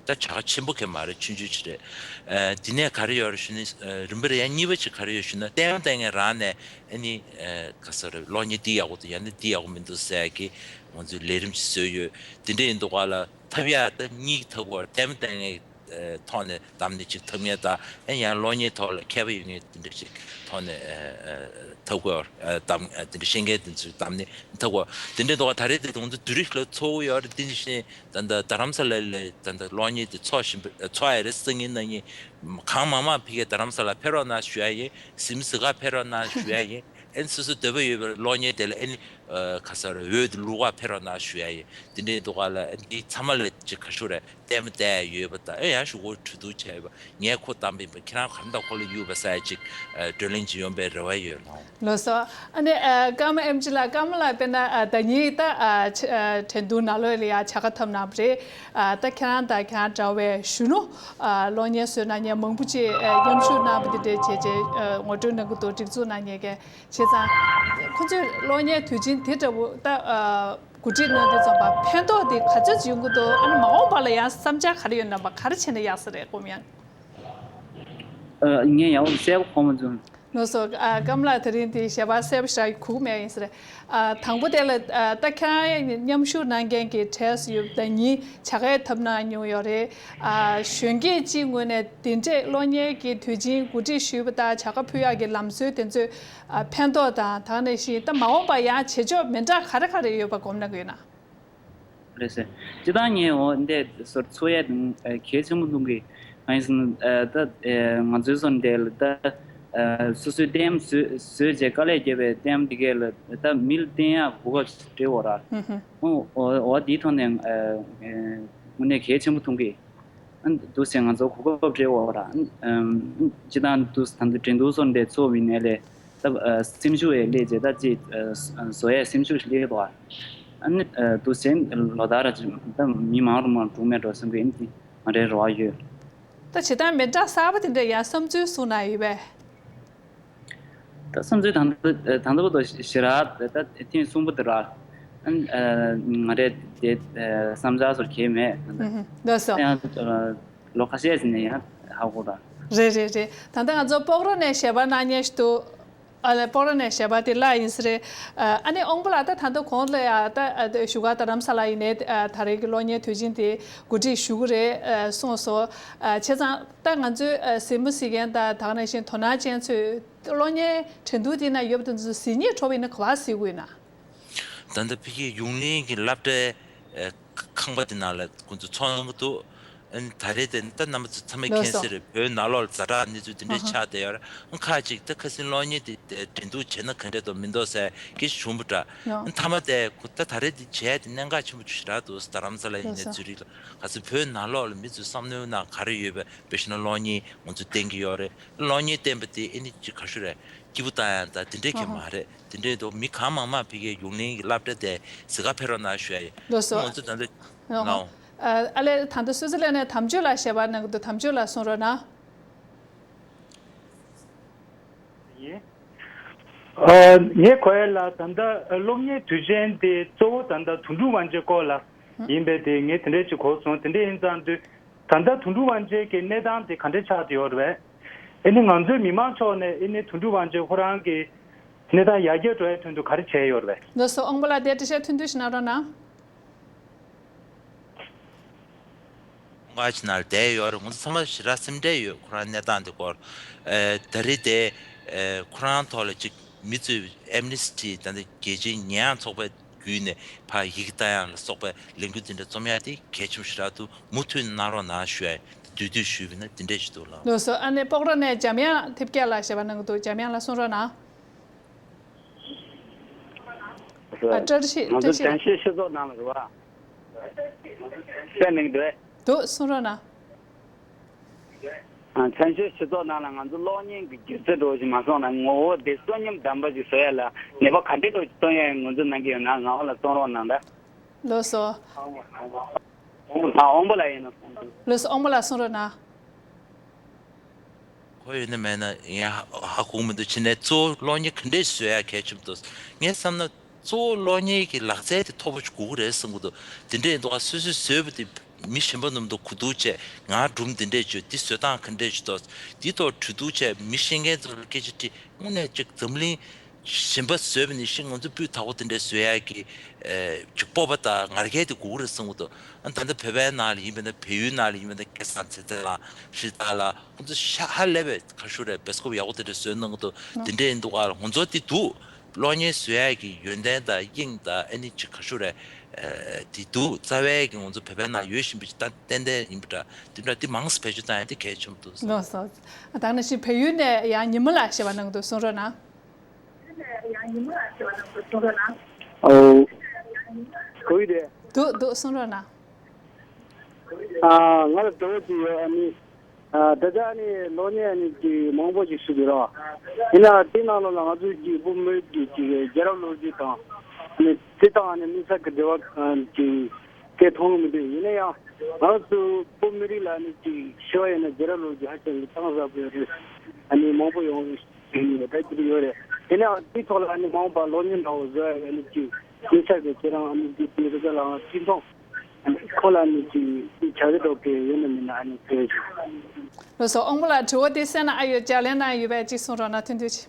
ད་བྱ་དགའ་ཆེན་པོ་གང་ཡང་མ་རེད། ཆུང་ཆུང་ཅིག་རེད། ཨ་དེ་ནས་ག་རེ་ཡོད་རེད་ཞུ་ན། ཨ་རིམ་པ་རེ་ཡང་གཉིས་པ་ཅིག་ག་རེ་ཡོད་ཞུ་ན། ལྟད་མོ་ལྟ་མཁན་རང་ནས་ཨ་ནི་ཨ་ག་ས་རེད། གློག་བརྙན་འདི་ཡག་པོ་འདུག་ཡང་ན་འདི་ཡག་པོ་མི་འདུག་ཟེར་ཡ་གི་ང་ཚོས་ལས་རིམ་ཅིག་བཟོས་ཡོད། དེ་འདྲ་ཡིན་དུས་ག་ལ་ཐབས་ཡག་ད་གཉིས་ཀྱི་ཐབས་བར་ལྟད་མོ་ལྟ་མཁན་ཨ་ཐོག་ནས་བདམས་ནས་ཅིག་ཐོབ་མཁན་དང་། ཨ་ཡང་གློག་བརྙན་ཐོག་ལ་མཁས་པ་ཡོད་མཁན་དེ་འདྲ་ཅིག་ཐོག་ནས་ཨ་ཨ་ཐོབ་དགོས། ཨ་བདམས། ཨ་དེ་འདྲ་ཤེས་མཁན་དེ་ཚོ་བདམས་ནས་ཐོབ་དགོས། དེ་འདྲ་འདུག་ག་ད་རེས་དེ་ང་ཚོ་བསྡུ་རིག་ལ་ཚོགས་ཡོད་རེད། དེ་བཞིན་ད་ལྟ་རྡ་རམ་ས་ལ་ལ་ད་ལྟ་གློག་བརྙན་དེ་ཚོགས་བཞིན་པ། ཚོགས་ཡ་རེད། སང་ཉིན་གནངས་ཉིན་གང་མང་མང་ཕ་གིར་རྡ་རམ་ས་ལ་ཕེབས་རོགས་གནང་ཞུ་ཡ་ཡིན། གཟིགས་མོ་གཟིགས་ག་ཕེབས་རོགས་གནང་ཞུ་ཡ་ཡིན། ཨ་ནི་སོ་སོ་འདོད་པ་ཡོད་པའི་གློག་བརྙན་དེ་ལ་ཨ་ནི་ཨ་ག་ས་རེད། འོད་དེ་བླུག་ག་ཕེབས་རོགས་གནང་ཞུ་ཡ་ཡིན། དེ་འདྲའི་འདུག་ག་ལ། ཨ་ནི་འདི་ཚང་མ་ལ་ཅིག་ག་ཞུ་རེད། ལྟད་མོ་བལྟས་ཡ་ཡོད་པ་དང་། ཨེ་ཡང་ཞུ་སྒོ་གྲོས་བསྡུར་བྱས་ཡོད་པ། ངས་ཁོ་བདམས་པ་ཡིན་པ། ཁྱེད་རང་ག་རེ་འདྲ་ཁོ་ལ་གཡུག་པ་ཟེར་ཡ་ཅིག་ཨ་བགྲོ་གླེང་ཅིག་ཡོང་པའི་རེ་བ་ཡོད་ལགས། ལགས་སོ། ཨ་ནི་ཨ་ཀརྨ་ཨེམ་ཆི་ལགས། ཀརྨ་ལགས་དཔེར་ན་ཨ་ཟླ་ཉིན་ད་ཨ་ཆ་ཨ་འགྲན་བསྡུར་ནང་ལོགས་ལ་ཡ་བྱ་དགའ་ཐོབ་གནང་བ་རེད། ཨ་ད་ཁྱེད་རང་དང་ཁྱེད་རང་འདྲ་བའི་གཞོན་ནུ་ཨ་གློག་བརྙན་བཟོ་གནང་མཁན་མང་པོ་ཅིག་ཨ་མཉམ་ཞུགས་གནང་བ་འདི་འདྲ་བྱས་བྱས་ཨ་ངོ་སྤྲོད་གནང་གི་འདུག་སྒྲིག་འཛུགས་གནང་མཁན་གྱི། བྱས་ཙང་ཁོ་ཚོས་གློག་བརྙན་དུས་ཆེན་དེ་འདྲ་བོ་ད་ཨ་གོ་སྒྲིག་གནང་དུས་ཙམ་པ་ཕན་ཐོགས་དེ་ག་ཚོད་ཅིག་ཡོང་གི་འདུག་ཨ་ནི་མ་འོངས་པ་ལ་ཡང་བསམ་འཆར་ག་རེ་ཡོད་ན་པ། ག་རེ་བྱས་ན་ཡག་ས་རེད། སྒོམ་ཡང་། ཨ་ངས་ཡག་པོ་གསལ་པོ་གོ་མ་བྱུང་། ལགས་སོ། ཨ་ཀརྨ་ལགས་དེ་རིང་དེ་ཞལ་པར་གསལ་པོ་ཞིག་གོ་གི་མེད་ཡིན་ས་རེད། ཨ་དང་པོ་དེ་ལ་ཨ་ད་ཁྱེད་རང་མཉམ་ཞུགས་གནང་མཁན་གྱི་གྲས་སུ་ཡོད་པ་དང་། ཉིན་བྱ་དགའ་ཐོབ་གནང་མྱོང་ཡོད་རེད། ཨ་གཞོན་སྐྱེས་སྤྱིའི་ངོས་ནས་དེ་འདྲས་གློག་བརྙན་གྱི་དུས་ཆེན་གོ་སྒྲིག་ཞུས་པ་དང་བྱ་དགའ་ཕུལ་ཡག་གི་ལམ་སྲོལ་དེ་ཚོས་ཨ་ཕན་ཐོགས་དང་། དེ་ནང་བཞིན་ད་མ་འོངས་པ་ཡང་བྱེད་ཕྱོགས་མི་འདྲ་ག་རེ་ག་རེ་ཡོད་པ་སྒོམ་གནང་གི་ཡོད་ན། རེད་ཟེར། སྤྱིར་བཏང་ངས་འོ་འདི་སོར་ཚོགས་ཡ་དེ་གལ་ཆེན་པོ་མཐོང་གི། ང་ཡིན་ཟེར་ན་ད་ང་ཚོའི་སོར་འདི་ལ་ད་སོ་སོའི་ལྟད་མོ་བཟོས་བཟོས་བྱས་དཀའ་ལས་བརྒྱབ་པའི་ལྟད་མོ་འདི་གས་ལ་ད་མི་ལ་བསྟན་ཡག་གོ་སྐབས་ཤིག་སྤྲད་ཡོད་ར། ཧུམ་ཧུམ། འོ་འོ་འདིའི་ཐོག་ནས་དངོས་གནས་གལ་ཆེན་པོ་མཐོང་གི། ཨ་འདུག་སེ་ང་ཚོ་གོ་སྐབས་སྤྲད་ཡོད་ར། ཨ་སྤྱིར་བཏང་འདུག་སེ་ད་ལྟ་འགྲན་བསྡུར་སོར་འདི་ཚོགས་པའི་ནས་ལས་ད་སེམས་ཤུགས་ཡས་སླེབས་བྱས་ད་ཅིག་བཟོ་ཡས་སེམས་ཤུགས་ཤིག་སླེབས་འདུག་ཨ་ནི་འདུག་སེ་ལོ་ལྟར་ཅིག་ད་མི་མང་རུ་མང་འགྲོ་མེད་འགྲོ་བསམ་གི། ཨ་ནི་དེ་ང་རའི་རེ་བ་ཡོད། ད་བྱེད་སྟངས་མི་འདྲ་གསར་པ་དེ་འདྲ་ཡང་བསམ་ཚུལ་གསུང་གནང་ཡོད་པས། ད་བསམ་ཚུལ་ད་ལྟ་ད་ལྟ་བར་དུ་ཞེ་དྲག་ད་ཐེངས་གསུམ་པ་དེ་ར། ཨ་ང་རེ་དེ་བསམ་འཆར་སོར་གྱེས་མེད་ད་ལྟ། ལགས་སོ། ཡང་ལོ་ཁ་ཤས་ཟིན་ནས་ཡང་ཧ་གོ་ར། རེད་རེད་རེད། ད་ལྟ་ང་ཚོ་སྤོག་རོ་ནས་ཞལ་པར་གནང་མཁན་ཞིག་འདུག་ཨ་ལས་སྤོག་རོ་ནས་ཞལ་པར་དེ་བཀླགས་ཡིན་ས་རེད། ཨ་ནི་དབང་པོ་ལགས་ད་ད་ལྟ་གོང་ལ་ཡ་ད་བཞུགས་སྒར་རྡ་རམ་ས་ལ་ཡིན་ནའི་ད་རེས་ཀྱི་གློག་བརྙན་དུས་ཆེན་དེ་གོ་སྒྲིག་ཞུ་གི་རེད་གསུངས་སོང་། བྱས་ཙང་ད་ང་ཚོའི་གཟིགས་མོ་གཟིགས་མཁན་དང་དེ་ནང་བཞིན་དོ་སྣང་ཅན་ཚོས་གློག་བརྙན་འགྲན་བསྡུར་དེ་ན་ཡོད་པ་དེ་ཚོ་གཟིགས་རྙེད་འཕྲོ་བ་ཡིན་ན་ག་པར་གཟིགས་དགོས་ཡིན་ན། ད་ལྟ་ཕ་གིའི་ཡུང་ལིན་གྱི་སློབ་གྲྭའི་ཁང་པ་དེ་ནང་ལ་ཁོང་ཚོ་ཚོགས་གནང་གི་འདུག་ཨ་ནི་ད་རེས་དེ་ད་རྣམ་པ་ཚོ་ཚང་མས་མཁྱེན་གསལ་རེད། བོད་ནང་ལོགས་ལ་ཛ་དྲག་གནས་ཚུལ་དེ་འདྲ་ཆགས་བསྡད་ཡོད་རེད། ཨ་ཁག་ཅིག་ད་ཁ་སང་གློག་བརྙན་དེ་འགྲན་བསྡུར་བྱས་ན་ག་འདྲ་འདུག་མི་འདུག་ཟེར་གྱི་བྱུང་བ་འདྲ། ཨ་མཐའ་མ་དེ་ཁོ་ད་ད་རེས་དེ་བྱས་དེ་གནད་འགག་ཆེན་པོ་ཞེ་དྲག་འདུག་རྡ་རམ་ས་ལ་ཡིན་ནའི་ཙུ་རིག་ལ་ག་ཚོད་བོད་ནང་ལོགས་ལ་མི་ཚོའི་བསམ་བློའི་ནང་ག་རེ་ཡོད་པའི་དཔེ་བཞག་ན་གློག་བརྙན་ང་ཚོས་བསྟན་གྱི་ཡོད་རེད། གློག་བརྙན་བསྟན་པ་དེ་ཨ་ནི་ཅིག་ག་ཞུ་རེད། སྐྱིད་པོ་བཏང་ཡ་དང་དེ་འདྲས་ཀྱི་མ་རེད། དེ་འདྲས་འདུག་མི་གང་མང་མང་ཕ་གིའི་ཡུང་ལིན་གྱི་སློབ་གྲྭ་དེ་གཟིགས་ག་ཕེབས་རོགས་གནང་ཞུ་ཡ་ཡིན། ལགས་སོ། ང་ཚོ་ད་ལྟ་ཨ་ནའོ། ཨ་ཨ་ལས་ད་ལྟ་སུད་སི་ལན་ནས་དམ་ཆོས་ལགས་ཞལ་པར་གནང་གི་འདུག་དམ་ཆོས་ལགས་གསུང་རོགས་གནང་། ཡིན། ཨ་ངས་གོ་ཡ་ལ་ད་ལྟ་གློག་བརྙན་དུས་ཆེན་དེ་གཙོ་བོ་ད་ལྟ་དོན་གྲུབ་དབང་ཆེན་སྐོར་ལ་ཡིན་པས་དེ་ངས་དེ་འདྲས་ཅིག་གོ་སོང་། དེ་འདྲས་ཡིན་ཙང་དུས། ད་ལྟ་དོན་གྲུབ་དབང་ཆེན་གྱི་གནས་སྟངས་དེ་ག་འདྲ་ཆགས་བསྡད་ཡོད་རེད་པས། ཨ་ནི་ང་ཚོའི་མི་མང་ཕྱོགས་ནས་ཨ་ནི་དོན་གྲུབ་དབང་ཆེན་ཁོ་རང་གི་གནས་སྟངས་ཡར་རྒྱས་འགྲོ་ཡའི་དོན་དུ་ག་རེ་བྱས་ཡོད་རེད་པས། ལགས་སོ། དབང་པོ་ལགས་དེ་འདྲ་བཤད་ཐུང་ཐུང་ཞིག་གནང་རོགས་གནང་། ཁོང་ཁ་ཅིག་ནང་ལ་བསྡད་ཡོད་རེད། ང་ཚོ་ཚང་མ་ཞེ་དྲག་སེམས་ཁྲལ་ཡོད། ཁོ་རང་གནས་སྟངས་དེ་སྐོར། ཨེ་ད་རེས་དེ་ ཨེ། ཁོ་རང་ཐོག་ལ་ཅིག་མི་ཚོས་ཨེམ་ནེ་སི་ཊི་ད་ལྟ་རྒྱལ་སྤྱིའི་ཉེས་ཡངས་ཚོགས་པ་བརྒྱུད་ནས་ཕར་ཡི་གེ་བཏང་ཡག་ལ་སོགས་པའི་ལས་འགུལ་འདི་འདྲ་རྩོམ་ཡག་དེ་གལ་ཆེན་པོ་ཞེ་དྲག་འདུག་མུ་མཐུད་གནང་རོགས་གནང་ཞུ་ཡ་འདུས་སྡོད་ཞུས་པ་ཡིན་ན་འདི་འདྲ་ཞིག་འདུག་ལགས། ལགས་སོ། ཨ་ནི་སྤོག་ར་ནས་འཇམ་དབྱངས་ཐེབས་རྒྱལ་ལགས་ཞེས་པ་གནང་གི་འདུག་འཇམ་དབྱངས་ལགས་གསུང་རོགས་གནང་། ཨ། བཀྲ་ཤིས། ང་བཀྲ་ཚོ་ཤིས་ལགས། བཙན་བྱོལ་སྤྱི་ཚོགས་ནང་ལ་རེད་བ། གསན་གནང་གི་འདུག་གས། འདུག་གསུང་རོགས་གནང་། ཨ། བཙན་བྱོལ་སྤྱི་ཚོགས་ནང་ལ་ང་ཚོ་གློག་བརྙན་གྱི་སྒྱུ་རྩལ་འདྲ་བོ་ཞིག་མ་སོང་ན་ངོ་བོ་དེ་གསོན་ཉམས་ལྡན་པ་ཞིག་བཟོ་ཡ་ལ་ནུས་པ་ག་འདྲ་འདྲ་བོ་ཞིག་བཏོན་ཡ་ཡིན་ངོས་འཛིན་གནང་གི་ཡོད་ན་ངག་དབང་ལགས་གསུང་རོགས་གནང་ད། ལགས་སོ། ཨ། དབང་པོ་ལགས་ཡིན་ན། ལགས་སོ། དབང་པོ་ལགས་གསུང་རོགས་གནང་། གོ་ཡོད་ན་མེད་ན་ཡང་ཧ་གོ་གི་མི་འདུག་བྱས་ནས་གཙོ་བོ་གློག་བརྙན་ག་འདྲས་བཟོ་ཡ་གལ་ཆེན་པོ་འདུག་ངས་བསམ་ན་གཙོ་བོ་གློག་བརྙན་གྱི་ལག་རྩལ་དེ་མཐོ་པོ་ཞིག་དགོས་ཀྱི་རེད་བསམ་གྱི་འདུག་དེ་འདྲས་འདུག་ག་སོ་སོས་བཟོས་པ་དེ་མི་གཞན་པ་རྣམས་དང་གོ་བསྡུར་བྱས་ང་སྒྲུང་འདི་འདྲས་བརྗོད་འདི་བཟོ་སྟངས་ག་འདྲས་བྱེད་འདུག་འདི་ཐོག་གྲོས་བསྡུར་བྱས་མི་ཤེས་མཁན་ཚོ་ལ་སྐད་ཆ་དྲིས་དངོས་གནས་ཅིག་འཛམ་གླིང་གཞན་པ་བཟོས་པ་ནང་བཞིན་ང་ཚོ་སྤུས་དག་པོ་དེ་འདྲ་བཟོ་ཡག་གི་ཨེ། ཅིག་སྤོབས་པ་དང་ང་རྒྱལ་དེ་དགོས་ཀྱི་རེད་བསམ་གྱི་འདུག་ཨ། ད་ལྟ་བོད་པའི་ནང་ལ་ཡིན་པ་ན་བལ་ཡུལ་ནང་ལ་ཡིན་པ་ན་སྐལ་བཟང་ཚེ་བརྟན་ལགས་ཧྲི་ཏཱ་ལགས་ཁོང་ཚོ་ཤ་ཧ་ལས་པའི་ཁ་ཤོར་རེད། བེ་སི་ཀོབ་ཡག་པོ་དེ་འདྲ་བཟོས་གནང་གི་འདུག་དེ་འདྲ་ཡིན་འདུག་ཨ། ཁོང་ཚོ་དེ་འདུག་གློག་བརྙན་བཟོ་ཡག་གི་ཡོན་ཏན་དང་དབྱིངས་དང་ཨ་ནི་ཅིག་ཁ་ཤོར་རེད། ཨ། དེ་འདུག་རྩ་བའི་གི་ང་ཚོ་བོད་པའི་ནང་ཡོད་བཞིན་པ་ཅིག་ད་ཏན་ཏན་ཡིན་པ་འདྲ། དེ་འདྲ་དེ་མང་ཙམ་བེད་སྤྱོད་བཏང་ཡག་དེ་གལ་ཆེན་པོ་འདུག་ལགས་སོ། ད་ནང་བཞིན་བལ་ཡུལ་ནས་ཡང་ཉི་མ་ལགས་ཞེས་པ་གནང་འདུག་གསུང་རོགས་གནང་། ཨོ། གོ་ཡི་རེད། འདུག་འདུག་གསུང་རོགས་གནང་། ཨ། ང་ལ་དྲི་བ་ཅིག་ཡོད། ཨ་ནི། ཨ། ད་ལྟ་ཨ་ནི་གློག་བརྙན་ཨ་ནི་ཅིག་མང་པོ་ཞིག་བཟོས་ཡོད་རེད་བ། ཡིན་ནའང་དེ་ནང་ལོགས་ལ་ང་ཚོ་གི་བོད་མི་རིགས་ཀྱི་ཅིག་རྒྱལ་རབས་ལོ་རྒྱུས་དང་། ཨ་ནི་དེ་དང་ཨ་ནི་དམིགས་བསལ་གྱི་འབྲེལ་བ་ཅིག་སྐད་མཐོང་གི་མི་འདུག་ཡིན་ན་ཡང་ང་ཚོ་བོད་མི་རིགས་ལ་ཨ་ནི་ཅིག་ཞུ་བ་ཡིན་ན་རྒྱལ་རབས་ལོ་རྒྱུས་ཧ་ཅང་གི་གཏིང་ཟབ་པོ་ཡོད་རེད། ཨ་ནི་མང་པོ་ཡོང་རེད། ཡིན་ཡོད་ད་ཅིག་ཡོད་རེད། དེ་ནས་དེའི་ཐོག་ལ་ནི་མ་འོངས་པ་གློག་བརྙན་འདྲ་བོ་བཟོ་ཡ་ནི་ཅིག་དམིགས་བསལ་གྱི་ཁྱེད་རང་ནི་ཅིག་དེ་རིགས་ལའང་བརྩི་མཐོང་ཁོ་ལ་ནི་ཅིག་བྱ་གི་འགྲོ་གི་ཡོད་ན་མིན་ན་ཨ་ནི་དེ་རེད། ལགས་སོ། དབང་པོ་ལགས་དྲི་བ་དེ་གསན་ན་ཨ་ཡོད་ལྗགས་ལན་གནང་ཡོད་པས་ཅིག་གསུང་རོགས་གནང་ཐུང་ཐུང་ཅིག་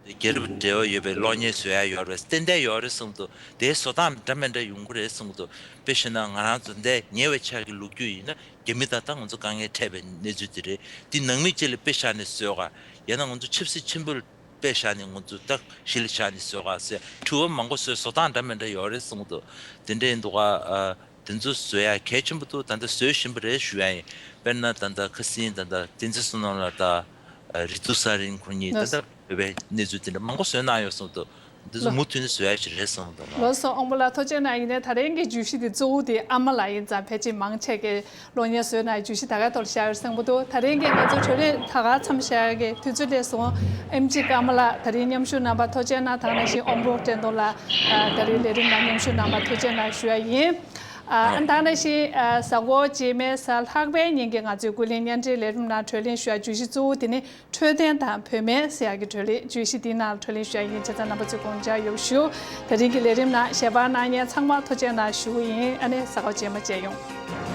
རྒྱལ་རབས་འབྲེལ་བ་ཡོད་པའི་གློག་བརྙན་བཟོ་ཡ་ཡོད་རེད། ཏན་ཏན་ཡོད་རེད་གསུངས་འདུག་དེའི་བཟོ་སྟངས་འདྲ་མི་འདྲ་ཡོང་གི་རེད་གསུངས་འདུག་དཔེ་བཞག་ན་ང་རང་ཚོ་འདས་ཉེ་བའི་ཆར་གྱི་ལོ་རྒྱུས་ཡིན་ན། རྒྱ་མི་དང་ད་ང་ཚོ་དཀའ་ངལ་འཕྲད་པའི་གནས་ཚུལ་དེ་རེད། འདི་ནང་མི་གཅིག་ལ་དཔེ་བཞག་ནས་བཟོས་ག་ཡང་ན་ང་ཚོ་ཆབ་སྲིད་ཆེན་པོ་ལ་དཔེ་བཞག་ནས་ང་ཚོ་ད་གཞི་ལ་བཞག་ནས་བཟོས་ག་ཟེར་དྲི་བ་མང་པོ་བཟོས། བཟོ་སྟངས་འདྲ་མི་འདྲ་ཡོད་རེད་གསུངས་འདུག་དེ་འདྲ་ཡིན་འདུག་ག་ཨ། དེ་ཚོ་བཟོ་ཡ་གལ་ཆེན་པོ་འདུག་ད་ལྟ་བཟོ་བཞིན་པ་རེད་ཞུ་ཡ་ཡིན། དཔེར་ན་ད་ལྟ་ཁ་སང་ད་ལྟ་བསྟན་འཛིན་བསོད་ནམས་ལགས་དང་། ཨ། རི་ཐུ་ས་རིན་ཁོ་གཉིས་ད་ལྟ་བོད་པའི་གནས་ཚུལ་དེ་འདྲ་མང་པོ་བཟོས་གནང་ཡོད་གསུངས་འདུག་འདི་ཚོ་མུ་མཐུད་ནས་བཟོ་ཡ་ཞིག་རེད་བསམ་འདུག་ལགས་སོ། དབང་པོ་ལགས་ཐུགས་རྗེ་གནང་། ཡིན་ནའི་ད་རིང་གི་བརྗོད་གཞི་དེ་གཙོ་བོ་དེ་ཨ་མ་ལགས་ཡིན་ཙང་ཕལ་ཆེར་མང་ཆེ་གིས་གློག་བརྙན་བཟོས་ན་བརྗོད་གཞི་ད་གའི་ཐོག་ལ་བཞག་ཡོད་བསམ་གྱི་འདུག་ད་རིང་གི་ང་ཚོ་གྲོས་གླེང་ད་ག་མཚམས་བཞག་གི་དུས་ཚོད་སླེབས་སོང་། ཨེམ་ཆི་ཀརྨ་ལགས་ད་རིང་མཉམ་ཞུགས་གནང་བར་ཐུགས་རྗེ་གནང་། ད་ག་ནང་བཞིན་དབང་པོ་བཀྲས་མཐོང་ལགས་ད་རིང་ལས་རིམ་ནང་མཉམ་ཞུགས་གནང་བར་ཐུགས་རྗེ་གནང་ཞུ་ཡ་ཡིན། ཨ། ད་ག་ནང་བཞིན་ཨ། གཟའ་འཁོར་རྗེས་མའི་གཟའ་ལྷག་པའི་ཉིན་གྱི་ང་ཚོའི་ཀུན་གླེང་བརྙན་འཕྲིན་ལས་རིམ་ནང་གྲོས་གླེང་ཞུ་ཡ་བརྗོད་གཞི་གཙོ་བོ་དེ་ནི། འཕྲོད་བསྟེན་དང་བུད་མེད་ཟེར་ཡག་གི་གྲོས་གླེང་བརྗོད་གཞི་འདིའི་ནང་ལ་གྲོས་གླེང་ཞུ་ཡ་ཡིན། བྱས་ཙང་རྣམ་པ་ཚོས་དགོངས་འཇགས་ཡོད་ཞུ། དེ་རིང་གི་ལས་རིམ་ནང་ཞལ་པར་གནང་མཁན་ཚང་མར་ཐུགས་རྗེ་གནང་ཞུ་གི་ཡིན། ཨ་ནི་གཟའ་འཁོར་རྗེས་མ་མཇལ་ཡོང་།